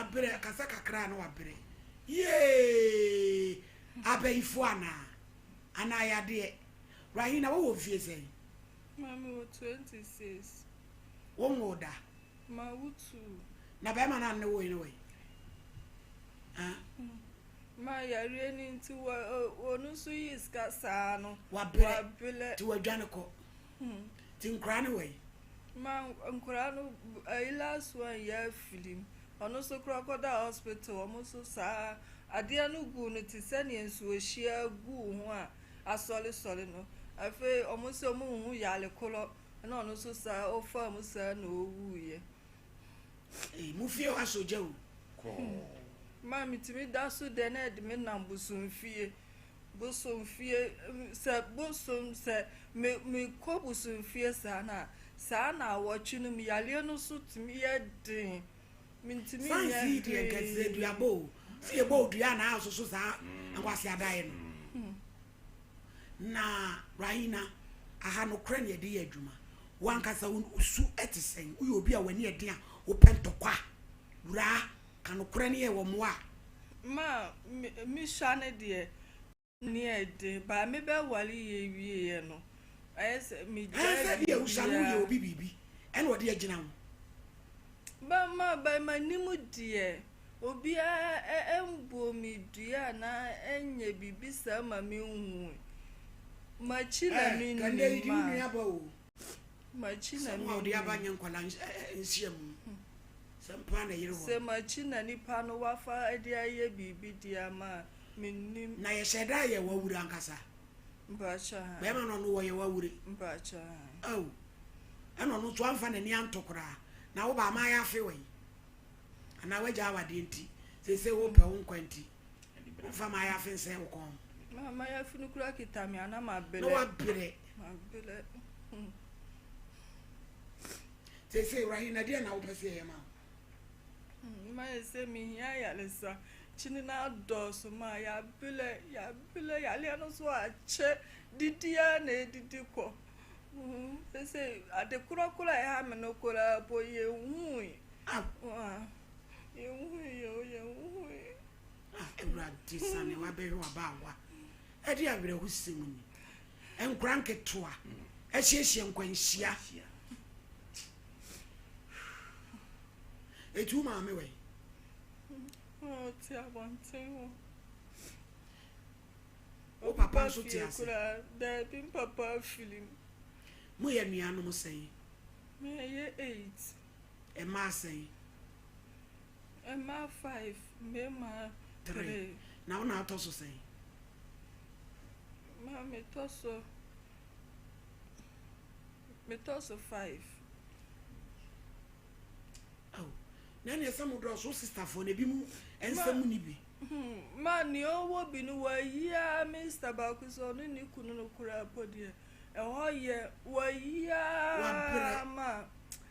Wabrɛ, kasa kakra na wabrɛ. Yee! Abayifo anaa? Anaa yadeɛ? Rahina, wowɔ mfie sɛn? Maame wɔ 26. Wonwoo da? Mawo two. Na bɛrima no a ne woe no wɔ he? Ma yareɛ no nti ɔno nso yii sika saa no. Wabrɛ. Nti wadwane kɔ. Nti nkoraa no wɔ he? Ma nkoraa no ayi last one yɛ afiri mu. Ɔno nso koraa kɔdaa hospital ɔmo nso saa adeɛ no guu no te sɛ nea nsuohyia guu ho a asɔresɔre no. Afei ɔmo nso ɔmo nhu yare korɔ ɛna ɔno nso saa ɔfaa mu saa na ɔwuiɛ. Ee, mo fie hɔ asɔ gya o. Ma metumi da so dɛ na ɛde me nam bosomfie. Bosomfie sɛ bosom sɛ me mekɔ bosomfie saa na saa na awɔtwe no mu yareɛ no so tumi yɛ den. Mentumi Science nyɛ yi deɛ nka sɛ duabɔ o. Sɛ yɛbɔ odua na asoso saa nkwasi adaeɛ no. Na Rahina, aha nokorɛ na yɛde yɛ adwuma. Wankasa wo su te sɛn? Woyɛ obi a w'ani ɛden a wopɛ ntɔkwa. Wuraa, ka nokorɛ no yɛ wɔ mmoa a. Ma me mesua ne deɛ ne ɛden ba me bɛware yɛ wieɛ no ɛyɛ sɛ megyae Ɛnsɛ bi a wusa no woyɛ biribiara. Obi biribi ɛna ɔde agyina ho. Ba ma ba m'anim deɛ obiara ɛmbuo me dua na ɛnyɛ biribi saa ma menhu. M'akyi na Ɛ kande yi mennim di wo ma. nua ba o. M'akyi na Sɛ mo a ɔde aba mennim. nyɛ nkwalaa nhyia mu. Sɛ mpa na yere Sɛ hɔ. m'akyi na nipa no wafa de ayɛ biribi de ama a mennim. Na yɛhyɛ da yɛ wawure ankasa. Mpakyɛ ha. Bɛrima no ɔno wɔyɛ wawure. Mpakyɛ ha. Aw. Ɛna ɔno nso amfa n'ani anto koraa. Na wo ba ama ayɛ afe wɔ yi. Anaa wagya awadeɛ nti. Seesei wopɛ wo nkwa nti. Womfa ma ayɛ afe nsɛn wo kɔn ho. Ma mayɛ no kura kita me ana Na mabrɛ. wabrɛ. Mabrɛ. Seesei Rahina, deɛ na wopɛ sɛ yɛyɛ ma wo? Mayɛ sɛ mehia ayaresa. Kyini no adɔɔso ma yɛabrɛ yɛabrɛ yareɛ no so akyɛ didiara na ɛdidi kɔ. Sɛ ade korɔkorɔ a ɛha me no koraa po yɛnhui. Aw. Yɛnhui o, yɛnhui. Ah, Awurade sane wabɛhwɛ wabaawa. Ɛde awerɛhosɛm ni. Nkora nketewa. Ahyiahyia nkwanhyia. Eti wo maame wɔ yi? Ɔte abɔnten hɔ. Wo papa nso te ase? Koraa daabi, m papa afiri mu. Moyɛ nuanom sɛn? Meyɛ eight. Mmaa sɛn? Mmaa five, mmarima three. Three. Na wo na atɔ so sɛn? Ma metɔ so five. Aw. Na ɛne ɛsɛ mo dɔɔso, wo sisterfoɔ no ebi mu nsɛm ni bi. Ma nea ɔwɔ bi no wayi a mista baako sɛ ɔno ne kunu no koraa po deɛ ɛhɔ yɛ wayi a Wabrɛ. Ma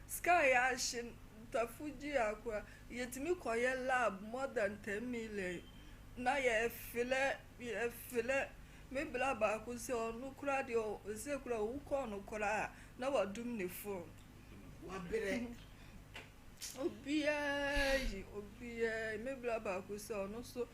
sika a yɛahye ntafo gye akoa yɛtumi kɔyɛ lab more than 10 million na yɛfilɛ yɛfilɛ. Me bra baako sɛ ɔno koraa deɛ ɔsɛ koraa owu kɔɔ no koraa na wadum ne phone. Wabrɛ. Obiara yi obiara yi. Me bra baako sɛ ɔno nso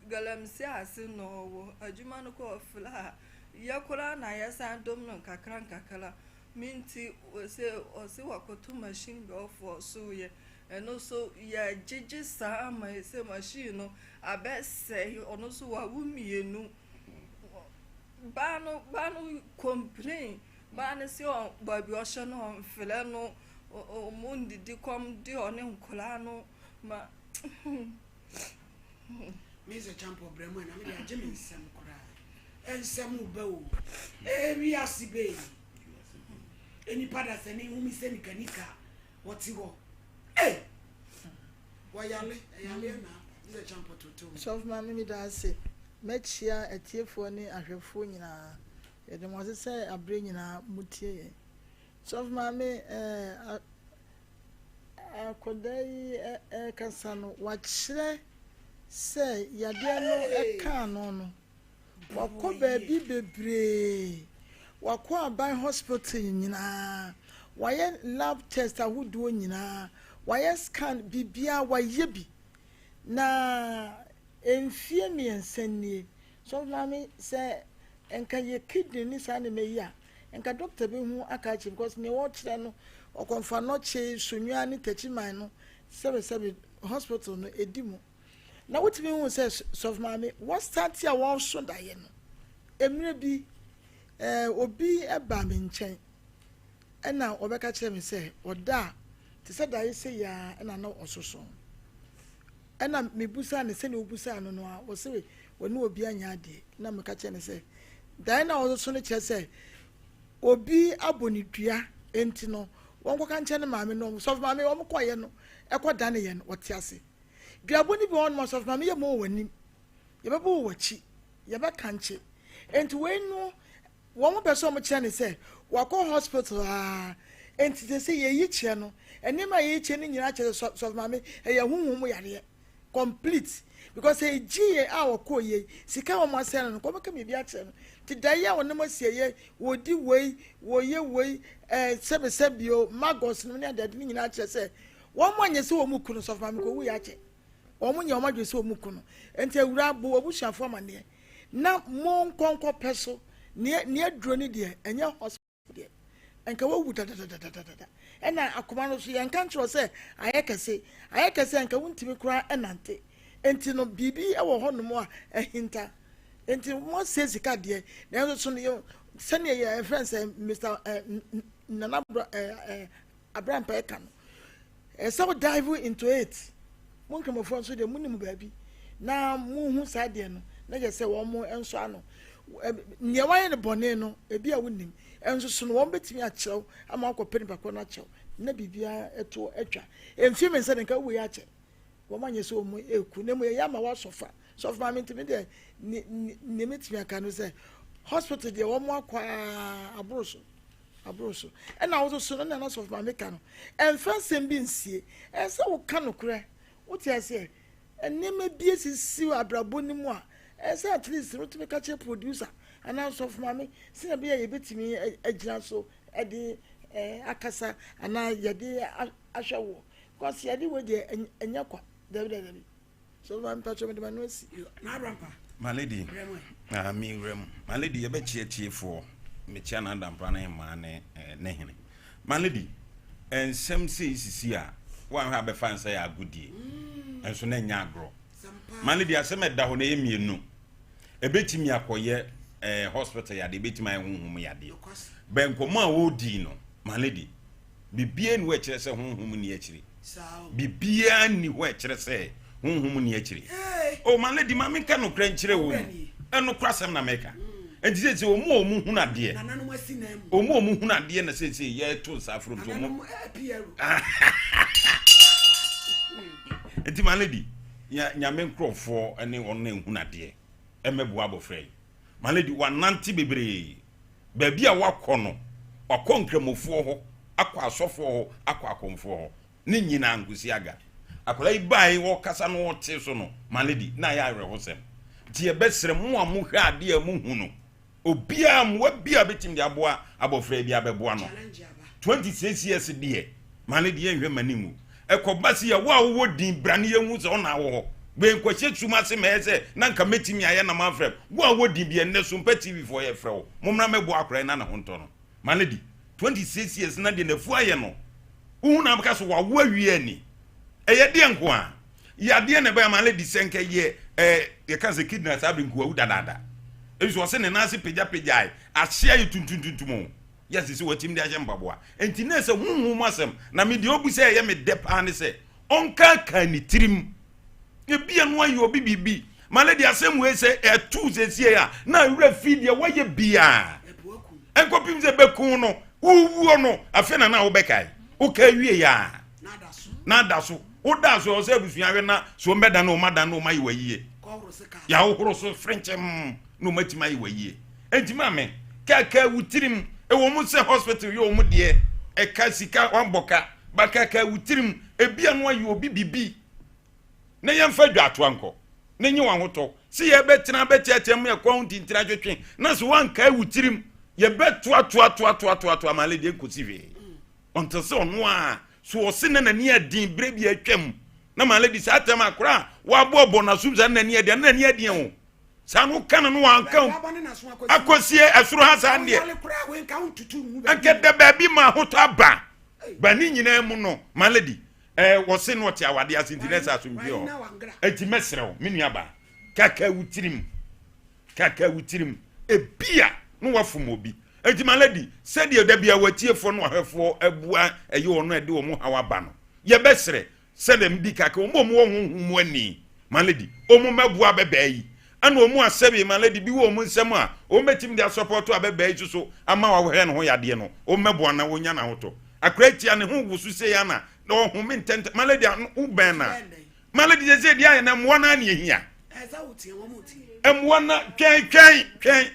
galamsey ase na ɔwɔ adwuma no kɔ ɔfila a yɛ koraa na yɛsan dom no nkakra nkakra. Me nti ɔsɛ ɔsɛ wakɔto machine bi ɔfɔ so yɛ ɛno nso yɛgyegye saa ama yɛ sɛ machine no abɛsɛe. Ɔno nso wawo mmienu. Baa no complain baa no sɛ baabi ɔhyɛ no ɔmfrɛ no ɔmo ndidi kɔm de ɔne nkɔlaa no ma. Me sɛ champo brɛ mu a na mede agye me nsɛm koraa. Ɛnsɛm wo bɛ o. Ewiase bɛyi. Enipa da sɛ ne humi sɛ nikanika wɔte hɔ. Ei! Wɔyale, ɛyale na aba. Me sɛ champo toto. Sɔfo Maame, mi da ase. Mɛkyia atiefoɔ ne ahwɛfoɔ nyinaa. Yɛde mo ase sɛ abere nyinaa mutie yɛn. Sɔfo Maame, akwadaa yi ɛrekasa no, wakyerɛ sɛ yadeɛ no ɛkaa no, wakɔ baabi bebree. Wakɔ aban hospital nyinaa. Wayɛ lab test ahodoɔ nyinaa. Wayɛ scan biribiara wayɛ bi. Na mfie mmiɛnsa nie. Sɔfo maame sɛ nka yɛ kidney ne saa nneɛma yi a nka doctor bɛhu aka akyerɛ because nea wɔkyerɛ no ɔkɔmfa nɔkye sonwa ne takyiman no sɛbesɛbe hospital no ɛdi mu. Na wotumi hu sɛ sɔfo maame wɔstarte a wɔso daeɛ no mmerɛ bi eh, obi baa me nkyɛn ɛna ɔbɛka kyerɛ me sɛ ɔda a te sɛ daeɛ sɛ yi ara ɛna na ɔsoso. Ɛna mebusaa no sɛnea wobusaa no no a ɔse ɔne obi anyɛ adeɛ. Na meka kyerɛ no sɛ daeɛ no a ɔsoso no kyerɛ sɛ obi abɔ ne dua enti no wɔnkɔka nkyerɛ ne maame no. Sɔfo maame wɔn kɔeɛ no ɛkɔ daneeɛ no ɔte ase. Duabɔ no bi wɔ hɔnom a sɔfo maame yɛ mmɔ wɔ w'anim, yɛbɛbɔ wɔ w'akyi, yɛbɛkankye. Enti wei no Wɔn pɛ sɛ wɔn kyerɛ no sɛ wakɔ hospital aa nti sese yɛyi kyerɛ no nneɛma a yɛyi kyerɛ no nyinaa kyerɛ sɛ sɔfo maame ɛyɛ honhom mu yareɛ complete because sɛ egyi yɛ a wɔkɔɔ yɛ sika a wɔn asɛn no no kɔn bɛka biribi akyerɛ no ti da yi a wɔn nam asi ɛyɛ wɔdi wei wɔyɛ wei ɛɛ sɛbisɛbi o magos no ne adeade no nyinaa kyerɛ sɛ wɔn anyɛ sɛ wɔn kunu sɔfo maame kɔ wu yɛ akyɛ wɔn nyɛ wɔn adwene sɛ wɔn kunu nti awura bo abusuafo amaneɛ. Na mo nkɔnkɔ pɛ so neɛ neɛ aduro ne deɛ ɛnyɛ hospital deɛ nka wawu dadadadadada ɛna akoma no so yɛn nka nkyerɛ sɛ ayɛ kɛse ayɛ kɛse nka wontumi koraa ɛnante nti no biribi ɛwɔ hɔ nom a ɛhinta nti mo asɛ sika deɛ nanso so no yɛ sɛdeɛ yɛ ɛfrɛ sɛ Mr Nana Abrampa ɛka no Ɛsɛ wo dive into it. Mo nkramofoɔ nso deɛ monim baabi na mohu saa deɛ no na kyerɛ sɛ wɔn nso ano. Nea wayɛ no bɔne no ebi a wonim nso so no wɔn bɛtumi akyerɛw ama wakɔpɛ nipa korɔ no akyɛw na biribiara ɛto atwa. Mfie mmiɛnsa de nka wowei akyɛ. Wɔn anyɛ sɛ wɔn eku na mmom yɛyɛ ama wasɔfa. Sɔfo maame ntumi deɛ nea mɛtumi aka no sɛ hospital deɛ wɔn akɔ a aboro so. Aboro so. Ɛna wo nso no na na sɔfo maame ka no. Ɛmfa nsɛm bi nsie. Ɛsɛ sɛ woka nokorɛ. Wote aseɛ? Nneɛma bi asisi wɔ abrabɔ no mu a, ɛsɛ sɛ at least wotumi ka kyerɛ producer anaa sɔfo maame sɛnea ɛbɛyɛ a yɛbɛtumi agyina so de akasa anaa yɛde ahwɛ woɔ. Because yɛde wei deɛ ɛnyɛ kwa. Dabi dabi dabi. So ma mpakyɛ mede m'ano asi. N'abrampa. My lady, ah, me wura mu. My lady, yɛbɛkyia tiefoɔ. Mekyia n'adampa ne mmaa ne eh, ne hene. My lady, nsɛm sei sisi a, woanhwɛ abɛfa nsa yɛ agodie. Mm. Nso na ɛnyɛ agorɔ. My lady, asɛm ɛda hɔ na ɛyɛ mmienu. Ɛbɛtumi akɔyɛ eh, hospital yadeɛ, ɛbɛtumi ayɛ honhom yadeɛ. Bɛn nkɔmmɔ a wɔredi no, my lady, Biribiara nni hɔ a ɛkyerɛ sɛ honhom nni akyiri. Biribiara nni hɔ a ɛkyerɛ sɛ honhom nni akyiri. O my lady, ma menka nokorɛ nkyerɛ wo mu. Ɛnokorɛ asɛm na meka. Nti seesei wɔn a wɔn hunu adeɛ, wɔn a wɔn hunu adeɛ na seesei yɛreto nsa afro nti wɔn. Nti my lady, nyame nkurɔfoɔ ne wɔn na ehunu adeɛ ɛmɛboa abɔfra yi. My lady, wanante bebree. Baabi a wakɔ no, wakɔ nkramofoɔ hɔ, akɔ asɔfoɔ hɔ, akɔ akɔmfoɔ hɔ. Ne nyinaa nkosi aga. Akwadaa yi baeɛ ɔrekasa no ɔte so no, my lady, na ayɛ awerɛhosɛm. Nti yɛbɛsrɛ mo a mohwɛ adeɛ a mohu no, obiara mmoa bi a bɛtumi de aboa abɔfra yi bi abɛboa no. 26 years deɛ, Ma no deɛ nhwɛ m'ani nwu. Ɛkɔba se yɛ wo a wowɔ din bra ne yɛnhu sɛ ɔna wɔ hɔ. Wei nkɔhyɛ sum ase mɛyɛ sɛ na nka mɛtumi ayɛ na mamfrɛ m. Wo a wowɔ din bi ɛnnɛ Sompa TV foɔ yɛfrɛ wo. Mommra mmɛboa akwadaa yi na ne ho ntɔ no. Ma no di 26 years na deɛ n'afu ayɛ no wohu na abɛka so wawo awie ani. Ɛyɛ deɛ nko a yadeɛ na ɛbɛyɛ ma no di sɛ nka yɛ ɛɛ yɛka sɛ kidney saa bere nkuwawu dadaada. Ebi so ɔse ne nan ase pagyapagyae ahye ayɛ tuntuntuntum o. Yes, sɛ watumi de ahyɛ mpaboa. Enti na ɛsɛ honhom mu asɛm. Na me deɛ obu sɛ ɛyɛ me dɛ paa ne sɛ ɔnkaakaa ne tirim. Ebia no ayɛ obi biribi. Ma lady asɛm wei sɛ ɛtu sɛsie a na awura fi deɛ wayɛ biaa. Ɛnkɔpem sɛ bɛku no, wowuo no, afei na na wobɛkae. Woka wie ya na ada so. Woda so ɛwɔ sɛ abusua hwɛ na so wɔmbɛda no wɔma da no wɔma yɛ wayie. Yɛahohoro so frenkyɛm na wɔmatumi ayɛ wayie. Enti maame, kaakaa wo tirim. Ɛwɔ mu sɛ hospital yɛ wɔn deɛ, ɛka sika, wɔabɔ ka, ba kaakaa wo tirim. Ebia no ayɛ obi bibi. Na yɛmfa dwatoa nkɔ, na nye wɔn ahotɔ. Sɛ yɛbɛtena bɛteatea mu yɛkɔ ntintini atwetwe, na sɛ wɔankae wo tirim, yɛbɛtoatoatoatoatoatoa ma ale deɛ nkosi hwee. Until sɛ ɔno a. So ɔse na n'ani aden berɛ bi atwam na my lady saa tɛm akora a waboɔbɔ n'asom saa na n'ani aden na n'ani aden o. Saa no woka no no wanka o. Akɔsie ɛsoro ha saa deɛ. Anka da baabi ma ahotɔ aba. Ba ne nyinaa mu no my lady ɛɛ wɔse no ɔte awadeɛ ase nti na ɛsɛ asomdwie hɔ. Enti mɛsrɛ wo me nua baa kaka wo tirim. Kaka wo tirim. Ebia na wafom obi. Enti my lady, sɛdeɛ da biara w'atiefoɔ ne w'ahwɛfoɔ abua ɛyɛ wɔn a ɛde wɔn haw aba no, yɛbɛsrɛ sɛdeɛ medi kaka wɔn a wɔwɔ honhom mu ani, my lady, wɔn mmɛboa abɛbaa yi, ɛna wɔn a sɛbe, my lady, bi wɔ wɔn nsam a wɔn bɛtumi de asɔpɔto abɛbaa yi soso ama wahwɛ ne ho yadeɛ no, wɔn mmɛboa na wɔnya n'ahotɔ. Akora tia ne ho woso sei ana na ɔhome ntɛntɛm, my lady, wobɛn na. My lady sɛ sɛ deɛ ayɛ na mmoa no ara na ehia. Mmoa na twɛn twɛn twɛn.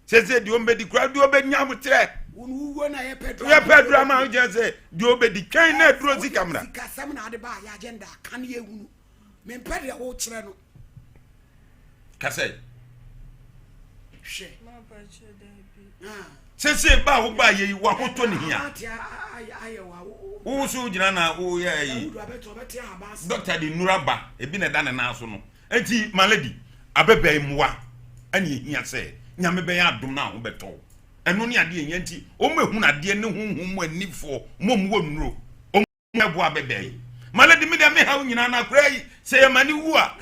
Sɛ sɛ deɛ ɔmbɛdi kura deɛ ɔbɛnya ahokyerɛ. Yɛpɛ aduro ama ahokyerɛ sɛ deɛ ɔbɛdi twɛn na aduro sika mmra. Sikasɛm na ade ba yɛ agenda kan yɛ hunu. Mempɛ deɛ wokyerɛ no. Kasɛ. Hwɛ. Sese ba a woba yɛ yi wahotɔ ne hia. Wo so gyina na woyɛ yi. Dɔkta de nnura ba ebi na ɛda ne nan so no. Enti my lady abɛbɛ yi mmoa ɛne ehia sɛ nyame bɛyɛ adom na ho bɛtɔ. Ɛno ne adeɛ ehia nti wɔn ehunu adeɛ ne honhom mu anifoɔ wɔn wɔ nnuro. Mɛboa bɛbɛ yi. Ma lady me deɛ me haw nyinaa na akora yi sɛ yɛ ma ne wu a.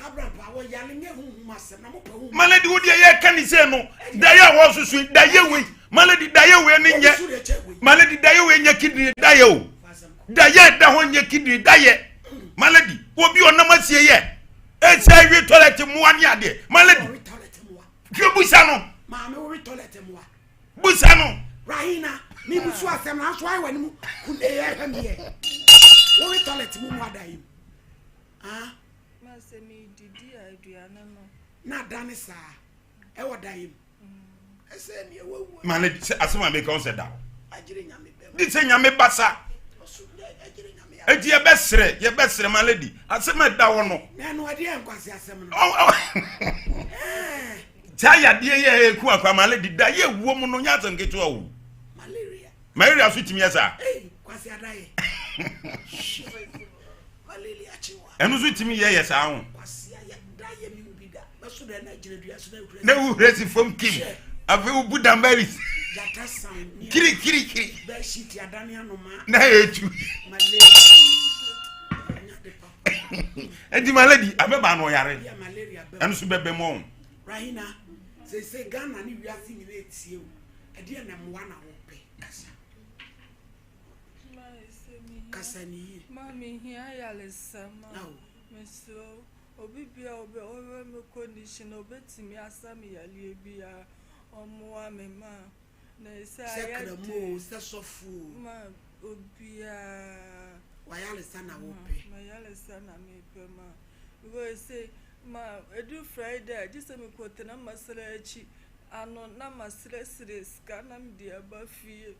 Ma lady wo deɛ yɛ ka ne sɛ no daeɛ a wɔsoso yi daeɛ wei ma lady daeɛ wei ne nyɛ ma lady daeɛ wei nyɛ kidney daeɛ o daeɛ da hɔ nyɛ kidney daeɛ ma lady obi ɔnam asie yɛ ɛsɛ awie toilet mmoa ne adeɛ ma lady hwɛ busa no. Maame wo toilet mmoa. Busa no. Rahina, mi bu so asɛm na nso ayɛ w'anim kunde yɛ hwɛ mi yɛ. Wowe toilet mu mu ada yi mu. Ah. Ma sɛ mi didi a aduane no. Na adane saa ɛwɔ da yi mu. Ɛsɛ nea wawu. Ma ne sɛ asɛm a meka wo sɛ da hɔ. Agyere nyame bɛm. Di sɛ nyame basa. Eti yɛbɛsrɛ yɛbɛsrɛ ma lady asɛm a ɛda hɔ no. Na ɛno ɛdeɛ nkwasi asɛm no. Saa yadeɛ yi a ɛku akwa ma lady da yɛ wuo mu no nyɛ asɛm ketewa o. Malaria. Malaria so tumi yɛ saa. Ei kwasi adaye. Malaria kyewa. Ɛno so tumi yɛ yɛ saa ho. Kwasi ayɛ daye mi bi da. Bɛso dɛ na gyina dua so na wura. Na wuhura si fam kim. Afei wobu dambaris. Gyata san. Kiri kiri kiri. Bɛ shiti adane anoma. Na etu. Malaria. Enti my lady abɛba no ɔyare. Ɛno so bɛbɛ mu ɔho. Rahina, seesei Ghana ne wiase nyinaa etie wo. Ɛdeɛn na mmoa na wopɛ? Kasa. Kasa ne yie. Ma mehia ayaresa ma. Mesrɛ wo, obi bia ɔbɛ ɔhwɛ me condition obetumi asa me yareɛ biara ɔmmoa me ma na ɛsɛ Sɛ ayɛ kramu den o, sɛ sɔfo o. ma obiara. W'ayaresa na wopɛ. M'ayaresa na mepɛ ma. Because say ma edu Friday a gye sɛ mekɔtena masalachi ano na masrɛsrɛ sika na mede aba fie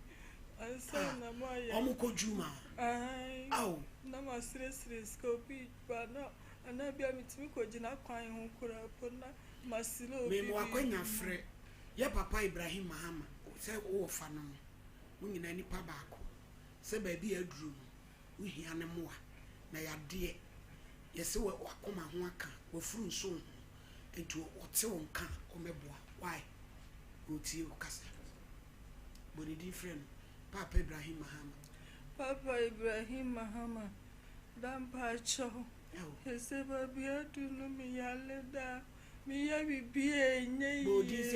ansa Ah, na mayɛ. wɔn kɔ Juma. Ahan. Ao. Na masrɛsrɛ sika obi ba na anaa bia metumi kɔgyina kwan ho koraa po na masrɛ obi Mema w'akwanya biribi ma. frɛ yɛ papa Ibrahim Mahama sɛ wo wɔfa no no, mo nyinaa nipa baako, sɛ baabi a aduru no, wohia ne mmoa na yadeɛ yɛse wakoma ho aka wafuru nso wo ho nti ɔte wo nka a ɔmɛboa why ɔtie wo kasa bɔ ne din frɛ no Paapa Ibrahim Mahama. Papa Ibrahim Mahama da mpakyɛw ɛsɛ baabi adu no me yale da me yɛ biribi a ɛnyɛ yie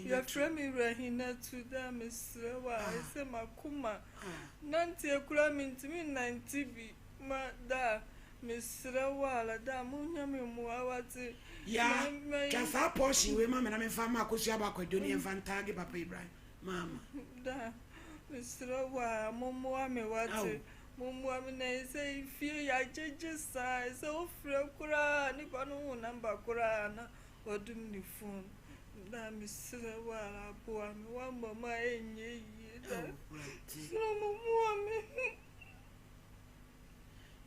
yɛfrɛ me Rahinatu da mesrɛ wo a ɛsɛ makoma Nanteɛ koraa mentumi nnante bi ma da mesrɛ wo ara da monya me mmoa wate. Yaa, twa saa portion wei ma me na memfa mma Akosua Ba Kwadwo ne yɛmfa ntaage Papa Ibrahim Mahama. Da, mesrɛ wo ara mommoa me wate, mommoa me na ɛsɛ fie yɛagyegye saa ɛsɛ wofrɛ koraa nipa no hu number koraa na Wadum ne phone na mesrɛ wo ara boa me woammɔ mu a ɛnyɛ yie da mesrɛ mo mmoa me.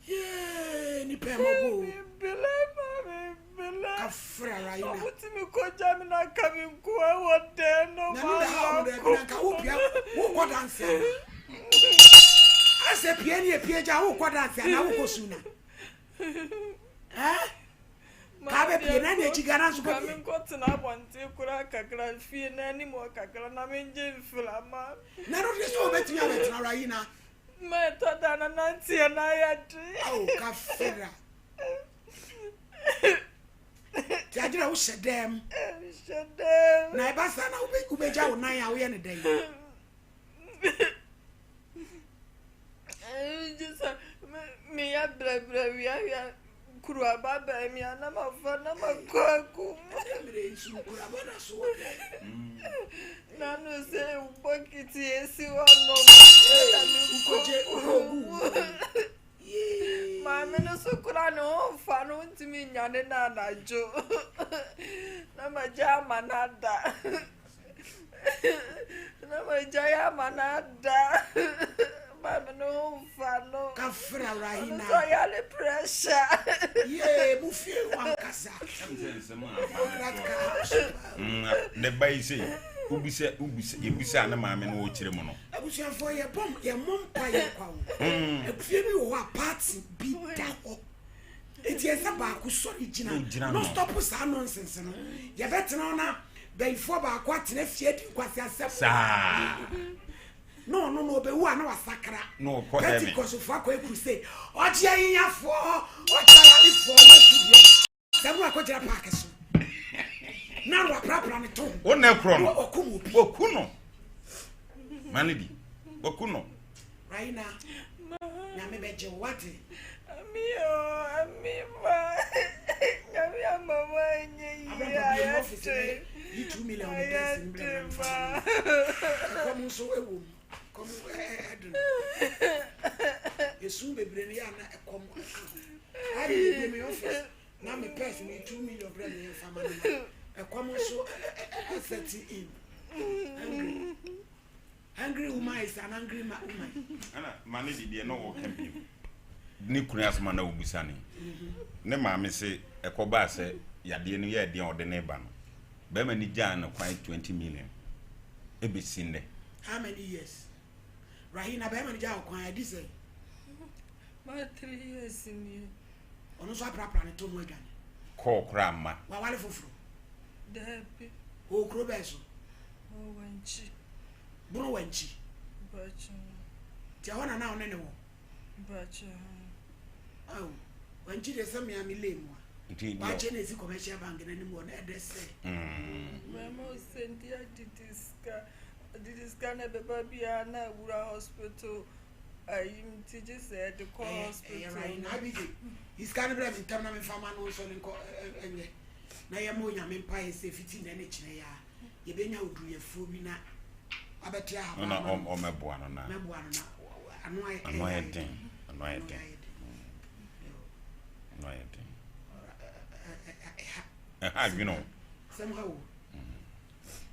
Yee nipa ɛmɔbɔ o. Mebele ma mebele. Kafra raina. Ɔmo tumi kɔgya me na ka me nkoa wɔ dɛm na ɔmo awa ko. Na nka wo pia wo kɔ dansi ana. Asɛ pie ne epie gya wokɔ dance anaa wokɔ suna? Eh? Kaa bɛ pie na ne akyi Ghana nso kɔ pie. Ka menkɔ tena abɔnten koraa kakra fie na anim hɔ kakra na mengye mframa. Na no deɛ sɛ wobɛtumi abɛtena wura yi na. Ma ɛtɔ da na nanteɛ na ayɛ den. Ao kafra. Ti agyina wohyɛ dɛm. Hyɛ dɛm. Na ɛba saa na wobɛgya wo nan a woyɛ ne dɛn? Gye sɛ meyɛ brɛbrɛ wiawia kuruaba bɛn mi a na mafa na makɔ agu mu. Mmerɛ nsu nkuraba na so wɔ dɛ. Na no sɛ bɔkiti esi hɔ nom. Wokɔgye wokɔgu mu. Maame no so kora ne ho mfa no ntumi nyane no anadwo. Na magya ama no ada. Na magyae ama no ada. Maame no ho mfa no. Kafra Rahina. Ɔno nso ɔyare pressure. Yee, mo fie hɔ ankasa. Ne ba yi sei, wobisa wobisa yɛbisa ne maame no wɔkyerɛ mu no. Abusuafoɔ yɛbɔ yɛmmɔ mpa yɛ kwa o. Efie bi wɔ hɔ a party bi da hɔ. Eti ɛsɛ baako sɔre gyina no stop saa nonsense no. Yɛbɛtena hɔ na bɛyifoɔ baako atena fie adi nkwasi asɛm. Saa. Na ɔno no ɔbɛwu a na wasakra. Na ɔkɔ heaven. Pentecostefoɔ akɔyɛ crusade. Ɔgye ahiafoɔ, ɔgye ayarefoɔ, Yesu deɛ. Sɛ mo akɔgyina paaki so na waprapra ne to. Wo na ɛkorɔ no. Ɔkum obi. Waku no. Ma no di. Waku no. Raina, Nyame bɛgye wo wate. Ami o, ami ma. Nyame ama ma enye yie ayɛ den. Yi 2 million ne pɛsi ne brɛ mfa. Ɛkɔm nso ɛwɔ mu. Ɛkɔm ɛdun. Esu bebree no yɛ ana ɛkɔm ɛka ho. Ayɛ bebree mi office na me pɛsi ne 2 million brɛ me mfa ma no na ɛkɔm nso ɛsɛte in. Hungry. Hungry woman is an angry woman. Ɛna ma ne dedeɛ na ɔwɔ bio ne kunu asɛm a na wɔbusa ne ne maame se ɛkɔbaa sɛ yadeɛ no yɛ ɛdeɛ a ɔde ne ba no bɛrima ni gyaa no kwan 20 million ɛbɛsi nnɛ. How many years? Rahina, bɛrima no gyaa ɔkwan adi sɛ? Ma 3 years nie. Ɔno nso aprapra ne to ho adwane. Kɔɔ koraa mma. Wawale foforɔ? Daabi. Ɔwɔ kuro bɛɛ so? Ɔwɔ nkyi. Bono wɔ nkyi? Brakye. Nti ɛhɔ na na ɔne ne wɔ? Brakye. Awo wankyi deɛ sɛ mmea me lane mu a Nti deɛ wakyɛ na esi Commercial Bank n'anim wɔ no ɛdɛ sɛ. Mɛma osɛndi adidi sika adidi sika na ɛbɛba biara na awura hospital ayi nti gye sɛ ɛde kɔ Ɛyɛ hospital. Right na Abigail yi sika no brɛ me ntɛm na memfa ma no nso ne nkɔ ɛnyɛ na yɛma Onyame mpaeɛ sɛ fiti nnɛ ne kyerɛ yɛ a yɛbɛnya oduruyɛfoɔ bi na wabɛte ahaba na ama no. ɔmɛboa no na Mɛboa no na ano ayɛ ano ayɛ den, ano ayɛ ano den. Ayɛ den. Ano ayɛ den. Ɛha ɛha adwene o. Sɛm ha wo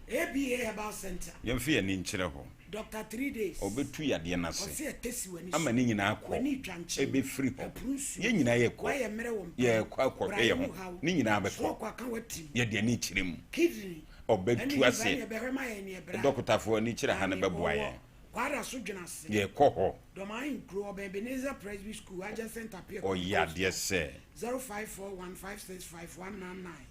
ABA Herbal Center. Yɛmfa yɛn ani nkyerɛ hɔ. Doctor Three Days. Ɔbɛtu yadeɛ no ase. Ɔse ɛtɛ si w'ani so. Ama ne nyinaa kɔ. W'ani twa nkyɛn. Ɛbɛfiri hɔ. Ɛpuru nsuo. Yɛn nyinaa yɛkɔ. Wayɛ mmerɛ wɔ mpa. Yɛkɔ akɔhwɛ yɛn Brane ho. mu haw. Ne nyinaa bɛkɔ. Stroke aka w'atirim. Yɛde ani kyerɛ mu. Kidney. Ɔbɛtu Ɛne liver ase. ne ɛbɛhwɛ ma yɛn ne ɛbrɛ. Dɔkotafoɔ ani kyerɛ ha no Ane bɛboa ɔwɔ yɛn. Kwada so dwena ase. Yɛkɔ hɔ. Dɔman nkuro ɔbɛn Ebenezer Presby School adjacent Apia. Ɔyɛ adeɛ sɛ. 0541565199.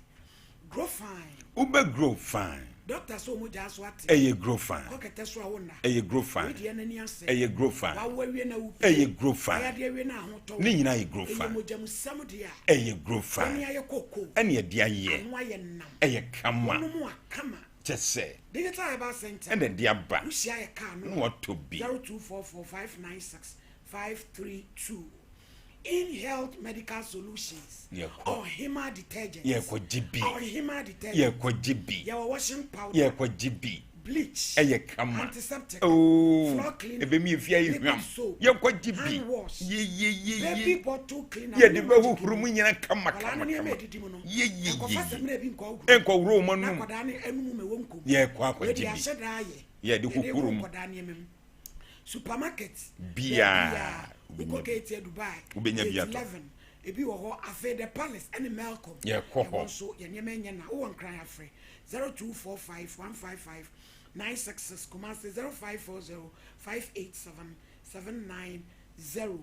Grow Fine. Wobɛ Grow Fine. Doctor sɛ ɔmo gyaa so ate. Ɛyɛ Grow Fine. Kɔkɛtɛ so a wo nna. Ɛyɛ Grow Fine. Wedeɛ n'ani asɛ. Ɛyɛ Grow Fine. Wawo awie na wo Ɛyɛ Grow Fine. Ayadeɛ awie na ahotɔ. Ne nyinaa yɛ Grow Ɛyɛ Fine. mogyamusɛm deɛ a. Ɛyɛ Grow Fine. Ɛne ayɛ koko. Ɛne ɛde ayɛ. Ano ayɛ nam. Ɛyɛ kama. Wɔnom a kama. Kyɛ sɛ. Digital Herbal Center. Ɛna ɛde aba. Wohyia yɛ kaa no. Na watɔ bi. 0244596532. In Health Medical Solutions. Yɛkɔ. Ɔhema Detergent. Yɛkɔgye bi. Ɔhema Detergent. Yɛkɔgye bi. Yɛwɔ washing powder. Yɛkɔgye bi. Bleach. Ɛyɛ kama. Antiseptic. Ooo. Floor cleaner. Ebemi efi ayi Liquid hwam. soap. Yɛkɔgye bi. Hand wash. Yeyeyeye. Baby bottle cleaner. Yɛde bɛhohoro mu nyina kama Akwadaa kama no nneɛma kama. edidi mu no. Yeyeyeye. Nkɔfa sɛmina bi nkɔ awuro. Nkɔ wuro mu Na anum. akwadaa no anum ma ɛwɔ nkom. Yɛkɔ akɔgye Wei de bi. ahyɛ daa yɛ. Yɛde hohoro mu. Akwadaa nneɛma mu. Supermarket. Biaa. Biaa. Wobɛnya Wokɔ bi. Kejetia Dubai. Wobɛnya bi Gate atɔ. 11. Ebi wɔ hɔ afei The Palace ɛne Melcom. Yɛkɔ hɔ. Ɛwɔ nso yɛ nneɛma nyɛ na wowɔ Nkran afrɛ 0245155966, Kumasi 0540587790. 0.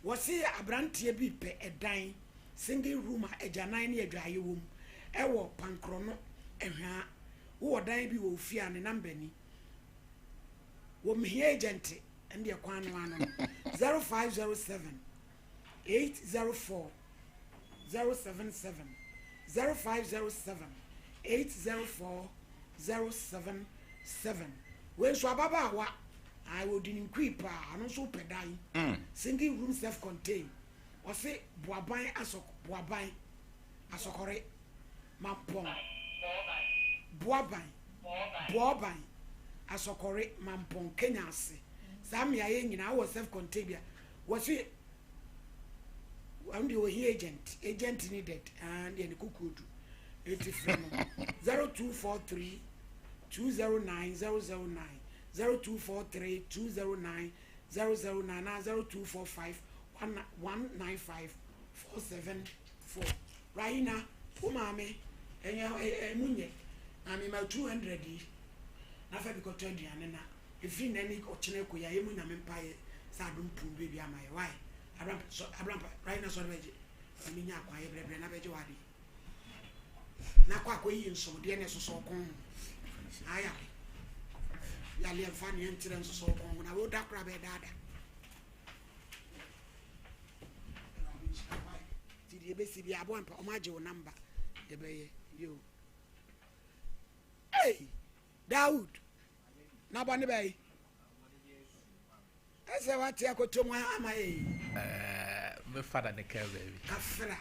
Wɔse abranteɛ bi repɛ ɛdan, single room a agyanan ne adwaeɛ wɔ mu, ɛwɔ Pankrɔno, Ahwaa. Wowɔ dan bi wɔ wo fie a, ne number ni. Wɔmhia agent, ɛndeɛ kwan no ano no. 0507 804 077 0507 804 077 Wei nso ababaawa ae ɔdi ne nkui paa ɔno nso pɛ dan single room self contain ɔse boaban asɔk boaban asɔkɔre mampɔn boaban boaban asɔkɔre mampɔn Kenya ase saa mmeaeɛ nyinaa wɔ self contain bia wɔse Ɔno deɛ ɔhia agent, agent needed, ah deɛ ne kukuo du. Eti frɛ no 0243 209 009, 0243 209 009 na 0245 195 474. Rahina, wo maame ɛnyɛ ɛmu nyɛ maame ma 200 yi na fa bi kɔtɔ aduane na ɛfiri nnɛ ne ɔkyena kɔ yi a yɛmu nyame mpaeɛ sɛ adom pum bɛbi ama yɛ why Abrampa sɔ abrampa right na sɔre bɛgye na menya akwan yɛ brɛbrɛ na bɛgye w'ade na kɔ akɔyi nsɔdeɛ na ɛsosɔ ɔkɔn ho na ayale yale ɛmfa neɛ nkyerɛ nsosɔ ɔkɔn ho na woda kora bɛdaada nti deɛ ɛbɛsi bi aboa mpa ɔmo agye wo namba yɛbɛyɛ yo. Hey, Dawood na bɔne bɛyi Ɛsɛ wate akoto mu ama ee. Ɛɛ me fada ne kaa baabi. Kafra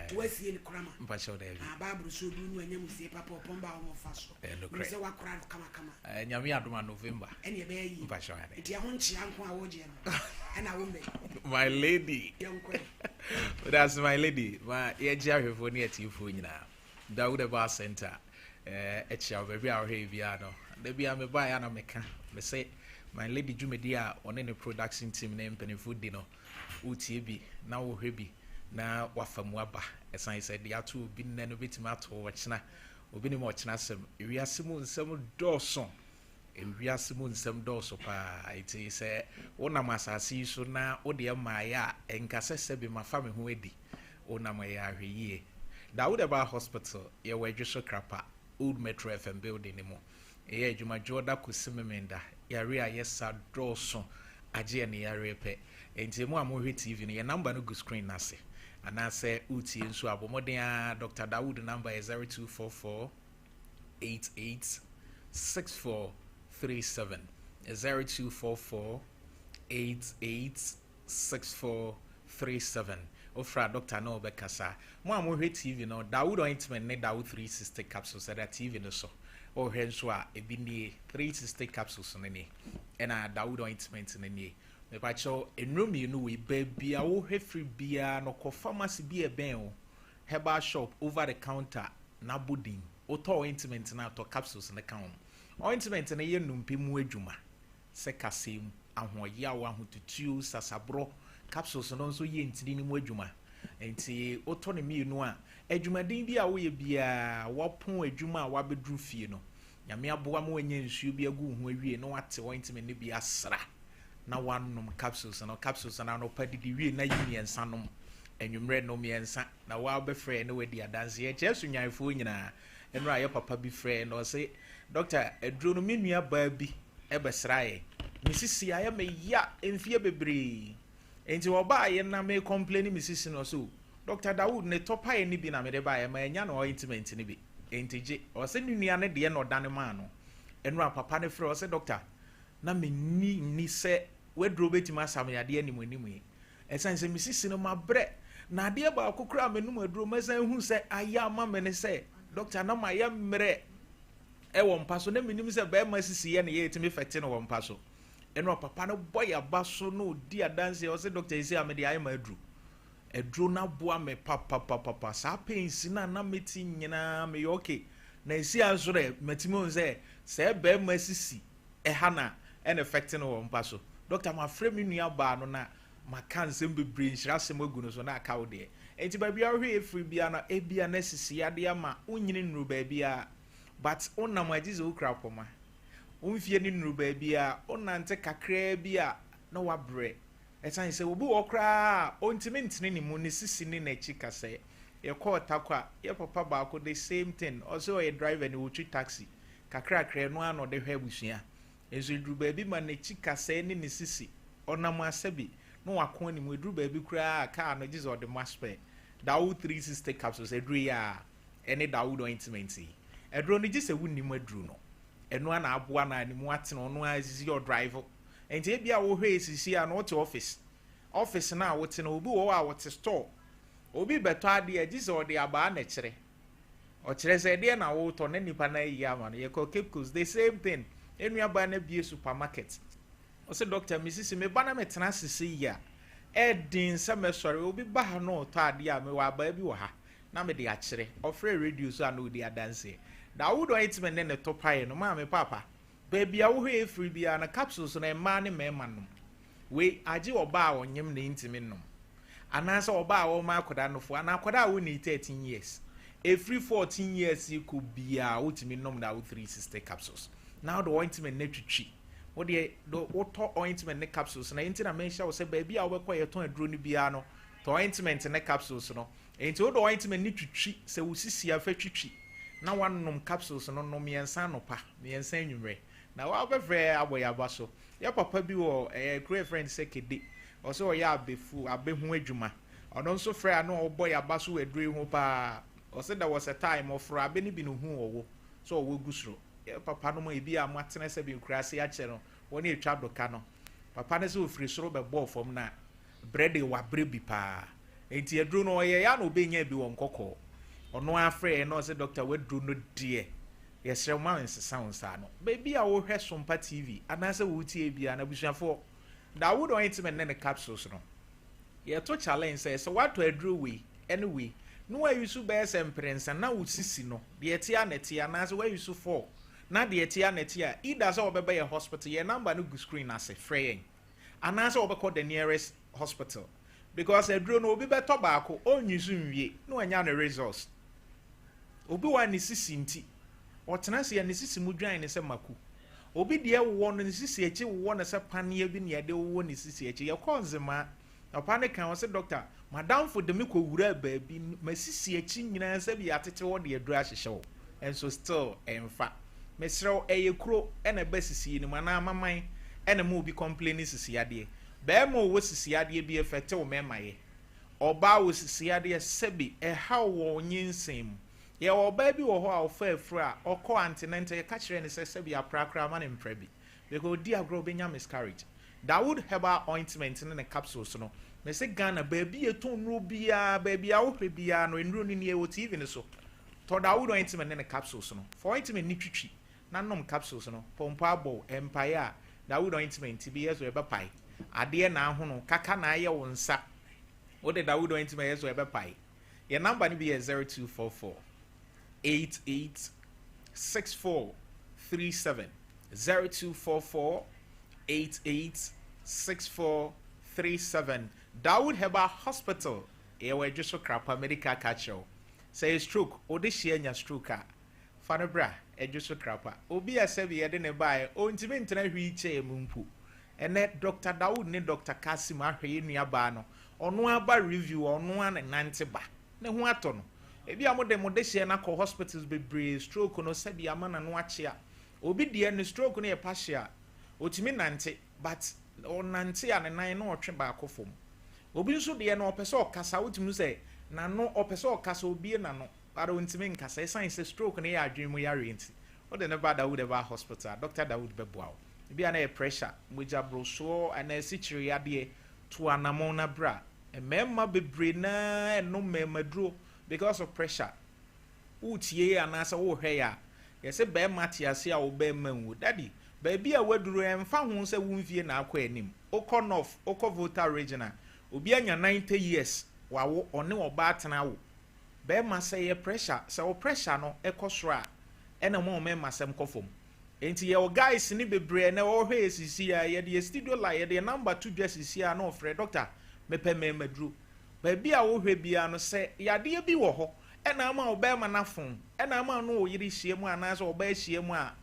to wasie ne korama. Mpakyɛw daabi. Ah Bible so obi nu anya mu sie papa ɔpɔn ba wɔn fa so. Ɛɛ nokorɛ. Nim sɛ wakora no kama kama. Ɛɛ Nyame adom a November. Ɛne ɛbɛyɛ yie. Mpakyɛw ane. Nti ɛho nkyea nko a wogyeɛ no ɛna wo mmɛ. My lady. Yɛnkɔ ɛ. Medase my lady ma yɛgye ahwɛfoɔ ne atiefoɔ nyinaa. Dawood Herbal Centre kyea wo baabi a wohwɛ yɛ biara no. Da biara mebaeɛ a na meka mese my lady dwumadi a ɔne ne production team ne mpanimfoɔ di no wotie bi na wohwɛ bi na wafa mu aba. Ɛsan sɛ deɛ ato obi nnɛ no bɛtumi ato ɔkyena. Obi nim ɔkyena asɛm. Ewiase mu nsɛm dɔɔso. Wiase mu nsɛm dɔɔso paa, enti sɛ wonam asase yi so na wo deɛ mmaeɛ a, nka sɛ sɛbe mafa me ho adi. Wonam ɛyɛ ahwɛyie. Dawood Herbal Hospital, yɛwɔ Adwoso Krapa, Old Metro FM building no mu. Yɛyɛ adwuma Dwoɔda kɔsi Memenda. Yareɛ a yɛsa dɔɔso, agye yɛn yareɛ pɛ. Enti mo a mohwɛ TV no, yɛn number no gu screen no ase. Anaasɛ woretie nso a, bɔ mmɔden ara, Doctor Dawood number yɛ 0244 88 64 37 0244 88 64 37 Wofrɛ a dɔkta ne wo bɛkasa. Mo a mohwɛ TV no, Dawood Ointment ne Dawood 360 Capsules ɛda TV no so. Wohwɛ nso a, ebi nie, 360 Capsules no nie, ɛna Dawood Ointment no nie. Mepakyɛw, nnuro mmienu wei, baabi a wohwɛ firi biara no, kɔ pharmacy bi a ɛbɛn wo, herbal shop, over the counter, na bɔ din. Wotɔ ointment no a, tɔ capsules no ka ho. Ointment no yɛ nnompe mu adwuma sɛ kasɛɛ mu, ahoɔyaw, ahotutuo, sasaborɔ. Capsules no nso yɛ ntini no mu adwuma. Enti wotɔ no mmienu a, adwumaden bi a woyɛ biara, woapɔn adwuma a woabɛduru fie no, Nyame aboa ma woanya nsuo bi agu wo ho awie na woate ointment no bi asra na woanom capsules no. Capsules no anɔpa didi wie na yi mmiɛnsa nom, anwummerɛ nom mmiɛnsa. Na wo ara wobɛfrɛ yɛn na woadi adanseɛ. Yɛkyerɛ so Nyanfoɔ nyinaa. Ɛnora yɛ papa bi frɛɛ na ɔse, Dɔkta, aduro no me nua baa bi bɛsraa yɛn. Me sisi ayɛ me ya mfeɛ bebree. Enti ɔbaeɛ na me complaini me sisi no, ɔse o, Dɔkta Dawood ne tɔ paeɛ no bi na mede baeɛ, mannya no ointment no bi. Enti gye. Ɔse ne nua no deɛ na ɔdane maa no. Ɛnora papa no frɛɛ ɔse, Dɔkta, na menni nni sɛ w'aduro bɛtumi asa me yadeɛ animuanimu yi. Ɛsiane sɛ me sisi no mabrɛ, na adeɛ baako koraa a menom aduro mɛsan ahu sɛ ayɛ ama me ne sɛ, dɔkta na mayɛ mmerɛ ɛwɔ mpa so, na menim sɛ bɛrima sisi yɛ ne yɛ ɛtumi fɛte no wɔ mpa so. Ɛno papa no bɔ yaba so na ɔdi adanseɛ, ɔsɛ dɔkta yi sɛ a mede ayɛ ma aduro. Aduro no aboa me papapapapa, saa pains no a na mete nyinaa meyɛ okay. Na ɛsi a nso dɛ matumi ahu sɛ sɛ bɛrima sisi ɛha na ɛna effect no wɔ mpa so. Doctor mafrɛ me nua baa no na maka nsɛm bebree nhyira asɛm agu no so na aka wo deɛ. Enti baabi a wohwɛ efiri bia no ebia na sisi yadeɛ ama wonyini nnuru baabi a but wonam a gye sɛ wokura pɔma. Wo mfie no nnuru baabi a wonante kakraa bi a na wabrɛ. Ɛsiane sɛ obi wɔ hɔ koraa a ɔntumi ntene ne mu, ne sisi ne n'akyi kasɛɛ. Yɛkɔɔ Tarkwa, yɛ papa baako the same thing, ɔse ɔyɛ driver ni, ɔtwi taxi kakrakra, ɛno ara na ɔde hwɛ abusua. Nso ɛduru baabi ma n'akyi kasɛɛ ne ne sisi, ɔnam asa bi na wako ne mu, ɛduru baabi koraa a car no gye sɛ ɔde ma spare. Dawood 360 capsules, aduro yi a ɛne Dawood ointment yi, aduro no gye sɛ wonnim aduro no, ɛno ara na aboa no a ne mu atene, ɔno ara sisi ɔdrive. Nti ebia wohwɛ esisi a na wote office, office no a wote no, obi wɔ hɔ a wɔte store, obi bɛtɔ adeɛ a gye sɛ ɔde abaa na ɛkyerɛ, ɔkyerɛ sɛ ɛdeɛ na wotɔ na nipa no ayi ama no. Yɛkɔ Cape Coast, the same thing, enuabaa no abie supermarket, ɔsɛ, "Doctor, me sisi, me ba na metena ase yi a ɛɛden sɛ mɛsɔre. Obi ba ha na ɔtɔ adeɛ a, mewɔ abaa bi wɔ ha na mede akyerɛ." Ɔfrɛ radio so a na ɔdi adanseɛ. Dawood ointment ne ne to paeɛ no, maame papa, baabi a wohwɛ efiri biara no, capsules no, mmaa ne mmarima nom. Wei agye ɔbaa a ɔnyem na ntumi nom, anaasɛ ɔbaa a ɔma akwadaa nofo, anaa akwadaa a wɔnni 13 years, efiri 14 years yi kɔ biara wotumi nom Dawood 360 capsules na wode ointment ne twitwi. Wodeɛ wotɔ ointment ne capsules na nti na menhyɛ wo sɛ baabi a wobɛkɔ yɛtɔn aduro no biara no, tɔ ointment ne capsules no. Nti wode ointment ne twitwi sɛ wo sisi afa twitwi na wanom capsules no, nom 3 anɔpa, 3 anwummerɛ, na wabɛfrɛ abɔ yɛ aba so. Yɛ papa bi wɔ ɛyɛ kuro yɛ friend sɛ Kede, ɔsɛ ɔyɛ abɛfu abɛho adwuma. Ɔno nso frɛ a na ɔbɔ yɛ aba so wɔ aduro yi ho paa. Ɔsɛ there was a time ɔforo abɛ no bi no hu ɔwɔ sɛ ɔwɔ gu soro. Yɛ papa no mu ebi a mo atena sɛ bi nkura ase akyɛ no, wɔne atwa doka no, papa no sɛ ofiri soro bɛbɔɔ fam na brɛ de wabrɛ bi paa. Nti aduro no ɔyɛ ya na ɔbɛnya bi wɔ Nkɔkɔɔ. Ɔno afrɛ yɛ na ɔsɛ, "Doctor, waduro no deɛ, yɛsrɛ ma nsesa wo nsa no." Baabi a wohwɛ Sompa TV anaasɛ wotie biara na abusuafoɔ, Dawood ointment ne ne capsules no, yɛto challenge sɛ woatɔ aduro wei ɛne wei na wayi so bɛyɛ sɛ mprɛnsa na wo sisi no deɛ ɛte a na ɛte, anaasɛ wayi so four na deɛ ɛte a na ɛte a, either sɛ wɔbɛbɛ yɛ hospital, yɛ number no gu screen ase, frɛ yɛn, anaasɛ wɔbɛkɔ the nearest hospital, because aduro no obi bɛtɔ baako ɔnyi so nwie na wanya ne results. Obi wa ne sisi nti ɔtena se a ne sisi mu dwan ne sɛ mako. Obi deɛ wowɔ no ne sisi akyi, wowɔ no sɛ paneɛ bi ne yɛde wowɔ ne sisi akyi. Yɛkɔ Nzemaa, papa ne kan ɔsɛ, "Doctor, madamfo de me kɔ wura baabi, ma sisi akyi nyinaa sɛ bi atete hɔ de aduro ahyehyɛ wo, nso still ɛmfa." Mesrɛ, ɛyɛ kuro ɛna ɛbɛ sisi no mu anaa amaman ɛna mu obi complain sisi adeɛ. Bɛrima ɔwɔ sisi adeɛ bi ɛfɛte wo mɛɛma yɛ ɔbaa wɔ sisi adeɛ, sɛbi ɛhaw wɔ nyinsɛn mu. Yɛwɔ ɔbaa bi wɔ hɔ a ɔfa afuru a ɔkɔ antenatal, yɛka kyerɛ ne sɛ sɛbi aprakora ama ne mpra bi because odi agorɔ ɔbɛnya miscarriage. Dawood herbal ointment ne ne capsules no, mɛsɛ Ghana baabi yɛtɔn nnuro biara, baabi a wohwɛ biara no, nnuro no nie wɔ TV no so. Tɔ Dawood ointment ne ne capsules no. For ointment ne twitwi na nom capsules no. Pɔmpɔ abɔ mpaeɛ a, Dawood ointment bi yɛ so ɛbɛpae. Adeɛ na ahono kaka na ayɛ wo nsa, wode Dawood ointment yɛ so ɛbɛpae. Yɛ number no bi yɛ 0244 88 64 37, 0244 88 64 37. Dawood Herbal Hospital, yɛwɔ Adwo so Krapa Medical. Ka kyerɛw sɛ yɛ stroke, wode hyia nya stroke a, fa no bra Adwo so Krapa. Obi a sɛbi yɛde ne baeɛ ɔntumi ntena wheelchair mu mpo, ɛnɛ Dr Dawood ne Dr Kasim ahwɛ yɛ nuabaa no, ɔno aba review, ɔno a ne nante ba ne ho atɔ no. Ebi a mode hyɛ no akɔ hospitals bebree, stroke no sɛbi ama n'ano akyea. Obi deɛ ne stroke no yɛ partial, otumi nante, but ɔnante a ne nan na ɔtwe baako fam. Obi nso deɛ no, ɔpɛ sɛ ɔkasa, wotumi sɛ n'ano, ɔpɛ sɛ ɔkasa, obie n'ano, but ɔntumi nkasa, ɛsan sɛ stroke no yɛ adwene mu yare. Nti wode ne ba Dawood ɛba hospital, Dr Dawood bɛboa wo. Ebi a na yɛ pressure, mogya borosoɔ anaa asikyire yadeɛ, to anammɔn na bra. Mmarima bebree naa ɛnom mmarima because of pressure. Wotie anaasɛ wohwɛ yɛ a, yɛsɛ bɛrima te ase a wo bɛrima nwu. Daddy, baabi a waduru, ɛmfa ho sɛ wo mfie na akɔ anim. Wokɔ North, wokɔ Volta Region a, obi anya 90 years, wawo, ɔne ɔbaa tena wo bɛrima. Sɛ yɛ pressure, sɛ wo pressure no ɛkɔ soro a, ɛna mo mmarima sɛm kɔ fam. Nti yɛwɔ guys ne bebree na wɔhwɛ yɛ sisi a, yɛde yɛ studio line, yɛde yɛ number to dwa sisi a na ɔfrɛ, "Doctor, mepɛ mmarima duro." Baabi a wohwɛ biara no, sɛ yadeɛ bi wɔ hɔ ɛna ama ɔbɛrima n'afon, ɛna ama no ɔyere hyia mu anaasɛ ɔbaa hyia mu a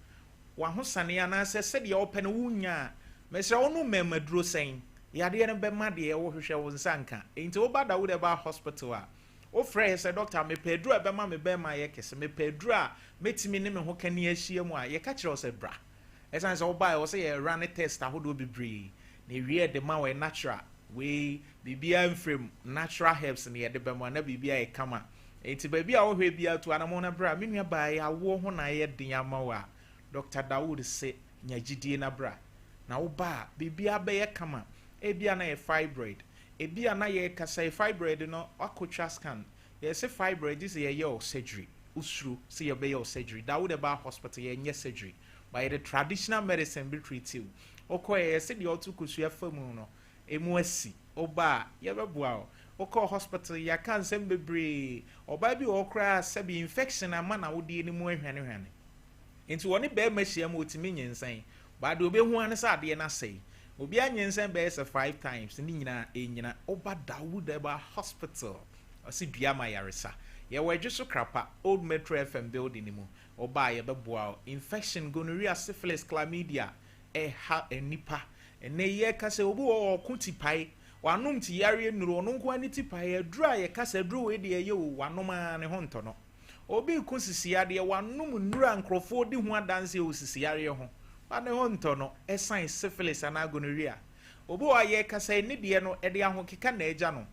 wahosane anaasɛ sɛdeɛ ɔpɛ no wonya a, mesrɛ wo no mmarima duro sɛn. Yadeɛ no bɛma deɛ wohwehwɛ wo nsa nka. Enti woba Dawood Herbal Hospital a, wofrɛ yɛ sɛ, Dɔkta, mepɛ aduru a ɛbɛma me bɛrima ayɛ kɛse, mepɛ aduru a mɛtumi ne me ho kani ahyia mu a, yɛka kyerɛ wo sɛ bra. Ɛsiane sɛ wobaeɛ, ɛwɔ sɛ yɛ runne test ahodoɔ bebree, na ɛwie yɛde ma wo, ɛyɛ natural. Wei, biribiara mfiri mu, natural herbs na yɛde bɛma wo, na biribiara ayɛ kama. Enti baabi a wohwɛ biara, tu anamɔn na bra. Me nua baa, ɛyɛ awoɔ ho na ayɛ den ama wo a, Dɔkta Dawood se, nya gyidie na bra. Na wo ba a, biribiara bɛyɛ kama. Ebia na ɛyɛ fibroid. Ebia na yɛrekasa yi, fibroid no, woakɔtwa scan. Yɛse fibroid gye sɛ yɛyɛ wo surgery. Wosuro sɛ yɛbɛyɛ wo surgery. Da wode ba hospital, yɛnyɛ surgery. But yɛde traditional medicine bi treat wo. Wokɔɛ, yɛse deɛ ɔto kosua fa mu no, emu asi. Woba a, yɛbɛboa wo. Wokɔɔ hospital, yɛaka nsɛm bebree. Ɔbaa bi wɔ hɔ koraa a, sɛbe infection ama n'awodeɛ no mu ahwanehwane. Nti wɔne barima hyia mu ɔtumi nyinsɛn but deɛ ɔbɛhu ara ne sɛ adeɛ no asɛe. Obi anyinsɛn bɛyɛ sɛ 5 times ne nyinaa ɛnyina. Woba Dawood Herbal Hospital ɔse dua ma yaresa. Yɛwɔ Adwoso Krapa, Old Metro FM building no mu. Woba a yɛbɛboa wo. Infection, gonorrhea, syphilis, chlamydia ɛha nnipa. Ɛnɛ yi yɛka sɛ obi wɔ hɔ ɔko tipae, wanom ti yareɛ nnuro, ɔno nko ara ne tipae aduro a yɛka sɛ aduro wei deɛ ɛyɛ o, wanom ara ne ho ntɔ no. Obi ko sisi yadeɛ, wanom nnuro a nkurɔfoɔ di ho adanseɛ wɔ sisi yareɛ ho, ba ne ho ntɔ no, ɛsan syphilis anaa gonorrhea. Obi wɔ a yɛkasa yi ne deɛ no, ɛde ahokeka na agya no.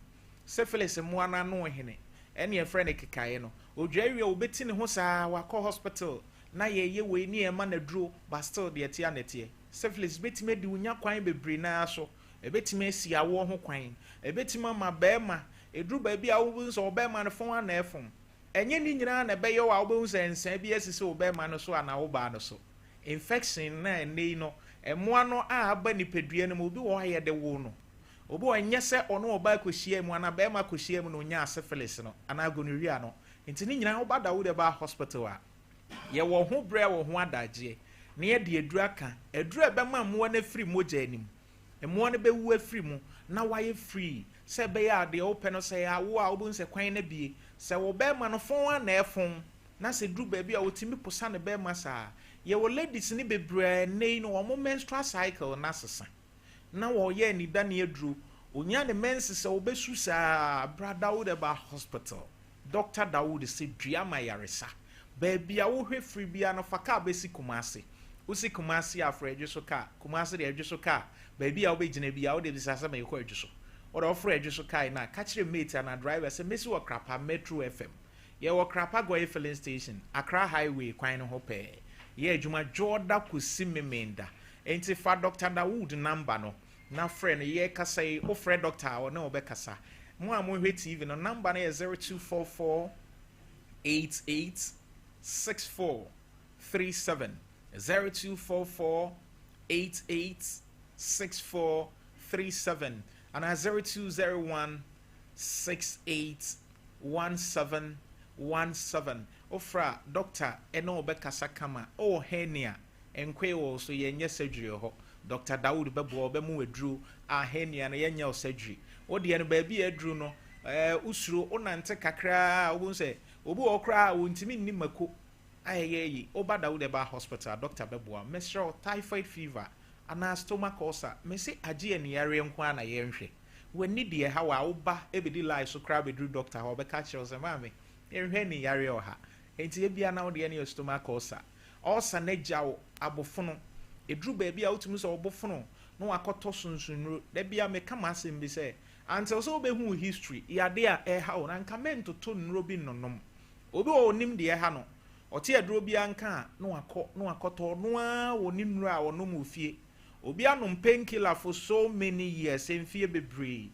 Syphilis mmoa no ano hene, ɛne ɛfrɛ no kekaeɛ no. Odwa wie a obɛti ne ho saa, wakɔ hospital, na yɛyɛ wei ne yɛma no aduro, but still deɛ ɛteɛ na ɛteɛ. Syphilis bɛtumi adi wo nya kwan bebree naa so. Ɛbɛtumi asi awoɔ ho kwan. Ɛbɛtumi ama bɛrima, ɛduru baabi a wobɛhu sɛ ɔbɛrima no fɔn ana ɛfom. Ɛnyɛ ne nyinaa na ɛbɛyɛ wo a wobɛhu sɛ nsa bi asisi wo bɛrima no so anaa wo baa no so. Infection na ɛnɛ yi no, mmoa no a aba nipadua no mu, obi wɔ hɔ a yɛde wo no. Obi wɔ ɛnyɛ sɛ ɔno ɔbaa kɔhyia mu anaa bɛrima kɔhyia mu na ɔnyaa syphilis no anaa gonorrhea no. Nti ne nyinaa woba Dawood Herbal Hospital a, yɛwɔ ho berɛ wɔ ho adagyeɛ na yɛde aduru aka. Aduru a ɛbɛma mmoa no afiri mogya anim. Mmoa no bɛwu afiri mu na wayɛ free sɛ ɛbɛyɛ a deɛ wopɛ no sɛ ɛyɛ awo a wobɛhu sɛ kwan no abie. Sɛ wo bɛrima no fɔn a na ɛfɔn na sɛ duru baabi a wɔtumi posa ne bɛrima saa. Yɛwɔ ladies ne bebree a ɛnnɛ yi no wɔn menstrual cycle no asesa na wɔyɛ anidane aduro. Onya ne menses sɛ wɔbɛsu saa bra Dawood Herbal Hospital. Dr. Dawood sɛ dua ma yaresa. Baabi a wohwɛ firi bia no fa kaa bɛsi Kumase. Wosi Kumase a frɛ Adwoso kaa. Kumase deɛ Adwoso kaa. Baabi a wobɛgyina bia wode bisa sɛ merekɔ Adwoso. Wode ɔfrɛ Adwoso kaa na ka kyerɛ mate anaa driver sɛ mɛsi wɔ Krapa Metro FM. Yɛwɔ Krapa Goil filling station, Accra Highway kwan no ho pɛɛ. Yɛ adwuma dwoɔda kɔsi Memenda. Enti fa Dr. Dawood number no na frɛ no yɛkasa yi wofrɛ doctor a ɔne wo bɛkasa. Mo a mohwɛ TV no number no yɛ 0244 88 64 37 0244 88 64 37 anaa 0201 68 17 17. Wofrɛ a doctor ɛne wo bɛkasa kama. Wowɔ hernia nkoe wɔ so yɛnyɛ surgery wɔ hɔ. Dr. Dawood bɛboa wo bɛma aduro a hernia no yɛnyɛ wo surgery. Wo deɛ no baabi a aduro no wosuro wonante kakraa wobɛhu sɛ obi wɔ hɔ koraa a wɔntumi nni mako a ɛyɛ yi. Woba Dawood Herbal Hospital a doctor bɛboa wo. Mesrɛ wo typhoid fever anaa stomach ulcer mese agye aniyareɛ nko ara na yɛnhwɛ. W'ani deɛ ha wɔ a woba ɛbɛdi line so koraa bɛduru doctor hɔ ɔbɛka kyerɛ wo sɛ maame yɛnhwɛ aniyareɛ wɔ ha. Enti ebia na wo deɛ no yɛ stomach ulcer. Ulcer no agya wo abofono. Ɛduru baabi a wotumi sɛ ɔbofono na wakɔtɔ sunsonnuro. Da bia meka m'asɛm bi sɛ until sɛ wobɛhu wo history yade a ɛha wo na nka mɛntoto nnuro bi nnonom. Obi wɔ onim deɛ ɛha no. Ɔte aduro biara nka a na wakɔ na wakɔtɔ ɔno ara wɔ ne nnuro a ɔnom wɔ fie. Obi anom painkiller for so many years, mfie bebree.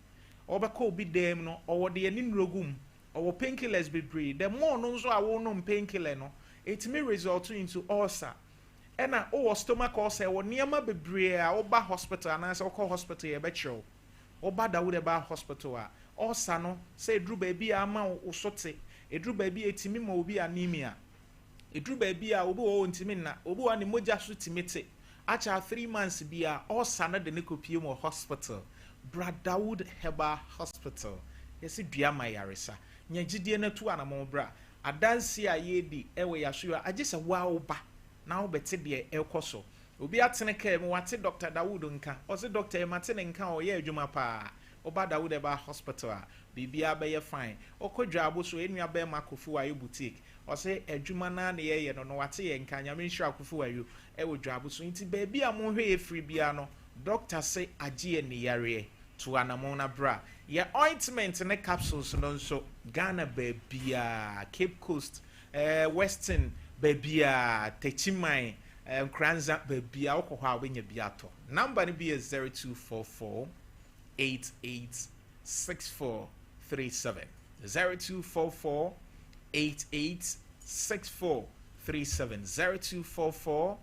Ɔbɛkɔ obi dan mu no, ɔwɔ deɛ ne nnuro gu mu. Ɔwɔ painkillers bebree. The more no nso a wonom painkiller no, ɛtumi result into ulcer. Ɛna wowɔ stomach ulcer, ɛwɔ nneɛma bebree a woba hospital anaasɛ wokɔ hospital yɛbɛkyerɛ wo. Woba Dawood Herbal Hospital a, ulcer no sɛ ɛduru baabi a ama wo so te, ɛduru baabi a ɛtumi ma obi anemia. Ɛduru baabi a obi wɔ hɔ ntumi nna, obi wɔ hɔ a ne mogya so tumi te. Akyɛ 3 months bi a ulcer no de ne kɔpie mu wɔ hospital. Bra Dawood Herbal Hospital. Yɛsi dua ma yaresa. Nya gyidie no tu anammɔn bra. Adanse a yɛredi ɛwɔ yɛaso yi agye sɛ woa wo ba na wobɛte deɛ ɛrekɔ so. Obi atene kaa mu, wate Doctor Dawood nka. Ɔse doctor yi mate ne nka ɔyɛ adwuma paa. Woba Dawood Herbal Hospital a, biribiara bɛyɛ fine. Wokɔ Dwaabo so, yɛn nua bɛɛma Kofi Wayo Boutique, ɔse adwuma no ara na yɛyɛ no no wate yɛn nka. Nyame nhyira Kofi Wayo wɔ Dwaabo so. Nti baabi a monhwɛ yɛ firi biara no, doctor se agye yɛn yareɛ. Tu anamon na bra. Yɛ ointment ne capsules no nso, Ghana baabiara, Cape Coast, eh, Western baabiara, Techiman, eh, Nkoranza baabiara wokɔ hɔ a wobɛnya bi atɔ. Number no bi yɛ 0244 88 6437. 0244 88 6437. 0244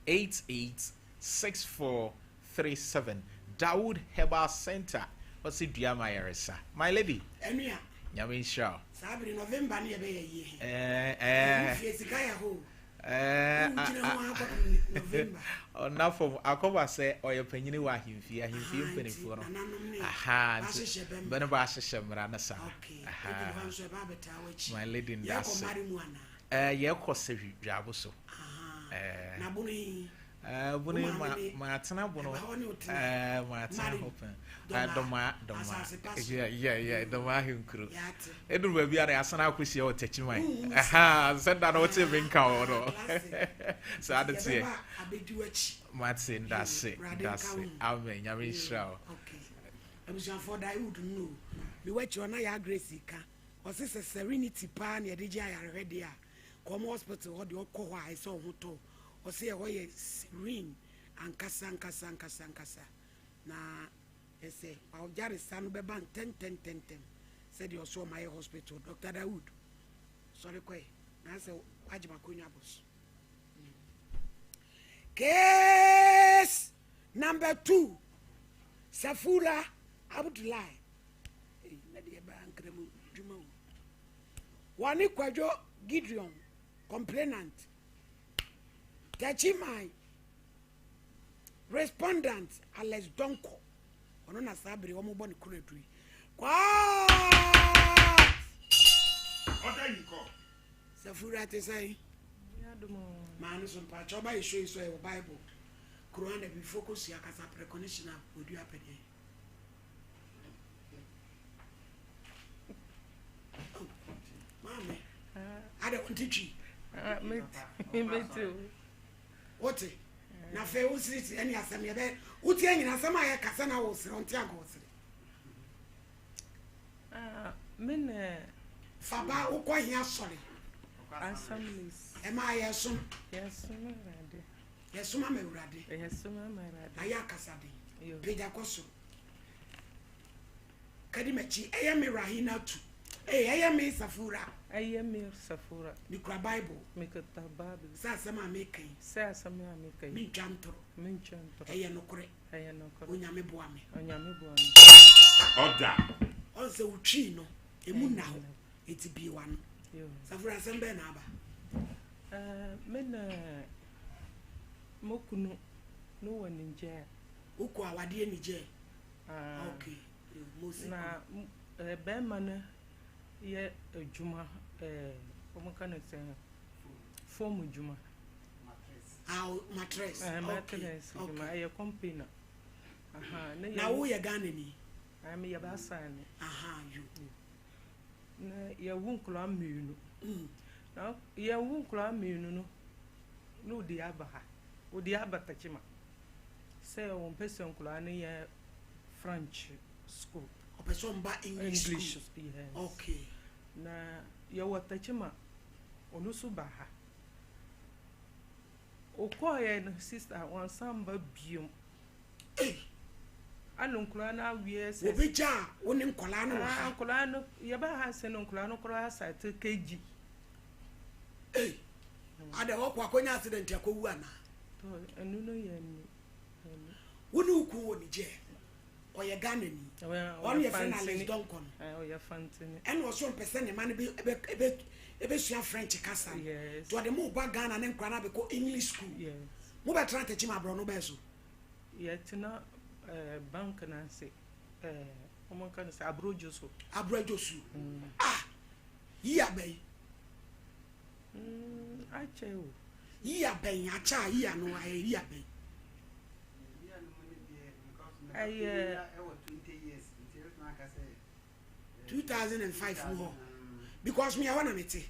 88 6437. Dawood Herbal Center ɔse dua ma ayaresa. My lady. Ɛnua. Nyame nhyira wo. Saa bere November ne yɛbɛyɛ yie he. Ɛɛ ɛɛ. Fie sika yɛ hɔ o. Ɛɛ Wogyina ho akɔpem November. Ɔna fam akɔba sɛ ɔyɛ panyini wɔ ahemfie ahemfie mpanimfoɔ no. Nananom ne Aha nti bahyehyɛ bɛmba. bɛne ba ahyehyɛ mmara no saa. Okay. Aha. Ɛduru hɔ nso ɛba abɛtaa w'akyi. My lady Yɛkɔ ndase. mmare mu anaa? Ɛɛ yɛkɔ sɛ dwaabo so. Aha. Ɛɛ. Na bono yi. Ɛɛ bono yi ma ma atena bono. Ɛhɔ ne wotena. Ɛɛ ma atena Mmare. hɔ pɛn. Ɛɛ dɔmaa dɔmaa. Asase pa so. Yeah yeah yeah dɔmaa ahenkuro. Yɛate. Ɛduru baabi a na yɛasan akɔhyia wɔ Takyiman. Wohu Ɛha sɛ da no wote me nka wɔ no. Classic. Saa de teɛ. Yɛbɛba abɛdi w'akyi. Mate ndase Awurade nka ndase. wo ho. Amen. Nyame nhyira wo. Okay. Abusuafoɔ Dawood no o. Mewɔ akyi hɔ na yɛ Grace ka. Ɔse sɛ Serenity paa na yɛde gye ayarehwɛ deɛ a, kɔm hospital hɔ deɛ ɔkɔ hɔ a ɛsɛ ɔho tɔ. Ɔse ɛhɔ yɛ serene ankasa ankasa ankasa ankasa. Na ɛsɛ ɔgyaresa no bɛba ntɛntɛntɛntɛm sɛdeɛ ɔso ɔma yɛ hospital. Dr. Dawood, sɔre kɔɛ. Na sɛ wagye m'akonnwa abɔ so. Case number 2, Safura Abdullahi. Hey, na deɛ ɛbaa nkramu dwuma o. Wɔne Kwadwo Gideon, complainant. Techiman, respondent Alex Donko. Ɔno na saa bere wɔn bɔ ne koro aduru yi. Kwaa! Order in court. Safura te sɛn? Maa no so mpakyɛ ɔba yɛ show yi so ɛwɔ Bible. Quran na bifo kosua kasa precognition a wɔdu apɛdeɛ. Oh, maame, ada wonte twi? Wote? Na afei wosiri ti ɛne asɛm yɛbɛ wotie nyina asɛm a yɛka sɛ na wosere wonte anka wosere. Me na Faba wokɔ hia sɔre. Assemblies. Ɛma yɛsom. Yɛsom Awurade. Yɛsom ama Awurade. Yɛsom ama Awurade. Na yɛ akasa den. Pagya kɔ soro. Kadi m'akyi. Ɛyɛ me Rahina tu. Ee, ɛyɛ me Safura. Ɛyɛ me Safura. Mekura Bible. Mekura Bible. Sɛ asɛm a meka yi. Sɛ asɛm a meka yi. Mentwa ntoro. Mentwa ntoro. Ɛyɛ nokorɛ. Ɛyɛ nokorɛ. Onyame boa me. Onyame boa me. Order. Ɔn sɛ wotwii no, emu nna hɔ. Eti bie w'ano. Safura asɛm bɛn na aba? Me na mo kunu no wɔ Niger. Wokɔ awadeɛ Niger? Okay. Mose. Na bɛrima no yɛ adwuma, wɔn ka no sɛ fom adwuma. Ah, mattress. Mattress adwuma, ɛyɛ company. Aha, na woyɛ Ghana ni? Meyɛ Baasa ni. Aha, yo. Na yɛwo nkwadaa mmienu. Na yɛwo nkwadaa mmienu no, na ɔde aba ha. Ɔde aba Techiman. Sɛ wɔmpɛ sɛ nkwadaa no yɛ French school. Ɔpɛ sɛ ɔmba English English, school. yes. Okay. Na yɛwɔ Techiman, ɔno nso ba ha. Ɔkɔɔeɛ no, sister, wansan ba biom. Ei! Ana nkwadaa no awie sɛ. Wɔbɛgya a wo ne nkwadaa no wɔ ha. Nkwadaa no, yɛba ha sɛ no nkwadaa no koraa asate KG. Ei! Ada wɔkɔ akɔnya accident akɔwu anaa? Ɛno no yɛ ni. Wo ne wo kun wɔ Niger. Ɔyɛ Ghana ni. Ɔno yɛ fɛ no Alex Donkor no. Ɔyɛ Fantini. Ɛna ɔso mpɛ sɛ ne ma no bɛsua French kasa no. Yes. Nti ɔde mo ba Ghana ne nkwadaa no abɛkɔ English school. Yes. Mobɛtena Techiman aborɔ no bɛɛ so? Yɛtena bank no ase. Wɔn ka no sɛ Aburodwo so. Aburodwo so. Ah! Yi aba yi. Akyɛ o. Yi abɛn akyɛ a yi ano ayɛ yi abɛn. Ɛyɛ 2005 mu hɔ because me ɛhɔ na me te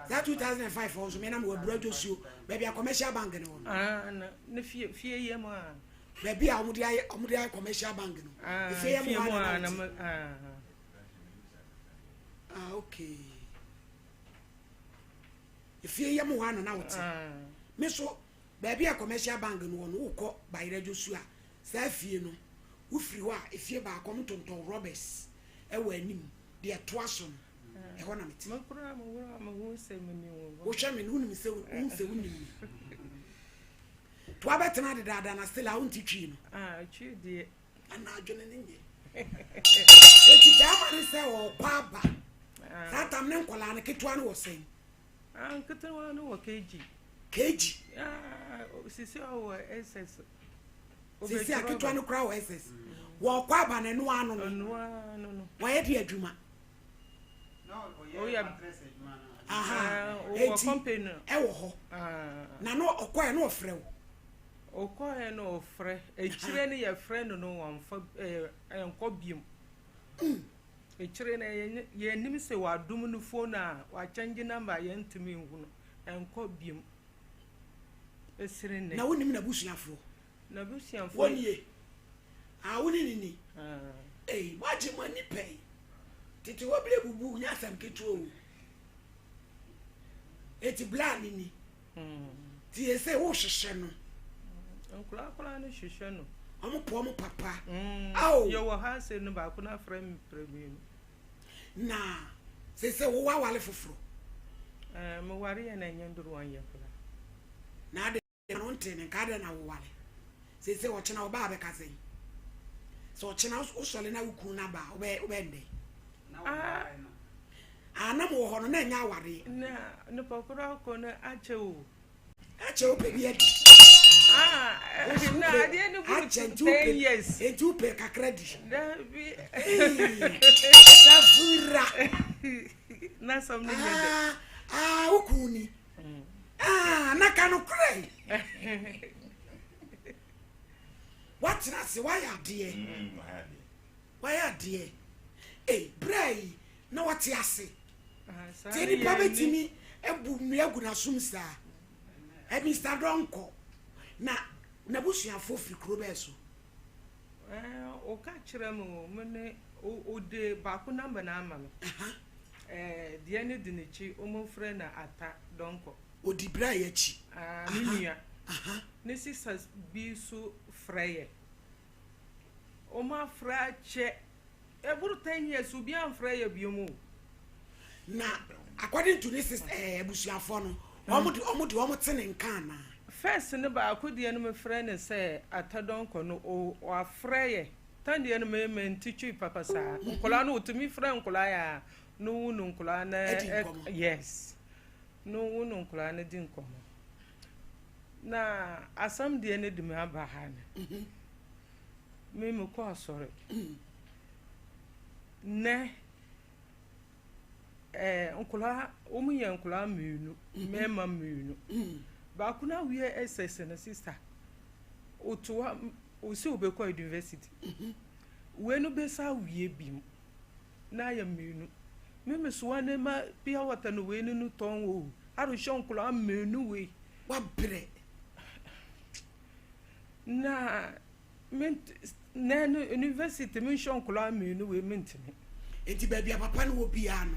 saa 2005 hɔ nso me na me wɔ abura josuo baabi a commercial bank no wɔ no. Ah, na ne fie fie yɛ mu a. Baabi a wɔde ayɛ wɔde ayɛ commercial bank no. Ah, Efie yɛ mu fie mu hɔ a a na na me wote. ah. Ah, okay. Efie yɛ mu hɔ a na na wote. Ah. Me so baabi a commercial bank no wɔ no wokɔ Bayerɛ Josuo a saa fie no wofiri hɔ a efie baako wɔn tontɔn rubbish ɛwɔ anim deɛ ɛtoa so no ɛhɔ na mete. Me koraa me wura me ho sɛ me ni wo. Wohwɛ me no wonim sɛ wohu sɛ wonim me. To abɛtena dedaada na still a wonte twi no. Ah, twi deɛ. Ana adwene ne nyɛ. Eti bɛrima ne sɛ ɔkɔ aba. Saa tam ne nkɔlaa no ketewa no wɔ sɛn? Ah, nketewa no wɔ KG. KG? Ah, sisi ɔwɔ SS. Sisi a ketewa no koraa wɔ SS. Wɔkɔ aba na ɛno ano no. Ɛno ano no. Wɔyɛ de adwuma. Oyɛ Aha. Ɔwɔ Eti company. ɛwɔ hɔ. Na no ɔkɔɛ no ɔfrɛ wo. Ɔkɔɛ no ɔfrɛ. Ekyire no yɛfrɛ no no wɔmfa ɛɛ ɛnkɔ biem. Ekyire no yɛnim sɛ wadum no phone a wakyɛngye number yɛntumi nhu no ɛnkɔ biem. Esiri ne. Na wonim n'abusuafoɔ? N'abusuafoɔ. Wɔnie. Ah, wo ne ne ni. Ei, moagye mo ani pɛn. Tete hɔ bere bubu nyɛ asɛm ketewa o. Eti bla ne ni. Ti yɛ sɛ wohwehwɛ no. Nkwadaa koraa no hwehwɛ no. Ɔmo po ɔmo papa. Ao. Yɛwɔ ha ase no baako no afrɛ me prɛ mmienu. Na sese wo wawale foforɔ. Ɛɛ meware yɛ na ɛnyɛ ndoro wɔn yɛ koraa. Na ade no nte ne nka adɛn na wowale. Sese ɔkyena ɔbaa bɛka sɛn. Sɛ ɔkyena wosɔle na wo kunu no aba a wobɛ wobɛ ndɛn. Ah. Ah na mo wɔ hɔ no na ɛnyɛ awareɛ. Na nipa koro akɔ no akyɛ o. Akyɛ wopɛ bi adi. Ah, na adeɛ no buru 10 years. Enti wopɛ kakra di. Dabi. Safura. Na sɛm no nyɛ dɛ. Ah, wo kun ni. Ah, na ka no korɛ. Watena ase, wayɛ adeɛ. Wayɛ adeɛ. Ei, berɛ yi na wate ase. Tie nipa bɛtumi abu nnua gu n'asom saa. Mr. Donkor, na n'abusuafoɔ firi kuro bɛɛ so? Ɔka kyerɛ me o, me ne ɔde baako namba na ama me. Deɛ ne di n'akyi, wɔn frɛ no Ata Donkor. Ɔdi berɛ a yɛakyi. Ne nua. Ne sisa bi nso frɛ yɛ. Wɔn afrɛ akyɛ. Ɛboro 10 years obi amfrɛ yɛ biom o. Na according to ne sis ɛɛ abusuafoɔ no, wɔn de wɔn de wɔn te ne nka anaa? First no baako deɛ no me frɛ no sɛ Atadɔnkɔ no o wafrɛ yɛ. Tan deɛ no me me nte twi papa saa. Nkɔlaa no otumi frɛ nkɔlaa yɛ a no wo no nkɔlaa no Ɛdi nkɔmɔ. Yes. No wo no nkɔlaa no di nkɔmɔ. Na asɛm deɛ no de me aba ha no. Me me kɔ asɔre. Nɛ ɛɛ nkɔlaa wɔn yɛ nkɔlaa mmienu mmarima mmienu. Baako no awie SS no sister otoa osi obekɔ university. Wei no bɛsa awie bi mu na ayɛ mmienu. Me me soa ne ma pure water no wei no no tɔn o. Arehyɛ nkɔlaa mmienu wei. Wabrɛ. Na me nɛ no university me nhyɛ nkɔlaa mmienu wei me ntumi. Enti baabi a papa no wɔ biara no,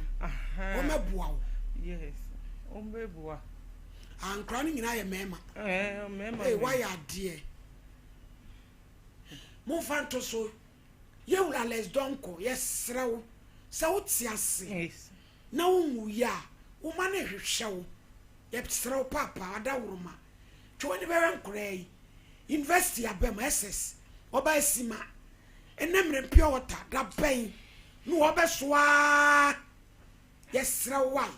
wɔmmɛboa wo. Yes, wɔmmɛboa. Ah, nkɔlaa no nyinaa yɛ mmarima. Ɛɛ, mmarima. Ee, wayɛ adeɛ. Momfa nto so, yɛwura Les Donkor, yɛsrɛ wo sɛ wote ase na wonwuiɛ a, wo mma no rehwehwɛ wo. Yɛsrɛ wo paapa, adaworoma, twe w'ani bɛhwɛ nkɔlaa yi. University aba mu, SS, ɔba Asima, ɛnɛ mmerɛ pure water, da bɛn na wɔbɛsoa? Yɛsrɛ wo wae.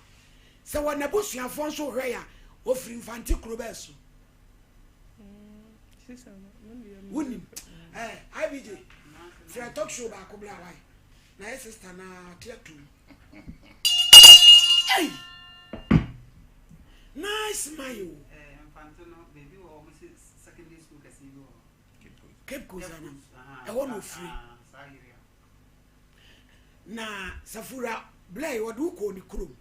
Sɛ wɔn abusuafoɔ nso hwɛ yɛ a, wɔfiri Mfante kuro bɛɛ so. Wonim. Eh, IBJ, frɛ talk show baako bra wae. Na yɛ sister na ɔte atom. Hey! Nice smile. Cape Coast ana ɛhɔ na ofiri na Safura Blay ɔde wo kɔɔ ne kurom.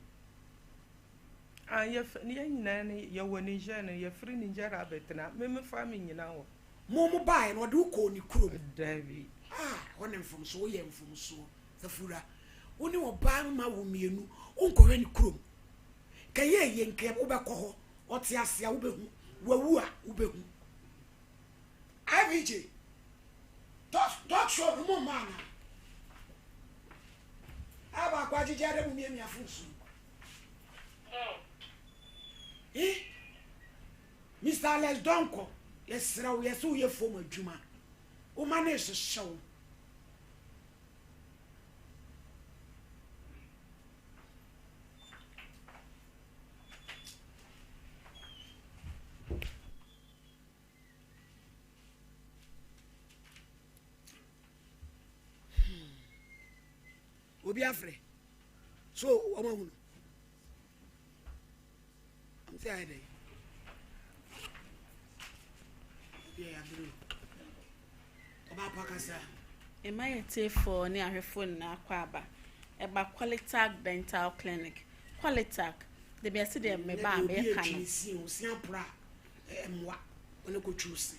Ah, yɛf yɛn nyinaa no yɛwɔ Niger no, yɛfiri Niger abɛtena, me me family nyinaa wɔ. Mo mo baeɛ no ɔde wo kɔɔ ne kurom. Dabi. Ah, ɛhɔ ne mfomsoɔ, woyɛ mfomsoɔ Safura. Wo ne ɔbaa ma wo mmienu, wonkɔhwɛ ne kurom. Nka ɛyɛ yie nka wobɛkɔ hɔ, ɔte ase a wobɛhu, wawu a wobɛhu. IVJ, talk talk show no mo mma ana? A baako agyegye ada mu miamia fon so. Eh? Mr. Alex Donkor, yɛsrɛ wo, yɛsɛ woyɛ fam adwuma. Woma ne hyehyɛ wo. Obi afrɛ so wɔn ahunu wɔn sɛ ayɛ dɛ obi a yɛabere o ɔba apa kasa. Mma yɛn atiefoɔ ne ahwɛfoɔ nyinaa akɔ aba. Ɛba Qualitac Dental Clinic. Qualitac, da bi ase deɛ meba a Obi meka atwi no. ne si o si apora a mmoa wɔne kɔtwi o si.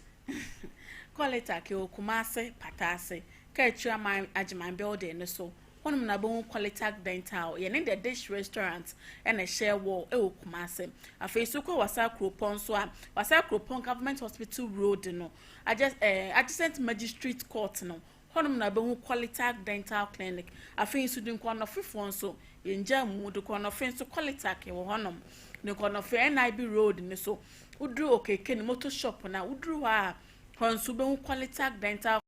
Qualitac yɛwɔ Kumase, Pataase, Kaakyire Aman Agyeman Building no so. Hɔnom na wobɛhu Qualitac Dental. Yɛne The Dish Restaurant na ɛhyɛ wall wɔ Kumase. Afei nso wokɔ Wasa Kuropɔn nso a, Wasa Kuropɔn Government Hospital Road no, adjacent Magistrate Court no, hɔnom na wobɛhu Qualitac Dental Clinic. Afei nso Dunkwa-Nɔfefoɔ nso, yɛngyaa mu, Dunkwa-Nɔfe nso Qualitac wɔ hɔnom. Dunkwa-Nɔfe NIB Road no so, woduru Okeke no motor shop no a, woduru hɔ a, hɔ nso wobɛhu Qualitac Dental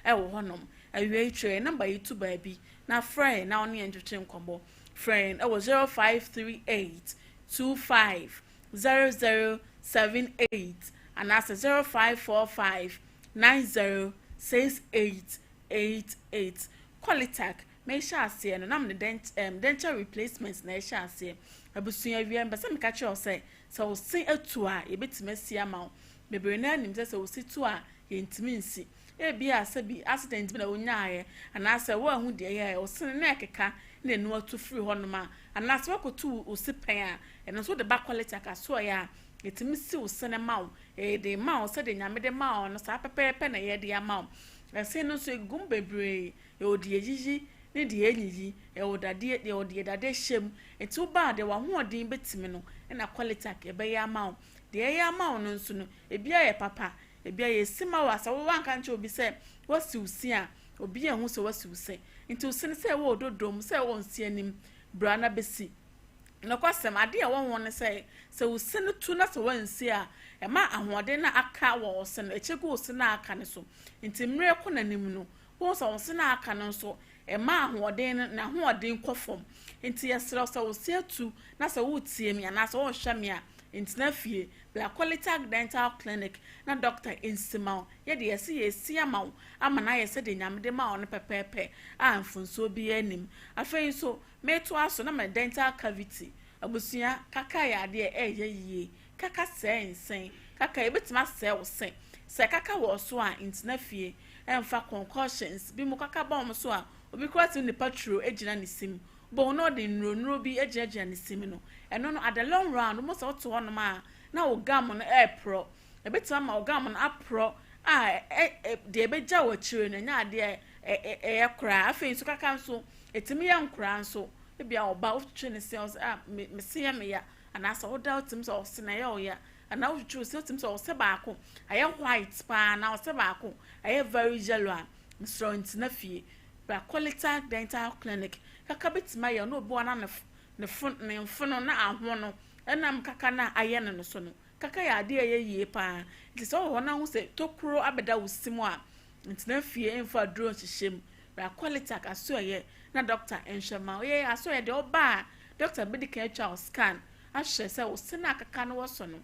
wɔ hɔnom. Awiei, twerɛ yɛn nɔmba yi to baabi na frɛ yɛn na wo ne yɛn ntwetwe nkɔmmɔ. Frɛ yɛn wɔ 0538 25 0078 anaasɛ 0545 90 6888. Qualitac, mehyɛ aseɛ no, na mede dent, um, denture replacement na ɛhyɛ aseɛ. Abusua awia, mepɛ sɛ meka kyerɛ wo sɛ, sɛ wo se atu a, yɛbɛtumi asi ama wo. Bebree no ara nim sɛ sɛ wo se tu a, yɛntumi nsi. Ebia sɛbi accident bi na wonyaeɛ anaasɛ woanhu deɛ ɛyɛɛ wo sene na ɛkeka na ɛnu atu firi hɔnom a, anaasɛ woakɔtu wo se pɛn a, ɛno nso wode ba quality akasoɔeɛ a, yɛtumi si wo sene ma wo. Yɛde ma wo sɛdeɛ Nyame de maa wo no, saa pɛpɛɛpɛ na yɛde ama wo. Ɛse no nso ɛgu mu bebree. Yɛwɔ deɛ yɛyiyi ne deɛ yɛnyiyi, yɛwɔ dadeɛ, yɛwɔ deɛ dadeɛ hyɛ mu. Nti woba a, deɛ w'ahoɔden bɛtumi no na quality yɛbɛyɛ ama wo. Deɛ yɛyɛ ama wo no nso no, ebiara yɛ papa. Ebia yɛsi ma wo a, sɛ wo woanka ankyerɛ obi sɛ woasi wo se a, obi anhu sɛ woasi wo se. Nti wo se no, sɛ ɛwɔ wo dodom, sɛ ɛwɔ wo nse anim, bra na bɛsi. Nokwasɛm, ade a ɛwɔ ho ne sɛ, sɛ wo se no tu na sɛ woansi a, ɛma ahoɔden no a aka wɔ wo se no, ɛkyɛ gu wo se no a aka no so. Nti mmerɛ rekɔ n'anim no, wohu sɛ wo se no a aka no nso, ɛma ahoɔden no, n'ahoɔden kɔ fam. Nti yɛsrɛ wo, sɛ wo se atu na sɛ woretie me anaasɛ worehwɛ me a, ntena fie. Bra Qualitag Dental Clinic na dɔkta nsi ma wo. Yɛ deɛ yɛse yɛresi ama wo ama no ayɛ sɛdeɛ Nyame de maa wo no pɛpɛɛpɛ a mfomsoɔ biara nnim. Afei nso, metoa so na me dental cavity, abusua, kaka yɛ adeɛ a ɛyɛ yie. Kaka sɛe nsen. Kaka, ɛbɛtumi asɛe wo se. Sɛ kaka wɔ wo so a, ntena fie mfa concoctions bi mu kaka ba wɔn so a, obi koraa tumi de paturo gyina ne se mu. Bohu na ɔde nnuronnuro bi gyinagyina ne se mu no, ɛno no at the long run no, sɛ wote hɔnom a, na wo gum no reporɔ. Ɛbɛtumi ama wo gum no aporɔ a ɛ deɛ ɛbɛgya wɔ akyire no, ɛnyɛ adeɛ a ɛyɛ koraa. Afei nso kaka nso, ɛtumi yɛ nkoraa nso. Ebia ɔba wotwitwi ne se a, ɔsɛ ah me me se yɛ me ya. Anaasɛ woda wotumi sɛ ɔse na ɛyɛ ɔya. Anaa wotwitwi wo se wotumi sɛ ɔse baako ayɛ white paa anaa ɔse baako ayɛ very yellow a, mesrɛ wo ntena fie. Bra Qualita Dental Clinic. Kaka bɛtumi ayɛ wo na obi wɔ hɔ na ne ne fo ne mfono na ahono ɛnam kaka no a ayɛ no no so no. Kaka yɛ adeɛ a ɛyɛ yie pa ara. Nti sɛ wowɔ hɔ na wohu sɛ tokuro abɛda wo se mu a, ntena fie mfa aduro nhyehyɛ mu. Bra Qualitac asoɛeɛ na dɔkta nhwɛ mma wo. Yɛyɛ asoɛeɛ deɛ woba a, dɔkta bɛdi kan atwa wo scan ahwɛ sɛ wo se no a kaka no wɔ so no,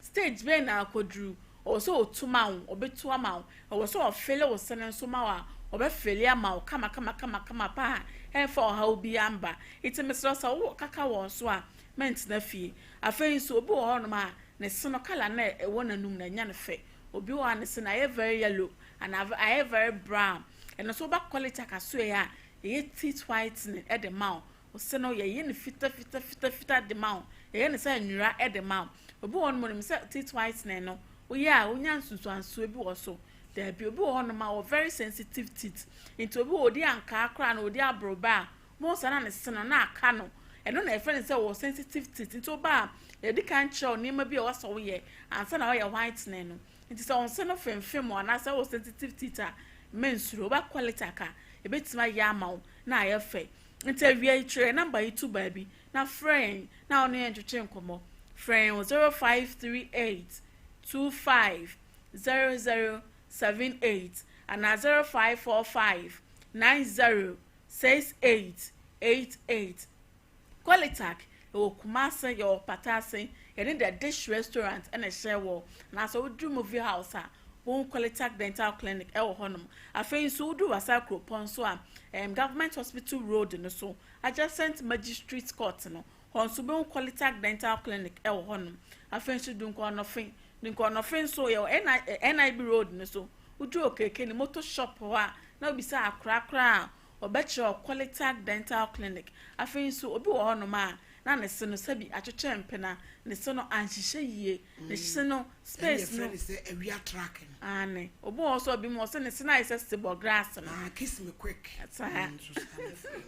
Stage bɛn na akɔduru? Ɔwɔ sɛ ɔtu ma wo, ɔbɛtu ama wo. Ɛwɔ sɛ ɔfele wo sene nso ma wo a, ɔbɛfele ama wo kama kama kama kama paa. Ɛmfa ɔhaw biara mba. Ntsi meserɛ wo sɛ wo kaka wɔ so a, mɛntsena fie. Afei so obi wɔ hɔnom a ne se no colour no a ɛwɔ n'anum no ɛnyɛ no fɛ. Obi wɔ hɔ a ne se no ayɛ very yellow anaa ayɛ very brown. Ɛno nso woba Qualitac asoɛe a, yɛyɛ teeth whitening de ma wo. Wo se no yɛyɛ no fita fita fita fita de ma wo. Yɛyɛ no sɛ nwera de ma wo. Obi wɔ hɔnom onim sɛ teeth whitening no woyɛ a wonya nsunsuansoɔ bi wɔ so. Daabi, obi wɔ hɔnom a ɔwɔ very sensitive teeth. Nti obi wɔ hɔ odi ankaa koraa na odi aborɔbɛ a, wobɛhu sɛ na ne se no na aka no. Ɛno na yɛfrɛ no sɛ ɔwɔ sensitive teeth. Nti woba a, yɛdi kan kyerɛ wo nneɛma bi a ɛwɔ sɛ woyɛ ansa na woayɛ whitening no. Nti sɛ wo se no femfem wo anaasɛ wowɔ sensitive teeth a, mma nsuro. Woba Qualitac a, yɛbɛtumi ayɛ ama wo na ayɛ fɛ. Nti awia yi, twerɛ yɛn number yi to baabi na frɛ yɛn na wo ne yɛn ntwetwe nkɔmmɔ. Frɛ yɛn wɔ 0538 25 0078 anaa 0545 90 6888. Qualitac, yɛwɔ Kumase, yɛwɔ Pata ase, yɛne The Dish Restaurant na ɛhyɛ wɔ. Anaasɛ woduru Movie House a, wohu Qualitac Dental Clinic wɔ hɔnom. Afei nso woduru Wasa Kuropɔn nso a, um, Government Hospital Road no so, adjacent Magistrate Court no, hɔ nso wobɛhu Qualitac Dental Clinic wɔ hɔnom. Afei nso Dunkwa-Ɔnɔfe, Dunkwa-Ɔnɔfe nso yɛwɔ NI, NIB Road no so, woduru Okeke ne motor shop hɔ a, na wobisa akorakora a, wɔbɛkyerɛ wo Qualitac Dental Clinic. Afei nso, obi wɔ hɔnom a, na ne se no sɛbi atwetwe mpena, ne se no anhyehyɛ yie, ne se no space no. Ɛne yɛfrɛ no sɛ awia track no. Aane. Obi wɔ hɔ nso a, obi mu ɔse ne se no ayɛ sɛ sebɔ grass no. Ah, kiss me quick. Saa. Nso saa na yɛfrɛ no.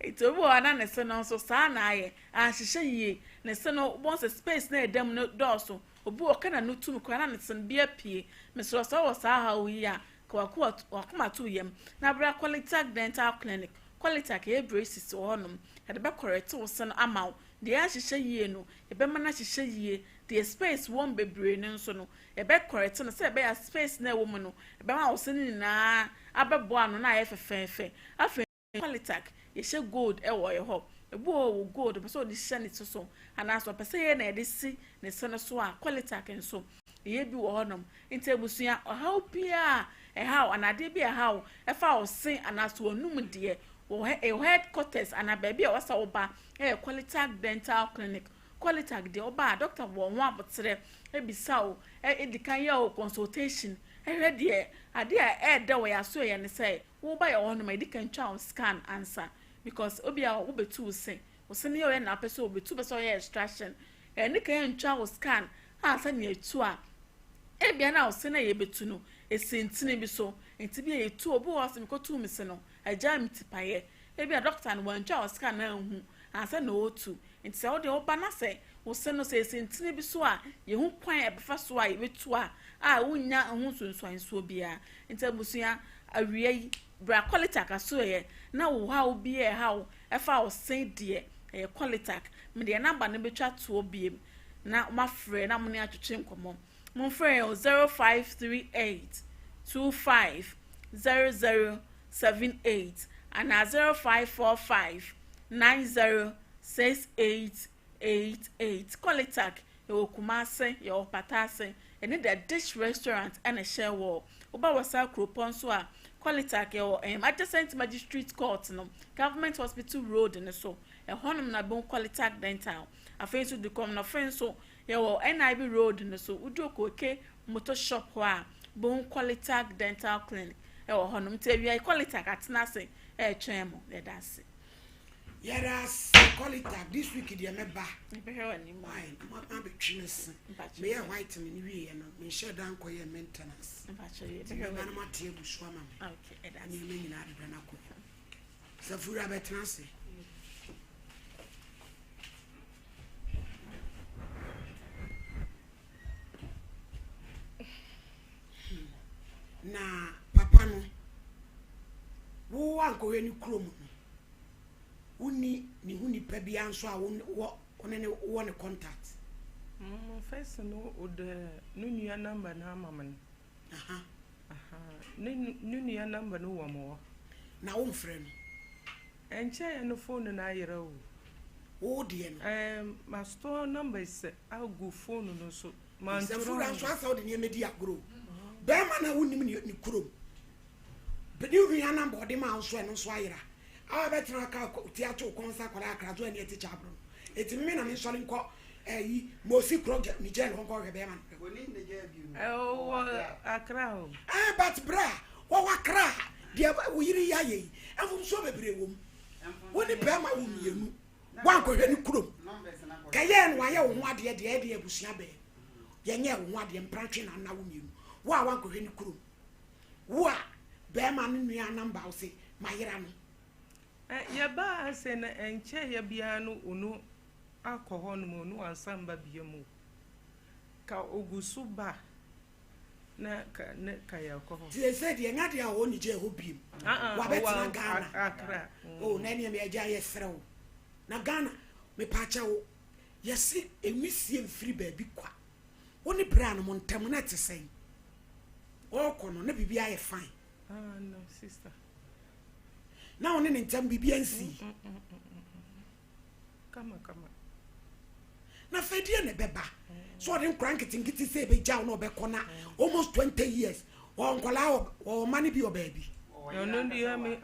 Nti obi wɔ hɔ a na ne se no nso saa na ayɛ, anhyehyɛ yie, ne se no wobɛhu sɛ space no a ɛda mu no dɔɔso. Obi wɔ hɔ ɔka n'ano tom koraa na ne se no bi apue. Mesrɛ wo sɛ wowɔ saa haw yi a, Ka w'akoma to wo yam na bra Qualitac Dental Clinic. Qualitac yɛyɛ braces wɔ hɔnom. Yɛde bɛkɔrɛte wo se no ama wo. Deɛ anhyehyɛ yie no, yɛbɛma no ahyehyɛ yie. Deɛ space wɔ mu bebree no nso no, yɛbɛkɔrɛte no sɛ ɛbɛyɛ a space no a ɛwɔ mu no, ɛbɛma wo se no nyinaa abɛboa ano na ayɛ fɛfɛɛfɛ. Afei. Qualitac, yɛhyɛ gold wɔ yɛ hɔ. Ebi wɔ hɔ ɔwɔ gold, ɔpɛ sɛ ɔde hyɛ ne ti so, anaasɛ ɔpɛ sɛ yɛn na yɛde si ne se no so a, Qualitac nso, yɛyɛ bi wɔ hɔnom. Nti abusua, ɔhaw biara a ɛhaw anaa adeɛ bi a ɛhaw ɛfa wo se anaasɛ w'anum deɛ, wɔ yɛ headquarters anaa baabi a ɛwɔ sɛ woba yɛ Qualitac Dental Clinic. Qualitac deɛ woba a, doctor wɔ ho aboterɛ bisa wo, ɛdi kan yɛ wo consultation, ɛhwɛ deɛ adeɛ a ɛɛdɛ wɔ yɛn asoɛeɛ ne sɛ, Wo ba yɛ wɔ hɔ nom a yɛdi kan twa wo scan ansa because obi a wo bɛtu wo se, wo se no yɛ ɔyɛ na wopɛ sɛ obetu wopɛ sɛ ɔyɛ extraction yɛdi kan ntwa wo scan ansa na yɛatu a ebia na wo se no a yɛbɛtu no esi ntini bi so nti bi a yɛtu obi wɔ hɔ sɛ mekɔtu me se no agyae me tipaeɛ ebia doctor no wantwa wo scan no anhu ansa na ɔretu nti sɛ wo deɛ woba na sɛ wo se no sɛ esi ntini bi so a yɛhu kwan a ɛbɛfa so a yɛbɛtu a a wonnya ho nsunsuansoɔ biara nti abusua Awia yi, bra Qualitac asoɛeɛ na wo haw biara a ɛha wo ɛfa wo se deɛ, ɛyɛ Qualitac. Mede yɛn number no bɛtwa toɔ biom na moafrɛ na mo ne atwetwe nkɔmmɔ. Momfrɛ yɛn wɔ 0538 25 0078 anaa 0545 90 6888. Qualitac, yɛwɔ Kumase, yɛwɔ Pataase, Yɛne The Dish Restaurant na ɛhyɛ wɔ. Woba wɔ saa kuropɔn so a, Qualitac yɛwɔ ɛɛm adjacent Magistrate Court no, Government Hospital Road no so. Ɛhɔnom na wobɛhu Qualitac Dental. Afei nso Dukomnofe nso, yɛwɔ NIB Road no so. Wodu Okoeke Motor Shop hɔ a, wobɛhu Qualitac Dental Clinic wɔ hɔnom. Nti awia yi Qualitac atena ase retwɛn mo. Yɛda ase. Yɛda ase Qualitac this week deɛ mɛba. Mebɛhwɛ w'anim. Why na ma abɛtwi me se. Meyɛ white no ne wieɛ no menhyɛ da nkɔyɛ maintenance. Nti mɛba na mate agu so ama me. Okay, ɛda ase. Nneɛma nyinaa deda no akɔ. Safura bɛtena ase. Na papa no, wo ankɔhwɛ ne kurom no, wonni ne ho nipa biara nso a wo wo ne ne wɔ ne contact. Mm, first no, ɔde ne nua number no ama me no. Aha. Aha, ne ne nua number no wɔ mo hɔ. Na womfrɛ no? Ɛnkyɛeɛ no phone no ayera o. Wo deɛ no? Ɛɛ, ma store numbers agu phone no so. Safura nso asɛ wode nneɛma di agorɔ o. Bɛrima no a wonim ne ne kurom. Ne nua namba ɔde maa wo nso ɛno nso ayera. A bɛtena aka ti ato kɔn sa akwadaa akra so ɛne ɛte kyɛ aboro no. Eti me na me nsɔre nkɔ ɛyi Mosi kuro Niger hɔ nkɔ hwɛ bɛrima no. Ɛwɔ Accra hɔ. Ɛɛ but bra wɔwɔ Accra deɛ wo yere yi ayɛ yi mfomsoɔ bebree wɔ mu. Wo ne bɛrima wo mmienu wankɔhwɛ ne kurom. Kɛyɛɛ no wayɛ wo ho adeɛ deɛ ɛdeɛ abusua bɛɛ yɛnyɛ wo ho adeɛ mpratwe na nna wo mmienu wo a wankɔhwɛ ne kurom. Wo a bɛrima no nua namba wo se mayera no. Ɛ yɛbaa ha sei no ɛnkyɛeɛ biara no onu akɔ hɔ nom onu wansan ba biom o. Ka ogu so ba na ka ne ka yɛkɔ hɔ. Nti seesei deɛ ɛnyɛ adeɛ a ɔwɔ Niger hɔ biom. Ah ah Wabɛtena ɔwɔ Ghana. Accra. Oh na ɛneɛ me agya yɛsrɛ wo na Ghana mepaakyɛw yɛse nwisie mfiri baabi kwa. Wo ne bra no mo ntam no ɛte sɛn? Ɔɔkɔ no na biribi ayɛ fine. Ah no sister. Na wo ne ne ntam biribi ansii. Mm, mm, mm, kama kama. Na afei deɛ na ɛbɛba sɛ ɔde nkora nketenkete sɛ ɛbɛgya wo na ɔbɛkɔ na almost 20 years ɔwɔ nkɔlaa ɔwɔ mma no bi wɔ baabi. Ɔno deɛ me.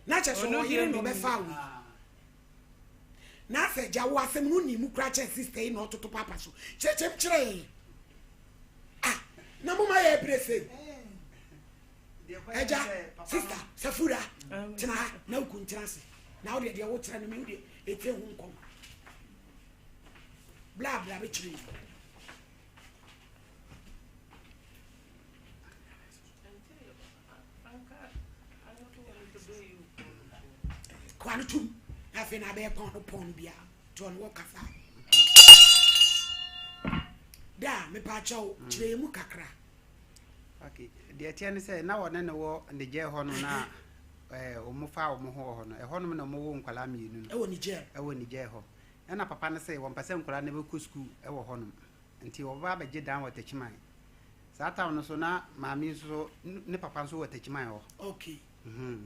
Na kyɛ sɛ ɔyere na ɔbɛfa wei. Na sɛ gya wo asɛm no nim mu kora kyɛn sister yi na ɔtoto papa so kyerɛkyerɛm kyerɛ yɛn. Ah, na mo ma yɛ ebere sei. Ɛgya, sister, Safura, tena ha na woku ntena ase. Na wo deɛ deɛ wokyerɛ no me wo deɛ ɛtie ho nkɔm. Bla bla bɛkyerɛ yi. Kwa no tum na afei na abɛyɛ pɔn no pɔn no bia nti ɔno wɔ kasa. Da mepaakyɛw kyerɛ yɛ mu kakra. Okay, deɛ ɛteɛ ne sɛ na wɔne no wɔ Niger hɔ no na eh, wɔn fa wɔn ho wɔ hɔ no ɛhɔnom na wɔwo nkwadaa mmienu no. Ɛwɔ Niger. Ɛwɔ Niger hɔ. Ɛna papa no sɛ wɔmpɛ sɛ nkwadaa no bɛkɔ sukuu ɛwɔ hɔnom nti wɔbɛba abɛgye dan wɔ Takyiman. Saa tam no so na maame yi nso ne papa nso wɔ Takyiman hɔ. Okay. Mm-hmm.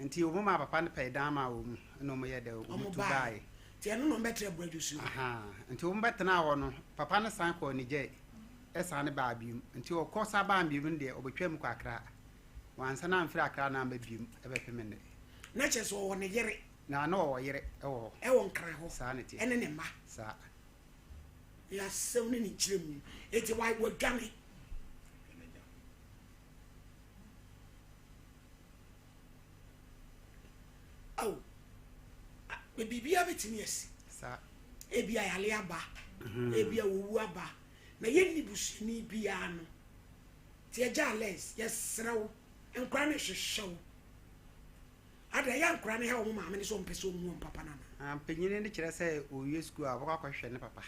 Nti wɔn maa papa no pɛɛ dan maa wɔn ɛna wɔn yɛ dɛ wɔn tu baae. Nti ɛno na wɔn bɛtena Aburadwo so. Nti wɔn bɛtena hɔ no papa no san kɔɔ Niger. Ɛsane baa biom. Nti ɔkɔ sa baa biom no deɛ ɔbɛtwam kɔ Accra. Wansane amfiri Accra na amba biom ɛbɛpem nnɛ. Na kyerɛ sɛ ɔwɔ ne yere. Na na ɔwɔ yere ɛwɔ hɔ. Ɛwɔ Nkran hɔ. Saa na ɛteɛ. Ɛne ne mma. Saa. Yɛ asɛm ne ne nkyerɛmu. Enti wa wadwane. Ao, biribiara bɛtumi asi. Saa. Ebia yare aba, ebia owu aba, na yɛnni busuani biara no. Nti Agya Alex, yɛsrɛ wo, nkwadaa no rehwehwɛ wo. Ada, ɛyɛ a nkwadaa no hɛ wɔn maame no sɛ wɔmpɛ sɛ wɔhu wɔn papa no anaa? Ah, panyin no kyerɛ sɛ owie sukuu a ɔbɛkɔ akɔhwehwɛ ne papa.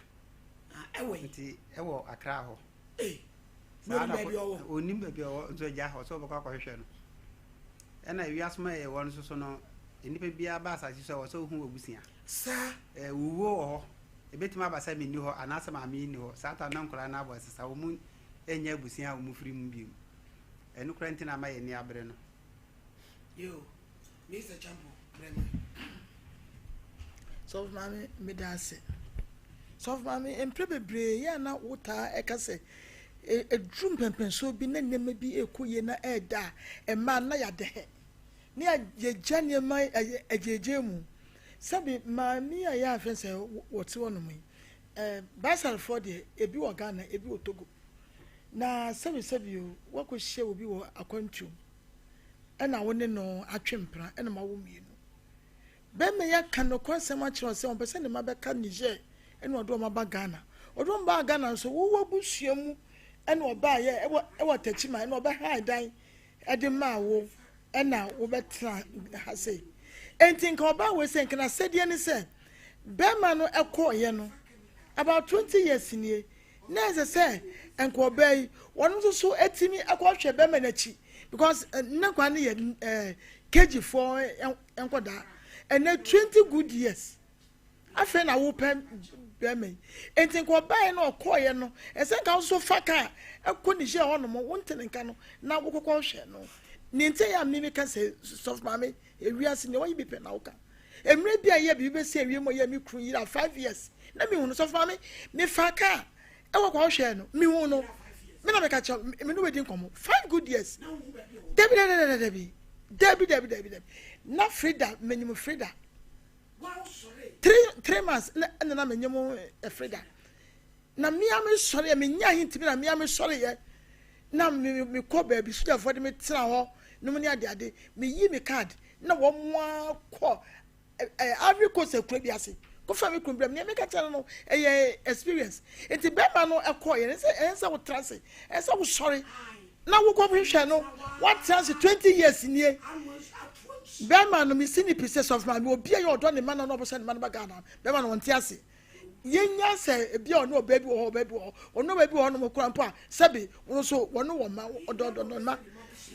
Ah, ɛwɔ yi? Nti ɛwɔ Accra hɔ. Ee, na onim baabi ɔwɔ? Onim baabi ɔwɔ, nso agya hɔ sɛ ɔbɛkɔ akɔhwehwɛ no. Ɛna ewiase mu a yɛwɔ no nso so no, nnipa biara ba asase so a, ɛwɔ sɛ wohu w'abusua. Saa. Ɛɛ, wuwuo wɔ hɔ. Ebetumi aba sɛ minni hɔ anaasɛ maame yi nni hɔ. Saa ta na nkwadaa no abɔ asesa, wɔn nnya abusua a wɔfiri mu bio. Ɛno koraa nti na ama yɛn ani abere no. Yo, Mister Champo, brɛ me. Sɔfo Maame, meda ase. Sɔfo Maame, mprɛ bebree yɛ a na wotaa ɛka sɛ ɛduru mpɛnpɛnsoɔ bi na nneɛma bi ɛrekɔ yie na ɛreda a, mmaa no na yɛadɛhɛ. Na yɛgya nneɛma agyeegyee mu. Sɛbi maame yi a yɛ ahwɛ sɛ wɔte hɔnom yi, Basalfoɔ deɛ ebi wɔ Ghana, ebi wɔ Togo. Na sɛbi sɛbi o, woakɔhyia obi wɔ akwantuo mu, ɛna wo ne no atwe mpena, ɛna moawo mmienu. Bɛrima yi aka nokwasɛm akyerɛ wo sɛ ɔmpɛ sɛ ne mma bɛka Niger ɛna ɔde wɔn aba Ghana. Ɔde wɔn baa Ghana nso, wo w'abusua mu ɛna ɔbaeɛ ɛwɔ ɛwɔ Techiman ɛna ɔbɛhae dan ɛde maa wo ɛna wobɛtena ha sei. Enti nka ɔbaa wei sɛ nka n'asɛdeɛ ne sɛ bɛrima no ɛkɔɔyɛ no about 20 years nie na ɛsɛ sɛ nka ɔbaa yi wɔn nso so atumi akɔhwɛ bɛrima no akyi because ne nkwa no yɛ ɛɛ KG foɔ nkɔdaa ɛnɛ 20 good years afei na wopɛ bɛrima yi nti nka ɔbaeɛ na ɔkɔɔeɛ no ɛsɛ nka nso fa kaa ɛkɔ ne hyia hɔ nom wonte ne nka no na wokɔkɔ hwɛ no ne nti yɛ a mimi ka sɛ sɔfo maame ewiase nea wɔyɛ bi pɛ na woka mmerɛ bi a yɛ biribi bɛsi awie mu yɛ me kunu yera 5 years na mehu no sɔfo maame mefa kaa ɛwɔ kɔ hwɛ no mehu no me na meka kyerɛ me ne wadi nkɔmmɔ 5 good years dabi dabi dabi dabi. Dabi dabi dabi dabi. Na Frida menyim Frida. 3 months na ɛna na menyim Frida. Na mmea me sɔre yɛ menya hint bi na mmea me sɔre yɛ na me me kɔ baabi sogyafoɔ de me tena hɔ nom ne ade ade me yi me card na wɔn mo akɔ ɛ Ivory Coast akura bi ase kɔfa me kunu brɛ me. Nea meka kyerɛ no ɛyɛ experience. Nti bɛrima no ɛkɔ yɛ ɛsɛ wotena ase, ɛsɛ wosɔre na wokɔ hwehwɛ no. Watena ase 20 years nie. Bɛrima no mesi ne pi sɛ sɔfo maame obi a yɛ ɔdɔ ne ma na ɔbɔ sɛ ne ma no ba Ghana. Bɛrima no wɔnte ase. Yɛnya sɛ ebi a ɔne ɔbaa bi wɔ hɔ, ɔbaa bi wɔ hɔ, ɔne ɔbaa bi wɔ hɔ nom kora mpo a, sɛbi wɔn nso wɔne wɔn ma ɔdɔ ɔdɔ ɔdɔ ma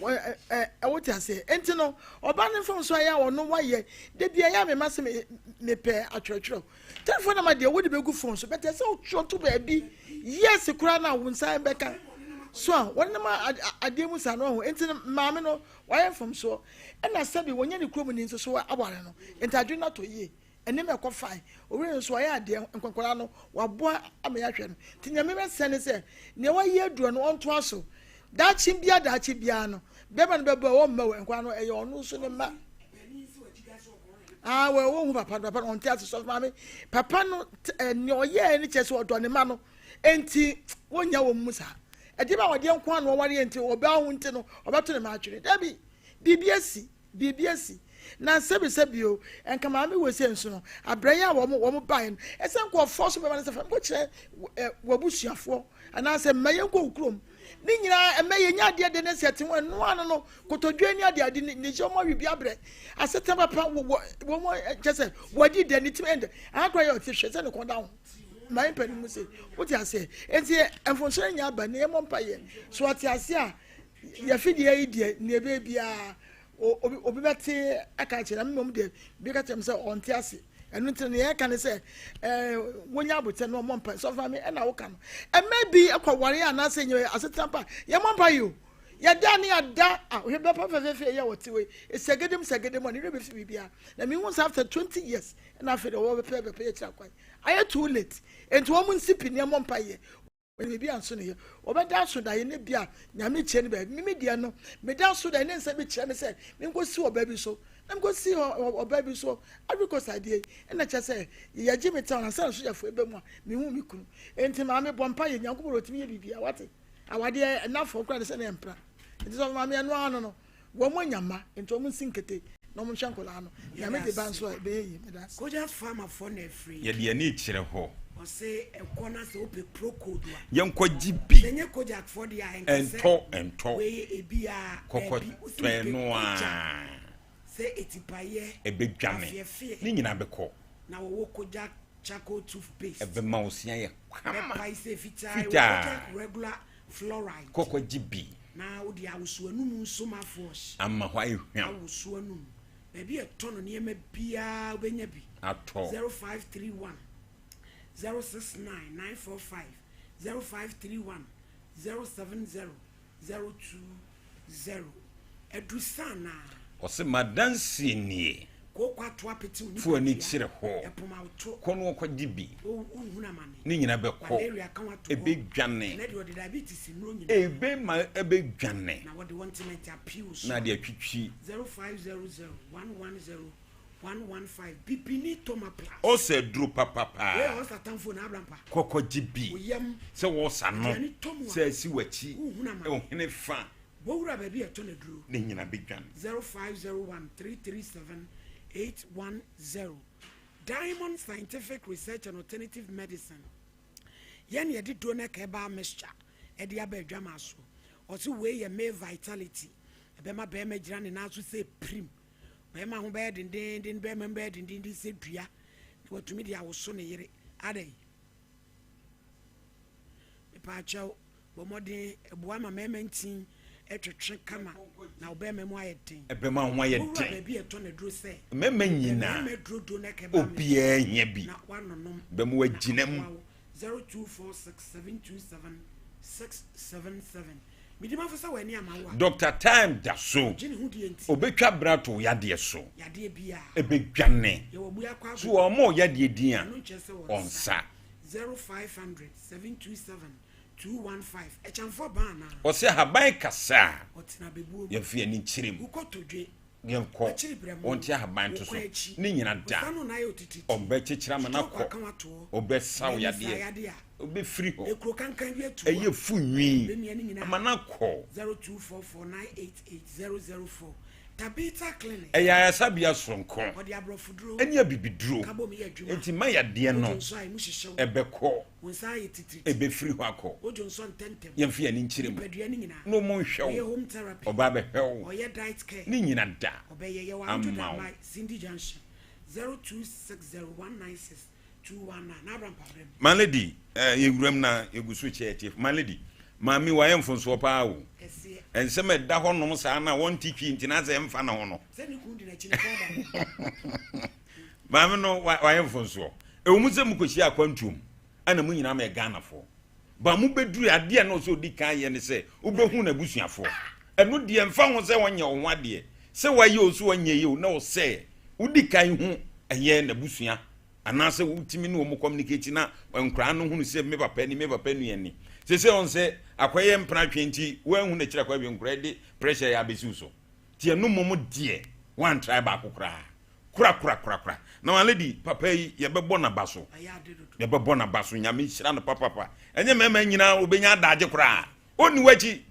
ɛ ɛ ɛwɔ te aseɛ. Nti no ɔbaa ne fam so ayɛ a ɔno wayɛ debi ɛyɛ a mema sɛ me mepɛ atwerɛtwerɛ telephone number deɛ wode bɛgu phone so bɛtɛ sɛ wotwerɛ to baabi years koraa na wo nsa bɛka so a wɔn nam adeɛ mu saa no ɔho. Nti no maame no wayɛ mfomsoɔ, ɛna sɛbi wɔnyɛ ne kurom ni nso so aware no nti adwene no atɔ yie ɛnim ɛkɔ fine. Owura nso ɔyɛ adeɛ nkwankwaraa no waboa ama yɛahwɛ no. Nti nyame bɛsɛ ne sɛ nea wayɛ aduro no ɔntoa so. Daakye bia daakye biara no bɛrima no bɛbɔ a ɔmma wɔ nkwaraa no ɛyɛ ɔno nso ne mma. Ah, wɔ wɔn hu papa no, papa no ɔnte ase. Sɔfo maame, papa no ɛ nea ɔyɛɛ ne kyerɛ sɛ ɔdɔ ne ma no, nti wɔnya wɔn mu saa ɛde ba wɔdeɛ nko ano ɔware yɛ. Nti ɔbaa ho nti no ɔbɛto ne ma atwere. Dabi, biribi asi, biribi asi na sɛbisɛbi o. Nka maame wɔ sɛ nso no abrɛ yi a wɔn baeɛ no ɛsɛ nkɔfoɔ so bɛma no sɛ fɛn kɔkyerɛ ɛ wɔabusuafoɔ anaasɛ mma yɛn kɔ kurom ne nyinaa. Ɛmɛ yɛn nya adeɛ de ne sɛ te ho ɛnoa no kotodwe ne adeɛ ade ne hyɛ wɔn awi bi abrɛ asetena papa wɔ wɔ wɔn kyɛ sɛ wɔadi dɛ ne tim ɛndɛ akora yɛ ɔte hwɛ sɛ ne kɔn da ho maa mpanin mu sɛ wote aseɛ. Nti mfonso nya aba ne yɛmmɔ mpa yɛ so ɔte ase a yɛfi deɛ yi deɛ nea ebe biara obi bɛte aka akyerɛ na mmom deɛ bi ka kyerɛ m sɛ ɔnte ase. Ɛno nti nea yɛka ne sɛ wonya abotɛ no ɔmmɔ mpa. Sɔfo mi ɛna woka no ɛmɛ bi ɛkɔ ware anaasɛ nyɛ asetena pa yɛmmɔ mpa yi o. Yɛda ne yɛda a ohwɛ bɛpa fɛfɛɛfɛ yɛ wɔte wei sɛgedem sɛgedem a ne werɛ bɛfi biribiara na mehu sɛ after 20 years ɛna afei deɛ wɔbɛpɛ bɛpɛ yɛkyerɛ kwan ayɛ too late. Nti wɔn nsi pi nneɛma mpa yɛ biribi anso ne yɛ wɔbɛda so da yɛ ne bi a Nyame kyerɛ ne baabi. Mimi deɛ no meda so da ne nsa bi kyerɛ me sɛ menkɔsi ɔbaa bi so na menkɔsi ɔbaa bi so Ivory adeɛ yi ɛna kyerɛ sɛ yɛgye me town ansa na sogyafoɔ ɛbɛ mu a mehu me kunu. Nti maame bɔ mpa yɛ Nyankopɔn ɔtumi yɛ biribiara. Wate awadeɛ ɛnafoɔ koraa de sɛ ne ɛmpra. Nti sɛ maame ɛno ano no wɔn mo anya mma nti wɔn nsi nkete na wɔn nhwɛ nkɔlaa no. Nyame de ba nso a ɛbɛyɛ yie. Meda ase. Kojak farmerfoɔ na afiri. Yɛde ani kyerɛ hɔ. Ɔse ɛkɔ na sɛ wopɛ Procold a Yɛnkɔgye bi. Sɛ nyɛ Kojak foɔ deɛ a ɛnka sɛ Ɛntɔ ɛntɔ. Wei ebi a Kɔkɔ dabi wosi tɔn mepɛ no Kojak a sɛ etipayɛ ɛbɛdwane afeɛfeɛ ne nyinaa bɛkɔ. Na wɔwɔ Kojak charcoal toothpaste. Ɛbɛma wo sea yɛ kama. Bɛpae sɛ fitaa. Ɛwɔ Fitaa. Kojak regular fluoride. Kɔkɔgye bi. Na wode awoso anum nso mouthwash. Ama hɔ ayɛ hwam. Awoso anum baabi a ɛtɔ no nneɛma biara wobɛnya bi. Atɔ. 0531 069 945, 0531 070 020 adusa na Ɔsɛ madansie nie. Kooko ato apete wo. Fo ani kyerɛ hɔ. Ɛpomawoto. Kɔ no ɔkɔgye bi. Wonhunu amane. Ne nyinaa bɛkɔ. Malaria ka wato hɔ. Ɛbɛdwane. Ɛnɛ deɛ ɔde diabetes nnuro nyinaa. Ɛbɛma ɛbɛdwane. Na wɔde wɔn ntimɛnti apii wo so. Na de atwitwi. 0500 110 115 Bibini Toma Plus. Ɔsɛ duro wei papapaa. Ɔsɛ atamfo na abrampa. Kɔkɔgye bi. Wo yam. Sɛ wɔsa no Aduane tɔ mu a sɛ asi w'akyi. Wohunu amane. Ɔhene fa. Bɔwura baabi a ɛtɔ no aduro. Ne nyinaa bɛdwane. 0501 337 810 Diamond Scientific Research and Alternative Medicine. Yɛn yɛde Donec herbal mixture ɛde aba adwama so. Ɔsi wei yɛ male vitality. Ɛbɛma bɛrima gyina ne nan so sɛ pirim. Bɛrima ho bɛyɛ dendenden, bɛrima mu bɛyɛ dendenden sɛ dua na watumi de awoso ne yere adɛn. Mepaakyɛw, bɔ mmɔden ɛboa ma mmarima ntin ɛtwetwe kama na ɔbɛrima mu ayɛ den. Ɛbɛma ho ayɛ Bɔwura den. Baabi a ɛtɔ no aduro sɛ Mmarima nyinaa. Mmarima aduro Donec herbal Obiara hia bi. na wanonom. Bɛma wagyina mu. 0246 727 677. Medimafo sɛ w'ani ama wo a Dr Time da so. Gye ne ho die nti. Obɛtwa bra to wo yadeɛ so. Yadeɛ biara. Ɛbɛdwane. Yɛwɔ bua kɔ So ɔma ɔyadeɛ din a ɛno nkyerɛ sɛ ɔnsa. 0500 727 215 ɛkyɛnfoɔ baa anaa. Ɔsɛ haban kasa a ɔtena bɛbuo. Yɛmfa yɛni nkyerɛ mu. Wokɔtɔ dwe. Yɛnkɔ, wɔnte ahaban to so, ne nyina da. Ɔbɛkyekyere ama no akɔ, ɔbɛsa wo yadeɛ, ɔbɛfiri hɔ. Ɛyɛ fu nwi ama no akɔ. Ɛyɛ ayaresabea soronko ne abibiduro, enti ma yadeɛ no ɛbɛkɔ. Ɛbɛfiri hɔ akɔ. Yɛmfa yɛn ani nkyerɛ mu na wɔn nhwɛ wo. Ɔbaa bɛhwɛ wo ne nyina da ama wo. My lady, eh, yɛwuram na yɛgu so kyɛ atie. My lady, maame wayɛ mfonsoɔ paa o. Nsɛm a ɛda hɔ nom saa na wɔnte twi nti na asɛ ɛmfa ne ho no. Maame no wayɛ mfonsoɔ. Ɛwɔ mu sɛ mokɔhyia akwantuom ɛna mo nyinaa moyɛ Ghanafoɔ. Ba mobɛduru adeɛ a na ɔsɛ ɔdi kan yɛ ne sɛ wobɛhu n'abusuafoɔ. Ɛno deɛ mfa ho sɛ wɔnyɛ wo ho adeɛ, sɛ wayɛ o sɛ wanyɛ yɛ o na ɔsɛ wodi kan hu ɛyɛ n'abusua anaasɛ wotumi ne wɔn communicate na nkoraa no hunu sɛ me papa ni me papa nua ni. Sese ɔn sɛ akɔyɛ mpena twe nti woanhu n'akyiri akɔ awie nkoraa de pressure yɛ abɛsi wo so. Nti ɛno mmom deɛ woantrae baako koraa. Korakorakorakora. Na my lady, papa yi, yɛbɛbɔ n'aba so. Yɛbɛbɔ n'aba so. Nyame nhyira no papapa. Ɛnyɛ mmarima nyinaa obɛnya adagye koraa. Ɔnni w'akyi.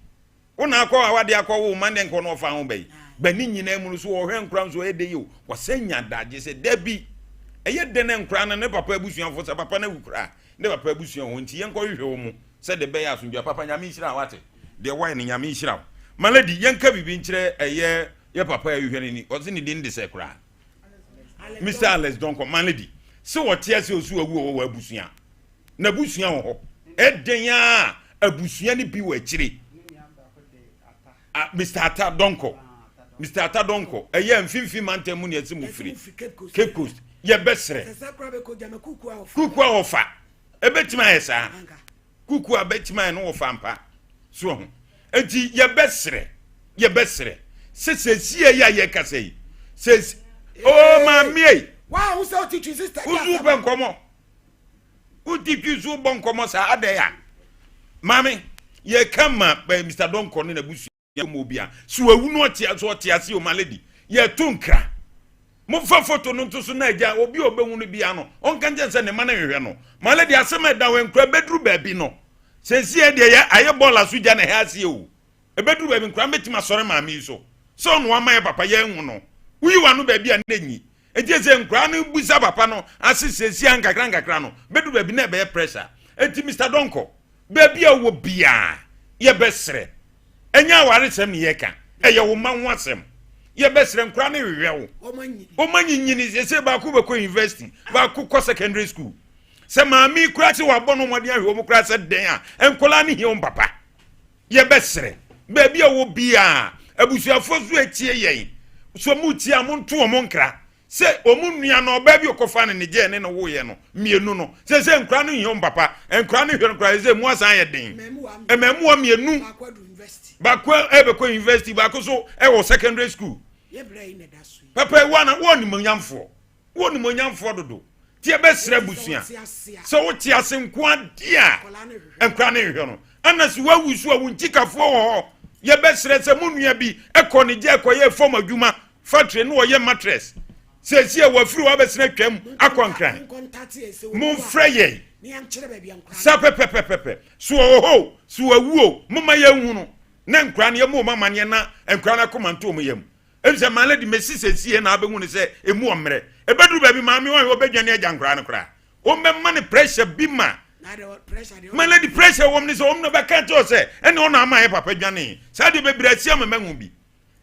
Wo na akɔ awade akɔ wo ma ne nkɔ no ɔfa ho bɛyi. Bɛ ne nyinaa mu no so ɔhwɛ nkora nso ɛyɛ dɛ yi o. Wɔsɛ nya adagye sɛ dabi. Ɛyɛ dɛ na nkora no ne papa abusuafo sɛ papa no awu koraa. Ne papa abusua wɔ hɔ nti yɛnkɔ hwehwɛ wɔn mu sɛ de bɛyɛ asomdwoe. Papa Nyame nhyira wo ate. Deɛ woayɛ no Nyame nhyira wo. My lady, yɛnka biribi nkyerɛ ɛyɛ yɛ papa a yɛhwɛ no ni ɔse ne din de sɛ koraa Mr. Alex Donkor my lady sɛ wɔte ase ɔsi wawu ɔwɔ wɔ abusua na abusua wɔ hɔ ɛdɛn a abusua no bi wɔ akyire Mr. Ata Donkor Mr. Ata Donkor ɛyɛ mfimfini mantam mu ne ɛsɛ mu firi Cape Coast yɛbɛsrɛ kuku a wɔfa ɛbɛtumi ayɛ saa Kuku a bɛtumi ayɛ no wɔ fa ampa. So ho. Enti yɛbɛsrɛ, yɛbɛsrɛ sɛ sɛsie yi a yɛkasa yi, sɛ oh maame ei. Wa wo sɛ wote twi sister Wosu pɛ nkɔmɔ. Wote twi so bɔ nkɔmɔ saa adɛn a. Maame, yɛka ma eh, Mr. Donkor ne n'abusua. Yɛ obi a so wawu no ɔte so ɔte ase o my lady yɛto nkra momfa foto no nto so na agya obi a ɔbɛhu no bia no ɔnka nkyɛn sɛ ne ma no nhwehwɛ no my lady asɛm a ɛda hɔ nkura bɛduru baabi no sɛsi deɛ yɛ ayɛ bɔɔla so gya na ɛhɛ aseɛ o ɛbɛduru baabi nkura bɛtumi asɔre maame yi so sɛ ɔno ama yɛ papa yɛnhu no woyi wano baabi a na nyi Enti sɛ nkoraa no bisa papa no ase siesie a nkakra nkakra no, bɛdu baabi na ɛbɛyɛ pressure. Enti Mister Donkor, baabi a wowɔ biara, yɛbɛsrɛ. Ɛnyɛ awaresɛm ne yɛka, ɛyɛ wo mma ho asɛm. Yɛbɛsrɛ, nkoraa no hwehwɛ wo. Wɔn anyinyini, sese baako bɛkɔ university, baako kɔ secondary school. Sɛ maame yi koraa sɛ wabɔ no mmɔden ahwɛ wɔn koraa sɛ dɛn a, nkwadaa no hia wɔn papa. Yɛbɛsrɛ, baabi a wɔ biara, abusuafoɔ nso atie yɛn. So mo tie a monto wɔn nkra sɛ wɔn nua no ɔbaa bi ɔkɔfa no ne gyɛɛ ne no woeɛ no mmienu no sɛ sɛ nkora no hia wɔn papa nkora no hwɛ no koraa sɛ mu asan yɛ den mmamuwa mmienu baako ɛbɛkɔ university baako so ɛwɔ secondary school papa ewu ana wɔn nimonyamfoɔ Wo onimuonyamfoɔ dodo nti yɛbɛsrɛ abusua sɛ wote ase nko adeɛ a nkora ne nhwɛ no ana sɛ woawu so a wo nkyikafoɔ wɔ hɔ yɛbɛsrɛ sɛ mo nua bi ɛkɔ ne gya ɛkɔyɛ fam adwuma factory ne ɔyɛ mattress sɛsi a wafiri hɔ abɛsena twam akɔ nkran momfrɛ yɛn sa pɛpɛpɛpɛpɛ so ɔwɔ hɔ so wawu o momma yɛnhunu na nkora no yɛmmɔ wɔn amaneɛ na nkora no akoma nto wɔn yam Efisɛ my lady mesi sesie na abɛhu no sɛ emu ɔmmerɛ. Ɛbɛduru baabi maame wɔn wɔbɛdwane agya nkoraa no koraa. Wɔn bɛma no pressure bi ma. My lady pressure wɔm ne sɛ wɔn na bɛka kyerɛ sɛ ɛne ɔna ama yɛ papa dwane. Saa deɛ bebree asi ama mahu bi.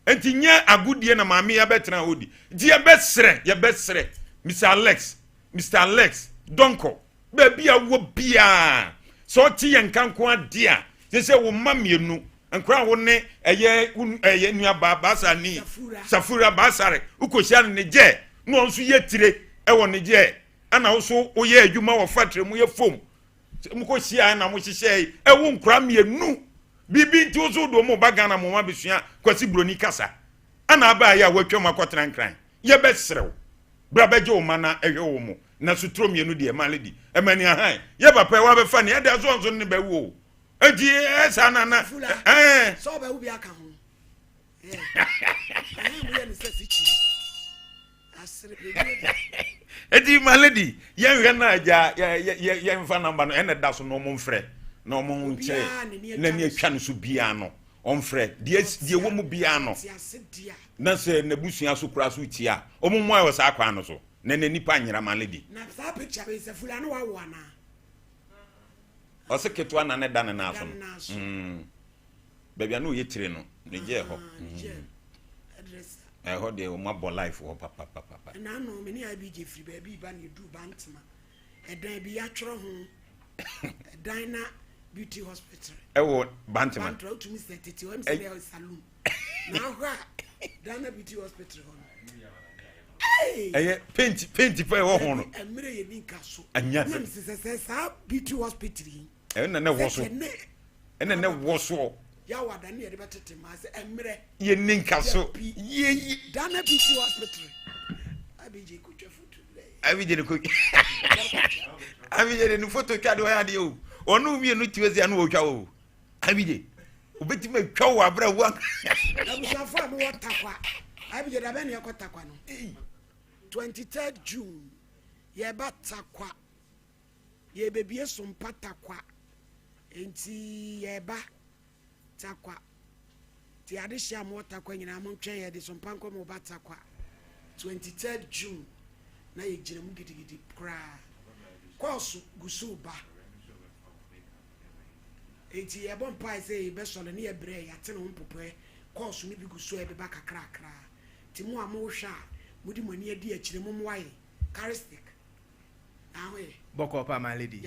Nti nyɛ agodie na maame yɛ abɛtena hɔ di. Nti yɛbɛsrɛ yɛbɛsrɛ Mr Alex Mr Alex Donkor. Baabi a wowɔ biara, sɛ ɔte yɛn nka nko adeɛ a, sɛ sɛ wo mma mmienu, nkora a wo ne ɛyɛ wo ɛyɛ nuabaa Baasa ni, Safura Baasare, wokɔhyia no ne gyɛ, na ɔno nso yɛ tire ɛwɔ ne gyɛ, ɛna wo so woyɛ adwuma wɔ factory mu yɛ fom, mokɔhyia na mohyehyɛ ɛwo nkora mmienu, biribi nti wo so wode wɔn ba Ghana mo abɛsua Kwasi Broni kasa, ɛna abaayɛ a woatwam akɔtena Nkran. Yɛbɛsrɛ wo, bra bɛgye wo mma na hwɛ wɔn mu. Na sotro mmienu deɛ, my lady, ɛma ni ahan. Yɛ papa yi wabɛfa nea ɛda so ɔnso ne bɛwu o. Enti ɛyɛ saa na na ɛɛ. Sɛ ɔbɛwu bi aka ho. Eti my lady, yɛnhwɛ na agya yɛmfa namba no ɛna da so na ɔmo mfrɛ na ɔmo nkyerɛ na ni atwa no so biara no ɔmfrɛ deɛ deɛ wɔ mu biara no na sɛ n'abusua so kura so tie a ɔmo mmoa wɔ saa kwan no so na na nipa nyera my lady. Na saa picture bɛ sɛ fulani wa wo anaa. Ɔsɛ ketewa na ne da ne nan so no. Mm. Baabi a na ɔyɛ tire no, ne gyɛɛ hɔ. Ɛhɔ deɛ wɔn abɔ life hɔ papapapa. Ɛna ano me ne IBJ firi baabi ba na yɛduru Bantama. Ɛdan bi yɛatwerɛ ho. Ɛdan na beauty hospital. Ɛwɔ Bantama. Bantama wotumi sɛ tete hɔ ɛm sɛ ɛyɛ saloon. Na ahɔ a dan na beauty hospital hɔ no. Ɛyɛ paint paint pɛ ɛwɔ ho no. Ɛmmerɛ yɛ ni nka so. Anya sɛ. Sɛ sɛ saa beauty hospital yi. Ɛna na ɛwɔ so. Ɛna na ɛwɔ soɔ. Yaw ada ne yɛde bɛtete maa sɛ ɛmmerɛ. Yɛ ni nka so. Yie. Dana beauty hospital. Abigye kotwa foto. Abigye ne kotwa. Abigye de ne foto twa de ɔyɛ adeɛ o. Ɔno mmienu ti ɔsi ano ɔtwa o. Abigye. Obetumi atwa wo abira wo. Abusuafo a mowɔ Takwa. Abigye da bɛn na yɛkɔ Takwa no? 23rd June yɛba Takwa. Yɛrebɛbie Sompa Tarkwa nti yɛreba Tarkwa nti adehyeɛ a mowɔ Tarkwa nyinaa montwɛn yɛde Sompa nkɔmɔ reba Tarkwa 23rd June na yɛgyina mu gidigidi koraa kɔɔso gu so reba nti yɛbɔ mpae sɛ yɛbɛsɔre ne yɛbrɛ yɛate ne ho mpopoɛ kɔɔso no bi gu so a ɛbɛba kakrakra nti mo a mohwɛ a mode mo ani adi akyire mommoa yɛn charistic. Bɔkɔɔ paa my lady.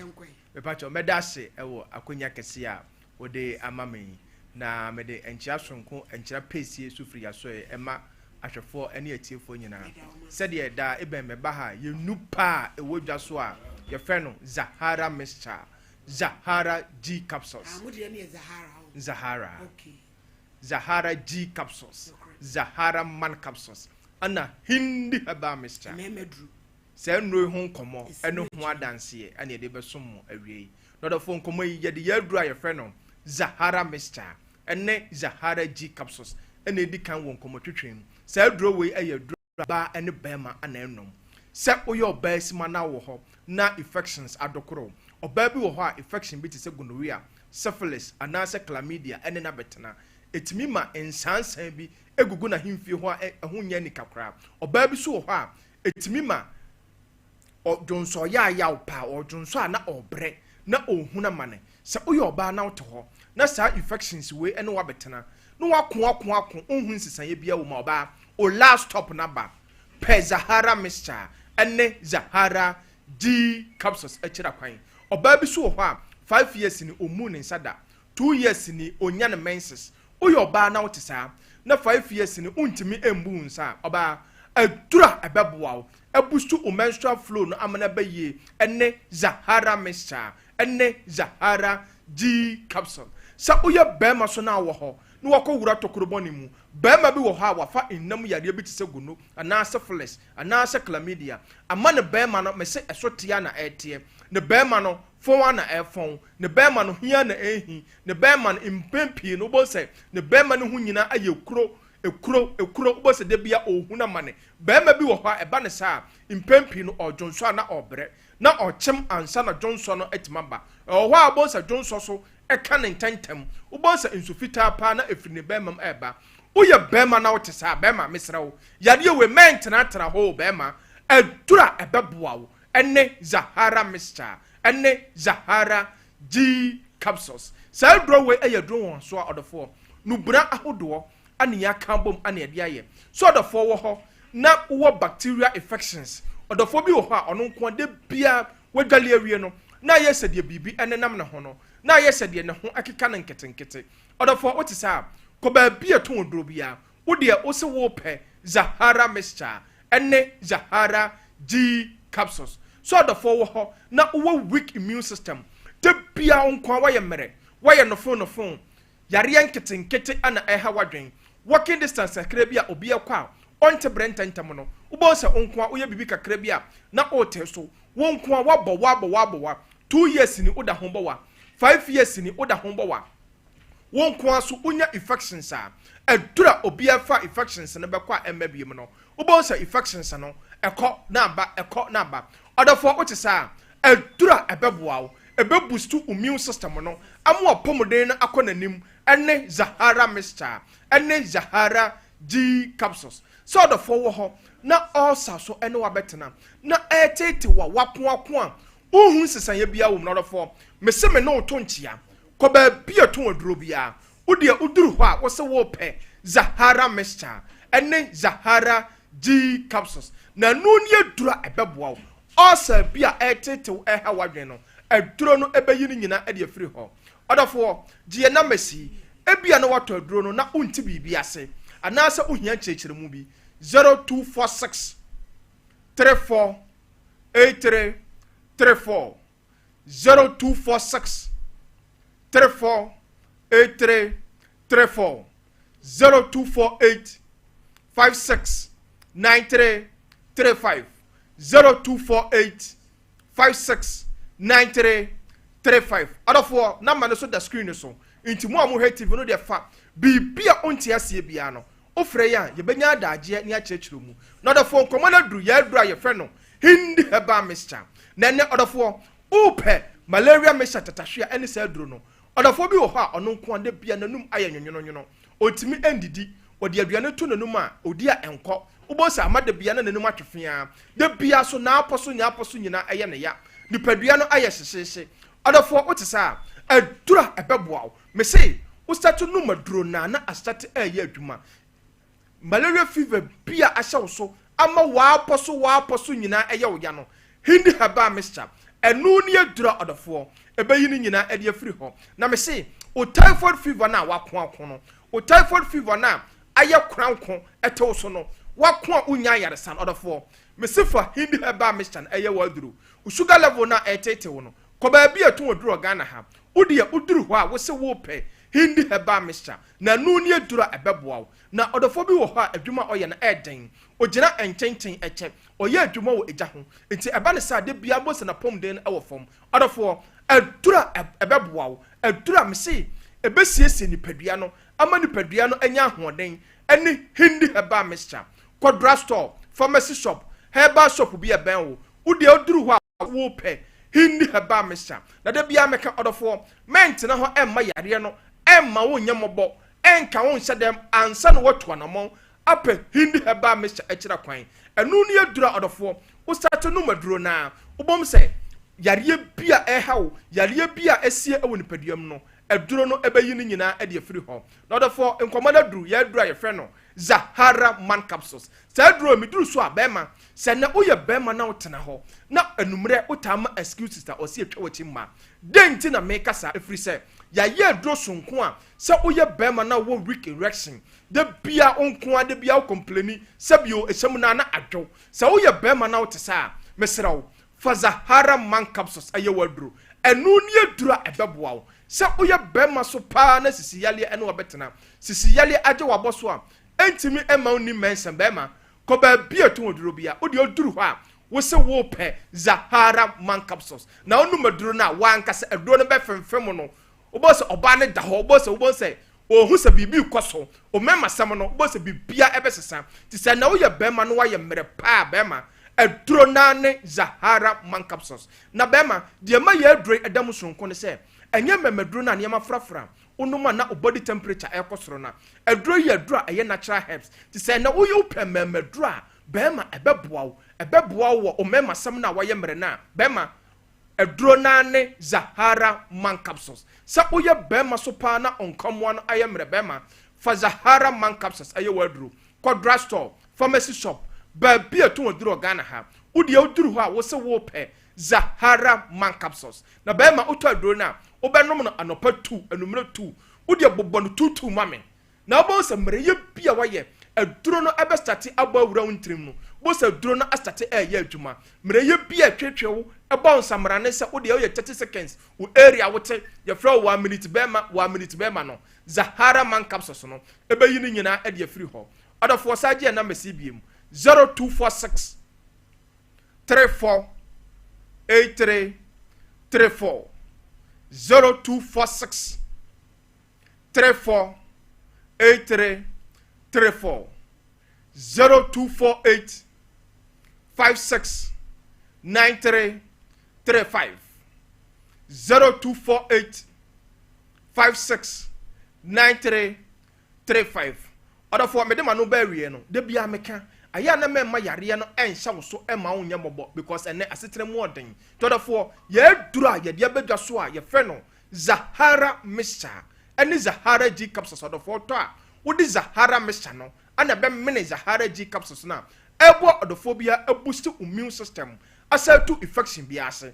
Mepakyɛw mɛda ase wɔ akwanya kɛse a wode ama me yi. Na mede nkyea soronko, nkyea pɛsie so firi Y'asoɛeɛ ɛma ahwɛfoɔ ne atiefoɔ nyinaa. Sɛdeɛ daa ebɛn mɛba ha a, yɛn pa a ɛwɔ dwa so a yɛfrɛ no Zahara Mixture, Zahara G Capsules. Ah, mo deɛ no yɛ Zahara o. Zahara. Okay. Zahara G Capsules, Zahara Man Capsules, ɛna Hindi Herbal Mixture. Mmarima duru. Saa nnuro yi ho nkɔmmɔ ne ho adanseɛ na yɛde rebɛsom mo awiei. Nɔdɔfoɔ, nkɔmmɔ yi, yɛde yɛn aduro a yɛfrɛ no Zahara Mixture ne Zahara G Capsules na ɛdi kan wɔ nkɔmmɔtwetwe mu. Saa aduro wei yɛ aduro a baa ne barima na ɛnom. Sɛ woyɛ ɔbaa sima na wowɔ hɔ na infections adokoro wo, ɔbaa bi wɔ hɔ a infection bi te sɛ gonorrhea, syphilis anaasɛ chlamydia ne no abɛtena. Ɛtumi ma nsaansaa bi gugu n'ahemfie hɔ a ɛho nyɛ anika koraa. Ɔbaa bi nso wɔ hɔ a Ɛtumi ma ɔdwonsɔ yaayaw paa, ɔdwonsɔ a na ɔrebrɛ, na ɔrehunu amane. Sɛ woyɛ ɔbaa na wote hɔ na saa infections wei ne wo abɛtena, na woako ako ako, wonhu nsesaeɛ biara wɔ mu a, ɔbaa, wo last stop no aba. Pɛ Zahara mixture ne Zahara G capsules akyira kwan. Ɔbaa bi nso wɔ hɔ a, 5 years ni ɔmmuu ne nsa da, 2 years ni ɔnnya ne menses, Woyɛ ɔbaa na wote saa na 5 years no wontumi mbu wo nsa a, ɔbaa, aduru a ɛbɛboa wo abustu wo menstrual flow no ama no aba yie ne Zahara mixture ne Zahara G capsule. Sɛ woyɛ barima so na wowɔ hɔ na woakɔ wura tokuro bɔne mu, barima bi wɔ hɔ a wafa nna mu yareɛ bi te sɛ gono anaa syphilis anaasɛ chlamydia ama ne barima no, mese ɛso teɛ a na ɛreteɛ, ne barima no fɔn a na ɛrefɔn, ne barima no hia na ɛrehi, Ne bɛrima no, mpɛn pii no, wobɛhu sɛ ne bɛrima no ho nyinaa ayɛ kuro, ekuro, ekuro. Wobɛhu sɛ da biara ɔrehunu amane. Barima bi wɔ hɔ a, ɛba no saa a, mpɛn pii no, ɔredwonsɔ a na ɔrebrɛ. Na ɔkyem ansa na dwonsɔ no atumi aba. Ɛwɔ hɔ a, wobɛhu sɛ dwonsɔ so ka no ntɛmntɛm. Wobɛhu sɛ nsu fitaa paa na ɛfiri ne bɛrima mu reba. Woyɛ barima na wote saa a, barima, mesrɛ wo, yadeɛ wei, mɛntenatena hɔ o, barima. Aduru a ɛbɛboa wo ne Zahara Mixture ne Zahara G capsules. Saa aduro wei yɛ aduro nwonwasoɔ a ɔdɔfoɔ nubena ahodoɔ ne yɛaka abom na yɛde ayɛ. Sɛ ɔdɔfoɔ wɔ hɔ na wowɔ bacteria infections, ɔdɔfoɔ bi wɔ hɔ a ɔno nko ara da biara wadwale awie no na ayɛ sɛ deɛ biribi nenam ne ho no, na ayɛ sɛ deɛ ne ho keka no nketenkete. Ɔdɔfoɔ wote saa a, kɔ baabi a ɛtɔn aduro biara, wo deɛ wose worepɛ Zahara mixture ne Zahara G capsules. Sɛ ɔdɔfoɔ wɔ hɔ na wowɔ weak immune system, da biara wo nko ara woayɛ mmerɛ, woayɛ nofo nofo, yareɛ nketenkete na ɛreha w'adwene, walking distance kakra bi a obi rekɔ a ɔnte berɛ ntɛmntɛm no, wobɛhu sɛ wo nko ara woyɛ biribi kakra bi a na woretee so, wo nko ara woabɔ wa abɔ wa abɔ wa, 2 years ni woda ho bɔ wa, 5 years ni woda ho bɔ wa. Wo nko ara so wonya infections a, aduru a obiara fa infections no bɛkɔ a ɛmma biom no, wobɛhu sɛ infections no ɛkɔ na aba, ɛkɔ na aba. Ɔdɔfoɔ wote saa a, aduru a ɛbɛboa wo, ɛbɛ boost wo immune system no ama w'apɔmuden no akɔ n'anim ɛne Zahara mixture ɛne Zahara G capsules. Sɛ ɔdɔfoɔ wɔ hɔ na ulcer so ɛne wo abɛtena na ɛreteete wo a, w'akoako a wonhu nsesaeɛ biara wɔ mu no, ɔdɔfoɔ, mese me ne wo to nkyea. Kɔ baabi a ɛtɔn aduro biara. Wo deɛ woduru hɔ a wose worepɛ Zahara mixture ne Zahara G capsules. Na ɛno ne aduro a ɛbɛboa wo. Ulcer bi a ɛretetew ɛreha w'adwene no, aduro no bɛyi ne nyinaa de afiri hɔ. Ɔdɔfoɔ, gye yɛn numbers yi. Ebia na woatɔ aduro no na wonte biribi ase anaasɛ wohia nkyerɛkyerɛmu bi. 0246 34 83 34. 0246 34 83 34 0248 56 93 35 0248 56 93 35 Adɔfoɔ, namba no so da screen no so nti mo a mohwɛ TV no deɛ fa biribi a wonte aseɛ biara no wofrɛ yɛn a yɛbɛnya adagyeɛ ne akyerɛkyerɛ mu. Na ɔdɔfoɔ, nkɔmmɔ no aduru yɛn aduru a yɛfrɛ no Hindi herbal mixture. Na ɛnnɛ ɔdɔfoɔ, wopɛ malaria mixture tatahwe a ɛne saa aduro no. Ɔdɔfoɔ bi wɔ hɔ a ɔno nko ara da biara n'anum ayɛ nwonwononwono. Ɔntumi ndidi. Ɔde aduane to n'anum a, ɔdi a ɛnkɔ. Wobɛhu sɛ ama da biara na n'anum atwe feaa. Da biara so, n'apɔ so, n'apɔ so nyinaa ɛyɛ no ya. Nipadua no ayɛ hyehyeehye. Ɔdɔfoɔ, wote saa a, aduro a ɛbɛboa wo. Mese, wo start nom aduro no a na astarte ɛreyɛ adwuma. Malaria fever bi a ahyɛ wo so ama w'apɔ so w'apɔ so nyinaa ɛyɛ wo ya no, Hindi herbal mixture, ɛno ne aduro a ɔdɔfoɔ, ɛbɛyi ne nyinaa ɛde afiri hɔ. Na mese, wo typhoid fever no a w'ako ako no, wo typhoid fever no a ayɛ koranko ɛte wo so no, w'ako a wonnya ayaresa no, ɔdɔfoɔ, mese fa Hindi herbal mixture no ɛyɛ w'aduro. Wo sugar level no a ɛreteetee wo no, kɔ baabi a ɛtɔn aduro wɔ Ghana ha, wo deɛ woduru hɔ a wose worepɛ Hindi herbal mixture, Na ɛno ne aduru a ɛbɛboa wo. Na ɔdɔfoɔ bi wɔ hɔ a adwuma a ɔyɛ no yɛ den. Ɔgyina nkyɛnkyɛn kyɛ. Ɔyɛ adwuma wɔ egya ho. Enti ɛba no saa a, da biara wobɛhu sɛ n'apɔmuden no wɔ fam. Ɔdɔfoɔ, aduru a ɛbɛboa wo, aduru a mese ɛbɛsiesie nipadua no ama nipadua no anya ahoɔden ne Hindi Herbal Mixture. Kɔ drugstore, pharmacy shop, herbal shop bi a ɛbɛn wo. Wo deɛ woduru hɔ a, wopɛ Hindi Herbal Mixture. Na da biara meka, ɔdɔfoɔ, mɛntena hɔ mma yareɛ no mma wo nyɛ mmɔbɔ, ɛnka wo nhyɛ dɛm ansa na woatu anamɔn apɛ Hindi Herbal Mixture akyira kwan. Ɛno ne aduro a ɔdɔfoɔ, wo start nom aduro no a, wobɛhu sɛ yareɛ bi a ɛreha wo, yareɛ bi a asie wɔ nipadua mu no, aduro no bɛyi ne nyinaa de afiri hɔ. Na ɔdɔfoɔ, nkɔmmɔ no aduru, yɛn aduro a yɛfrɛ no Zahara Man Capsules. Saa aduro yi, meduru so a, bɛrima, sɛ nnɛ woyɛ bɛrima na wotena hɔ na anummerɛ wotaa ma excuses a, ɔse atwa w'akyi mma. Dɛn nti na meka saa? Ɛfiri sɛ yɛayɛ aduro sononko a sɛ woyɛ barima na wowɔ weak erection da biara wo nko ara da biara wo complaini sɛ bio ɛhyɛ mu no ara na adwo. Sɛ woyɛ barima na wote saa a, mesrɛ wo fa Zahara Man Capsules ɛyɛ w'aduro. Ɛno ne aduro a ɛbɛboa wo. Sɛ woyɛ barima so paa na sisi yareɛ ɛne wo abɛtena, sisi yareɛ agye w'abɔso a, ɛntumi mma wo nni mmɛnsɛm. Barima, kɔ baabi a ɛtɔn aduro biara, wo deɛ woduru hɔ a, Wose worepɛ Zahara man capsules na wonom aduro no a, w'ankasa aduro no bɛfemfem no. Wobɛhu sɛ ɔbaa no da hɔ, wobɛhu sɛ wobɛhu sɛ ɔrehu sɛ biribi rekɔ so. Omɛmasɛm no, wobɛhu sɛ biribiara ɛbɛsesa. Nti sɛ na woyɛ bɛrima na woayɛ mmerɛ paa bɛrima, aduro no ara ne Zahara man capsules. Na bɛrima, deɛ ɛma yɛn aduro yi ɛda mu sononko ne sɛ, ɛnyɛ mmɛmaduro no a nneɛma frafra wonom a na wo body temperature ɛrekɔ soro no a. Aduro yi yɛ aduro a ɛyɛ natural herbs. Nti sɛ na woyɛ wopɛ mmɛmaduro a, Bɛrima, ɛbɛboa wo. Ɛbɛboa wo wɔ wo mmarimasɛm no a woayɛ mmerɛ no a. Bɛrima, aduro no ara ne Zahara Man Capsules. Sɛ woyɛ barima so paa na wo nkamoa no ayɛ mmerɛ, bɛrima, fa Zahara Man Capsules ɛyɛ w'aduro. Kɔ drug store, pharmacy shop, baabi a ɛtɔn aduro wɔ Ghana ha. Wo deɛ woduru hɔ a, wose worepɛ Zahara Man Capsules. Na bɛrima, wotɔ aduro no a, wobɛnom no anɔpa tu, anwummerɛ tu. Wo deɛ bobɔ no tuutuu ma me. Na wobɛhu sɛ mmerɛyɛ bi a wayɛ aduro no bɛstate abɔ awura wo ntirim no, wobɛhu sɛ aduro no astate ɛreyɛ adwuma. Mmerɛyɛ bi a ɛtwetwe wo bɔ wo nsamrane sɛ wo deɛ woyɛ 30 seconds, wo area wote, yɛfrɛ wo one minute bɛrima, one minute bɛrima no, Zahara man capsules no ɛbɛyi ne nyinaa de afiri hɔ. Ɔdɔfoɔ san gye yɛn numbers yi biom, 0246 34 83 34, 0246. 34 83 34 0248 56 93 35 0248 56 93 35 Ɔdɔfoɔ, mede m'ano ba awieɛ no, da biara meka, ayɛ a na mɛmma yareɛ no ɛnhyɛ wo so ɛmma wo nyɛ mmɔbɔ because ɛnnɛ asetena mu ɔden. Nti ɔdɔfoɔ, yɛn aduro a yɛde abɛdwa so a yɛfrɛ no Zahara Mixture ɛne Zahara G Capsules, ɔdɔfoɔ tɔ a wode Zahara Mixture no ana ɛbɛmene Zahara G Capsules no a ɛboa ɔdɔfoɔ biara abusti wo immune system asa atu infection biara ase.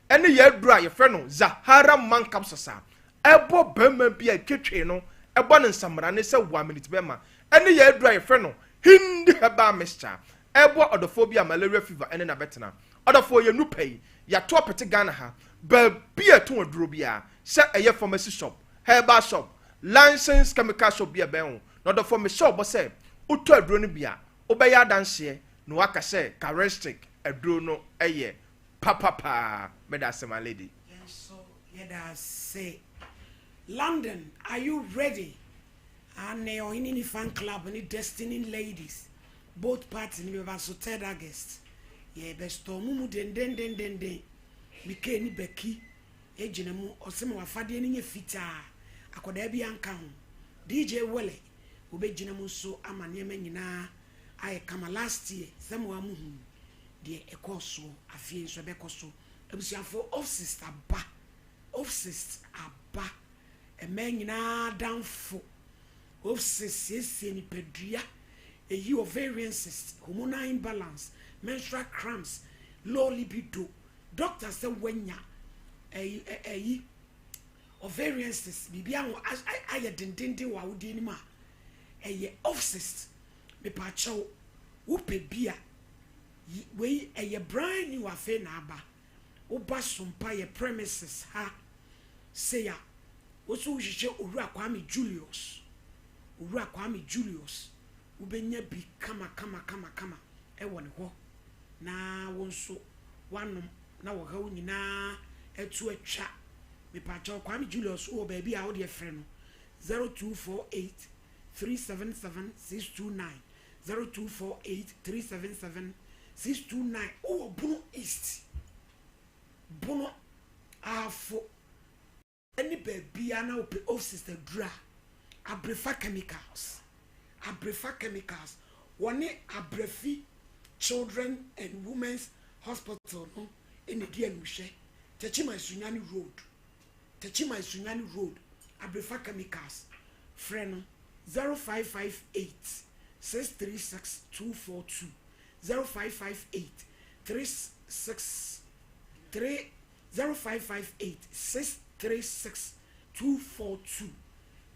Ɛne yɛn aduro a yɛfrɛ no Zahara Man Capsules a ɛbɔ barima bi a ɛtwetwe no ɛbɔ no nsamrane sɛ one minute bɛma, ɛne yɛn aduro a yɛfrɛ no Hindi Herbal Mixture a ɛboa ɔdɔfoɔ bi a malaria fever ɛne no abɛtena. Ɔdɔfoɔ, yɛn nupa yi, yɛato apete Ghana ha baabi a ɛtɔn aduro biara, sɛ ɛyɛ pharmacy shop, herbal shop, licensed chemical shop bi a ɛbɛn wo. Na ɔdɔfoɔ, mehyɛ wo bɔ sɛ wotɔ aduro no bi a, wobɛyɛ adanseɛ na woaka sɛ Charistic aduro no yɛ papa paa. Meda ase, my lady. Yɛn nso yɛda ase. London are you ready? Aane Ɔhene ni fan club ne Destiny Ladies boat party no bɛba so third August. Yɛbɛ storm mu dendendendenden. Mike ne Becky gyina mu ɔse ma wafadeɛ no nyɛ fitaa akɔdaa biara nka ho. DJ Wele ɔbɛgyina mu nso ama nneɛma nyinaa ayɛ kama. Last year sɛ mo ara mo huu deɛ ɛkɔɔ soɔ afei nso ɛbɛkɔ so. Abusuafoɔ Ofsist aba Ofsist aba mmaa nyinaa adamfo Ofsist siesie nipadua ɛyi ovarian cyst, hormonal imbalance, menstrual cramps, low libido. Doctor sɛ woanya ɛyi ɛyi ovarian cyst biribi aho ayɛ dendenden wɔ awodeɛ no mu a ɛyɛ Ofsist. Mepaakyɛw wopɛ bi a Yi wei ɛyɛ brand new afei na aba woba sompa yɛ premises ha sei a woso wohwehwɛ owura Kwame Julius owura Kwame Julius wobɛnya bi kama kama kama kama ɛwɔ ne hɔ na wo nso woanom na wɔhaw nyinaa atu atwa mepaakyɛw Kwame Julius wowɔ baabi a wodeɛ frɛ no 0248 377 629 0248 377 629 Wowɔ Bono East, Bono Ahafo ne baabiara na wopɛ offices aduru a, Abrefa Chemicals, Abrefa Chemicals, wɔne Abrafi Children and Women's Hospital no na ɛdi animhwɛ, Techiman Sunyani Road, Techiman Sunyani Road, Abrefa Chemicals, frɛ no 0558 636 242, 0558 36 3 0558 636 242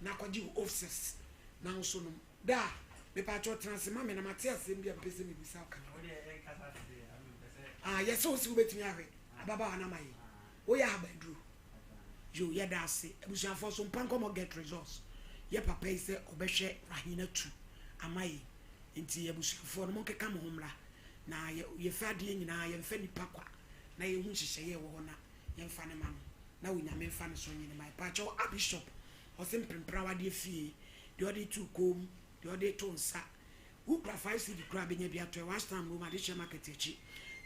na kɔgye wo offices na wo so nom. Da a, mepaakyɛw tena ase ma me na mate asɛm bi a mepɛ sɛ mebisa wo ka. Ah, yɛsɛ wo se wobɛtumi ahwɛ ababaawa no ama yɛn. Woyɛ ahabanduro. Yo, yɛda ase. Abusuafoɔ so mpa nkɔmmɔ get results. Yɛ papa yi sɛ ɔbɛhwɛ Rahina tu ama yɛn. Nti abusuafoɔ no monkeka mo ho mmra na yɛ yɛfɛ adeɛ nyinaa yɛmfa nipa kwa na yɛhu nhyehyɛeɛ ɛwɔ hɔ na yɛmfa no ma no na Onyame mfa no so nye ne ma. Paakyɛw a Bishop ɔse mprempren awadeɛ fie deɛ ɔde to kɔn mu deɛ ɔde to nsa Wokura five cedi koraa bɛnya bi atɔ ɛwɔ Ashtown Rome Adehyeɛ Market akyi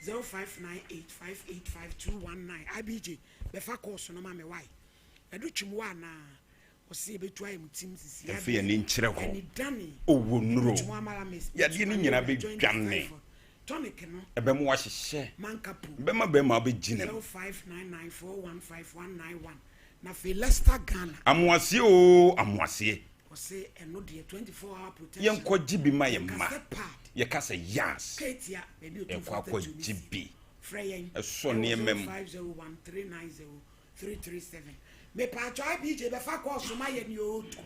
0598585219 IBJ bɛfa course no ma me wai Adu twim wɔ anaa Ɔse yɛbɛtu ayɛ mo tim sisi Yɛmfa yɛn ani nkyerɛ hɔ. Ɛni dane Owó nnuro. Twim amala miss Yadeɛ no nyinaa Join the bɛdwane. typhoid Tonic no Ɛbɛma woahyehyɛ. Mankapo Bɛma bɛrima abɛgyina mu. 0599415191 Na afei Leicester Ghana Amoaseɛ oo amoaseɛ. Ɔse ɛno deɛ 24 hour protection. Yɛnkɔ gye bi ma yɛn Yɛka mma. sɛ pad. Yɛka sɛ yas. Ketia baabi Yɛkɔ otumfoɔ akɔ statue no gye si. bi. Frɛ yɛn Ɛsɔ ɛwɔ nneɛma mu. 0501 390 337. Mepatwɔ IBJ bɛfa kɔɔso ma yɛn yoo tɔ.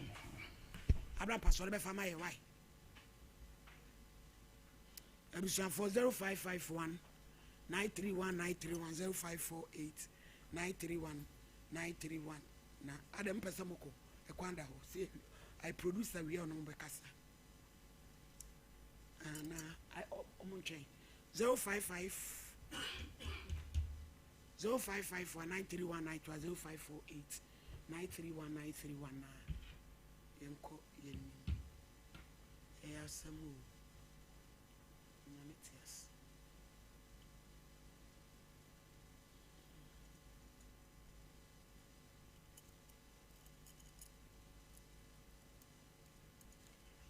Abra mpasɔre bɛfa ma yɛ wai. Abusuafoɔ 0551 931 931 0548 931 931 na adɛn mopɛ sɛ mokɔ ɛkwan da hɔ sɛ I producer wie a ɔno mobɛkasa na ɔmo ntwɛn 055 0551 931 931 0548 931 931 na. Yɛnkɔ yɛn anim. Ɛyɛ asɛm o. Nyame te ase.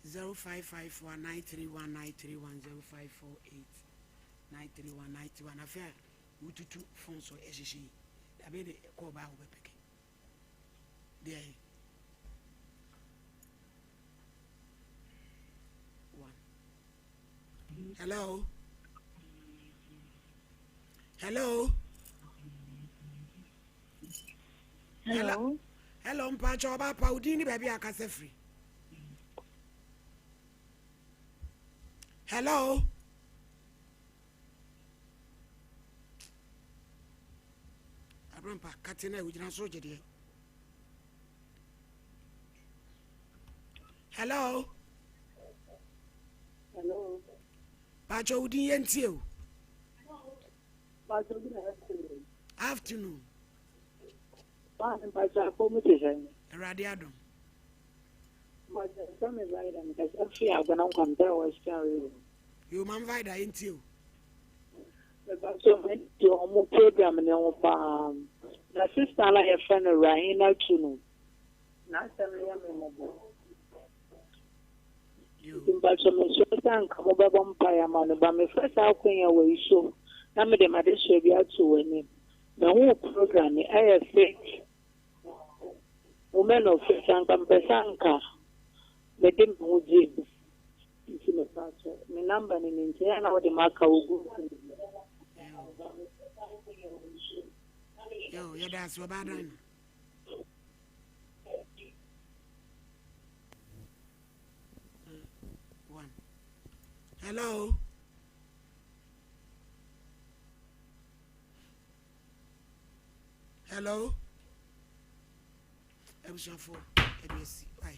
0554 931 931 0548 931 931 afei a wotutu fon so ɛhyehyɛ yi dabe de kɔɔ baa wobɛpɛkɛ deɛ one hello hello Hello. Hello, mpakyɛ ɔba pa wo din ne baabi a akasa firi. Hello. Abrampa kate na wogyina so gye deɛ. Hello. Hello. Pakyɛ wo din yɛ ntie o. Pakyɛ good afternoon. Afternoon. Maame mpakyɛ akɔ mu te sɛn? Awurade adom. Mpakyɛ sɛ me Vida mekasa firi Agona Nkwanta Western Region. Yo mam Vida yɛntie o. Mepakyɛ m'ani gye ɔmo program no ho paa. Na sister no a yɛfrɛ no Rahina Tu no n'asɛm no yɛ me mmɔbɔ. Nti mpakyɛ mesrɛ sɛ anka mobɛbɔ mpaeɛ ama no but mefa saa akwanya wei so na mede m'adesrɛ bi ato w'anim. Mahu wo program yi ɛyɛ faith women of faith anka mepɛ sɛ anka mede me ho gye mu nti mepakyɛ me number no ni nti ɛyɛ na wode maka wo group no mu. Yo, yɛda ase ɔbaa dan no. One. Hello. Hello. Abusuafo, ɛde asi. Why?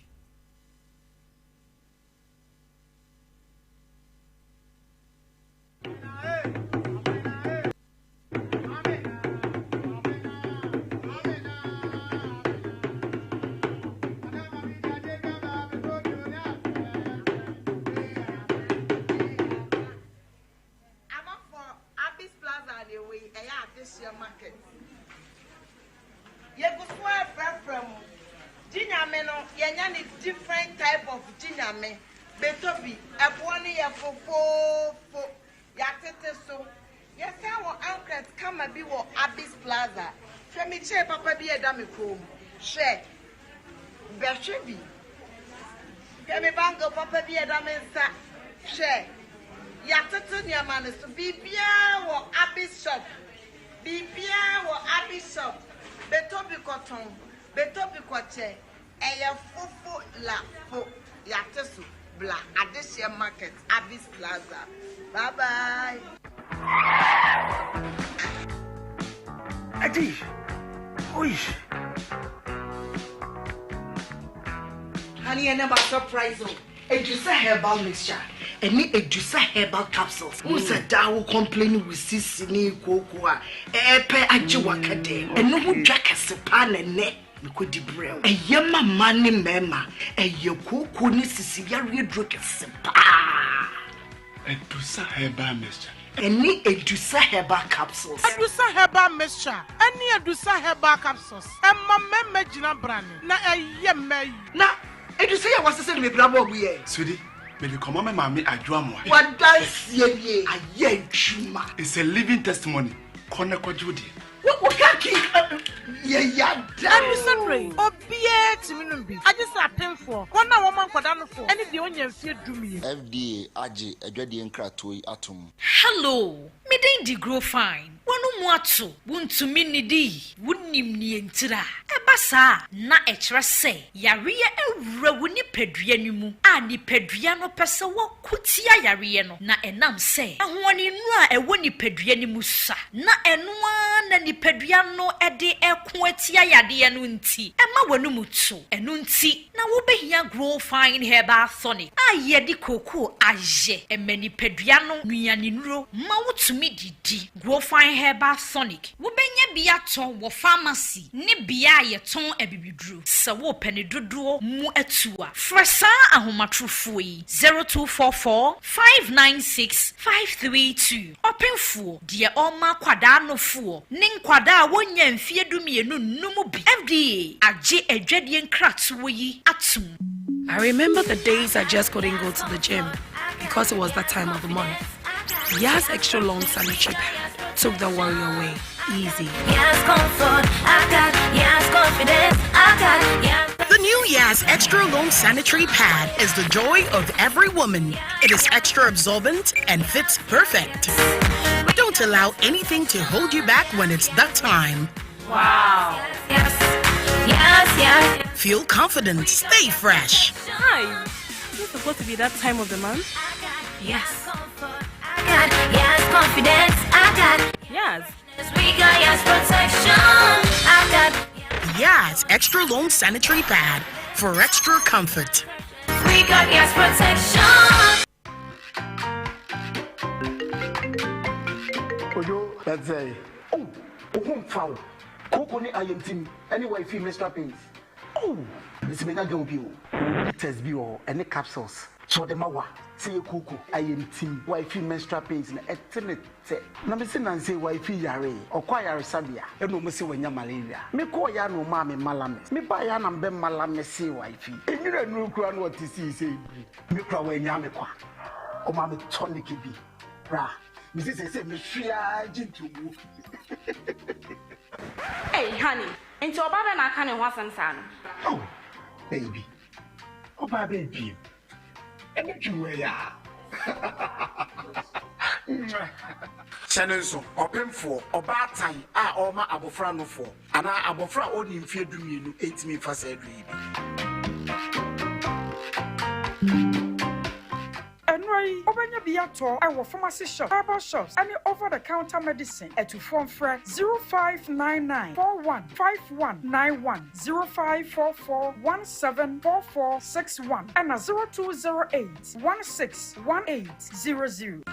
Amanfoɔ, Abis Plaza na ɛwɔ yi, ɛyɛ adehyeɛ market. Yɛgu so ara frɛfrɛ mo. Gye Nyame no, yɛanya no different type of Gye Nyame. Bɛtɔ bi, ɛboɔ no yɛ fofoofo. Yɛatete so. Yɛsan wɔ ankret kama bi wɔ Abis Plaza. Hwɛ me chain papa bi a ɛda me kɔn mu. Hwɛ. Bɛhwɛ bi. Hwɛ me bangle papa bi a ɛda me nsa. Hwɛ. Yɛatoto nneɛma no so. Biribiara wɔ Abis shop. Biribiara wɔ Abis shop. Bɛtɔ bi kɔtɔn. Bɛtɔ bi kɔkyɛ. Ɛyɛ fofo la fo yate so bla adehyeɛ market Abis plaza bye bye. Adi! Oi! Honey, ɛnɛ ma surprise o. Edusa herbal mixture ɛne Edusa herbal capsules. Wohu sɛ daa wo complain wo sisi ne kooko a ɛɛpɛ agye w'akadɛɛ. Ɛno ho dwa kɛse paa na ɛnɛ Mekɔdi brɛ wo. Ɛyɛ ma mmaa ne mmarima. Ɛyɛ kooko ne sisi yareɛ duro kɛse paa. Adusa herbal mixture. Ɛne Adusa herbal capsules. Adusa herbal mixture ɛne Adusa herbal capsules ɛma mmarima gyina brane na ɛyɛ mmaa yi. Na Adusa yi a wasesa no mepira bɔɔ mu yɛ. Sweetie, mede kɔma me maame Adwo Amoah. W'adanseɛ nie, ayɛ adwuma. It's a living testimony, kɔ na kɔgye wo deɛ. Wo wo kaki yɛ ya da. Ɛno sɛ berɛ yi, obiara tumi nom bi, agye sɛ apemfoɔ, wɔn a wɔma nkwadaa nofoɔ, ne deɛ ɔnnya mfeɛ dumien. FDA agye adwadie nkratoɔ yi atom. Hello, me din de Grow Fine. W'ano mu ato, wuntumi nnidi, wunnim nea entira. Ɛba saa a, na ɛkyerɛ sɛ yareɛ awura wo nipadua no mu a nipadua no pɛ sɛ wɔko tia yareɛ no, na ɛnam sɛ ahoɔdennuro a ɛwɔ nipadua no mu sua, na ɛno ara na. nipadua no de reko atia yadeɛ no nti, ɛma w'anum to. Ɛno nti na wobɛhia Grow Fine Herbal Tonic a yɛde kookoo ayɛ. Ɛma nipadua no nnuanennuro ma wotumi didi. Grow Fine Herbal Tonic, wobɛnya bi atɔ wɔ pharmacy ne bea a yɛtɔn abibiduro. Sɛ worepɛ ne dodoɔ mu atu a, frɛ saa ahomatorofoɔ yi, 0244 596 532. Ɔpemfoɔ, deɛ ɔrema akwadaa nofoɔ ne nkwadaa a wɔnnya mfeɛ dumienu nnom bi. FDA agye adwadie nkratoɔ yi atom. I remember the days I just couldn't go to the gym because it was that time of the month. Yas Extra Long Sanitary Pad took the worry away. Easy. Yas comfort, I got Yas confidence, I got Yas. The new Yas Extra Long Sanitary Pad is the joy of every woman. It is extra absorbent and fits perfect. Don't allow anything to hold you back when it's that time. Wow. Yes, yes, yes. Feel confident, stay fresh. Hi. Is it supposed to be that time of the month? Yes. I got yes confidence. I got yes. We got yes protection. I got Yas Extra Long Sanitary Pad for extra comfort. We got yes protection. Ojo, that's a oh, wo ho mfa wo. Kooko ne ayamtim ne wifi menstrual pains. Oh, mesi menya girl bi o. Ɔwɔ bitters bi wɔ hɔ ɛne capsules. Sɛ ɔde ma wo a, sɛ ɛyɛ kooko, ayamtim, wifi menstrual pains no, ɛte ne tɛ. Na mese nansa yi wifi yaree, ɔkɔ ayaresabea ɛna ɔmo se wanya malaria. Me kɔɔ yɛ a na ɔmaa me malamis. Me baa yɛ a na mebɛ malamisee wifi. Nwura nnuru koraa na ɔte sii sɛ ebiri. Me koraa wannya me kwa. Ɔmaa me tonic bi. Bra. Mese seesei mehwe ara gye ntomu. Ei honey, nti ɔbaa bɛn na aka ne ho asɛm saa no? Oh baby, ɔbaa bɛn bio? Ɛne dwuma yi a. Hyɛ no nso, ɔpemfoɔ, ɔbaatan a ɔrema abɔfra nofoɔ, anaa abɔfra a ɔnnii mfeɛ dumienu ntumi mfa saa aduro yi bi. Nnuro yi, wobɛnya bi atɔ wɔ pharmacy shops, herbal shops ne over the counter medicine. Atufoɔ mfrɛ 0599 41 5191, 0544 17 4461 ɛna 0208 16 1800.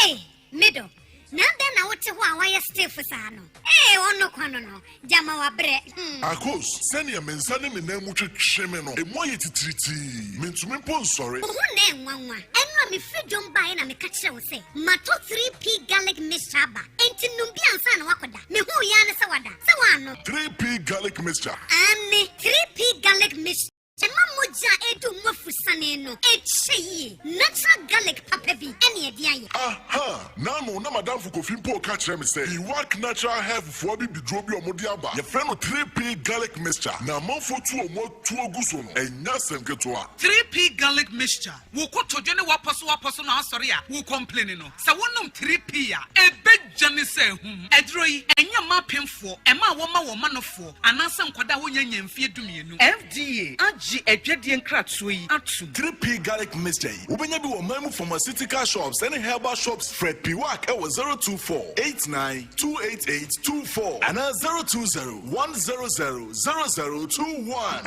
Ei, me dɔ, na adɛn na wote hɔ a woayɛ stiff saa no? Ei, ɔno kwa no no, gyama wabrɛ, hmm. Akos, sɛnea me nsa ne me nan mu twetwe me no, emu ayɛ titiritii. Mintumi mpo nsɔre. Wo ho na ɛnwanwa. Ɛno a mefiri dwom baeɛ na meka kyerɛɛ wo sɛ matɔ 3P garlic mixture aba, enti nom bi ansa na woakɔda. Mehuu yi ara ne sɛ wada. Sɛ woannom? 3P garlic mixture. Aane, 3P garlic mixture. Ɛma mogya a ɛredu mu afusane no kyɛ yie. Natural garlic papa bi na yɛde ayɛ. Aha! N'ano na m'adamfo Kofi mpo reka kyerɛ me sɛ Iwak Natural Health foɔ abibiduro bi a wɔde aba, yɛfrɛ no 3P Garlic Mixture, na amanfoɔ tu wɔn atuo gu so no, ɛnyɛ asɛm ketewa. 3P Garlic Mixture, Wo kotodwe ne w'apɔsowapɔso no asɔre a wo complaini no, sɛ wonom 3P a, ɛbɛdwane sɛ ahum. Aduro yi, ɛnyɛ mma apemfoɔ, ɛma a wɔma wɔn manofoɔ, anaasɛ nkwadaa a wɔnnya nnya mfeɛ dumienu. FDA agye adwadie nkratoɔ yi atom. 3P Garlic Mixture yi, wobɛnya bi wɔ ɔman mu pharmaceutical shops ne herbal shops. Frɛ Piwak wɔ 024 89 288 24 anaa 020 100 0021.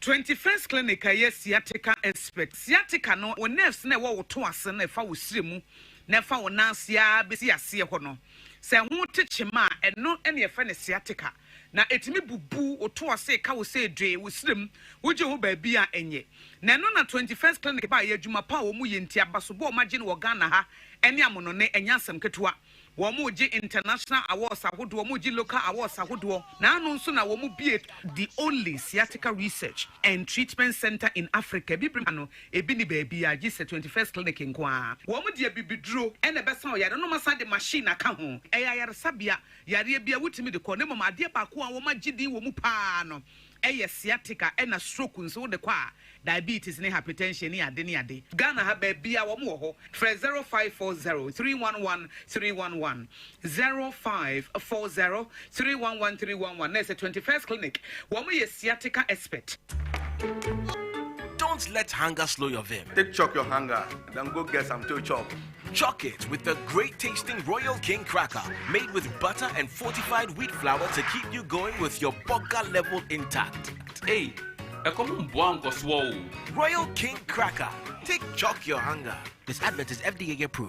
21st Clinic a ɛyɛ sciatica expert. Sciatica no, wo nerves no a ɛwɔ wo to ase no a ɛfa wo srɛ mu na ɛfa wo nan ase ara bɛsi aseɛ hɔ no, sɛ ɛho te kyema a, ɛno na yɛfrɛ no sciatica. Na ɛtumi bubu wo to ase, ka wo sɛ dwee, wo srɛ mu, wogye ho baabi a ɛnyɛ. Na ɛno na 21st Clinic baeɛ, adwuma pa a wɔyɛ nti, abasobɔ a wɔagye no wɔ Ghana ha ne amonɔne, ɛnyɛ asɛm ketewa. Wɔregye international awards ahodoɔ, wɔregye local awards ahodoɔ. N'ano nso na wɔbue the only sciatica research and treatment centre in Africa. Abibirem ha no, ebi nni baabiara gye sɛ 21st Clinic nko ara. Wɔde abibiduro na ɛbɛsa wo yareɛ na wɔasan de machine aka ho. Ɛyɛ ayaresabea, yareɛ biara wotumi de kɔ na mmom adeɛ baako a wɔagye din wɔ mu pa ara no yɛ sciatica ɛna stroke nso wode kɔ a diabetes ne hypertension ne ade ne ade. Ghana ha baabia wɔn wɔ hɔ frɛ 0540 311 311 0540 311 311 na ɛsɛ 21st clinic wɔn yɛ sciatica expert. Don't let hunger slow your vim. Take chalk your hunger, then go get some to chop. Chalk it with the great tasting Royal King cracker made with butter and fortified wheat flour to keep you going with your burger level intact. Hey, ɛkɔm mboa nkɔsoɔ o. Royal King cracker. Take chalk your hunger. This advert is FDA approved.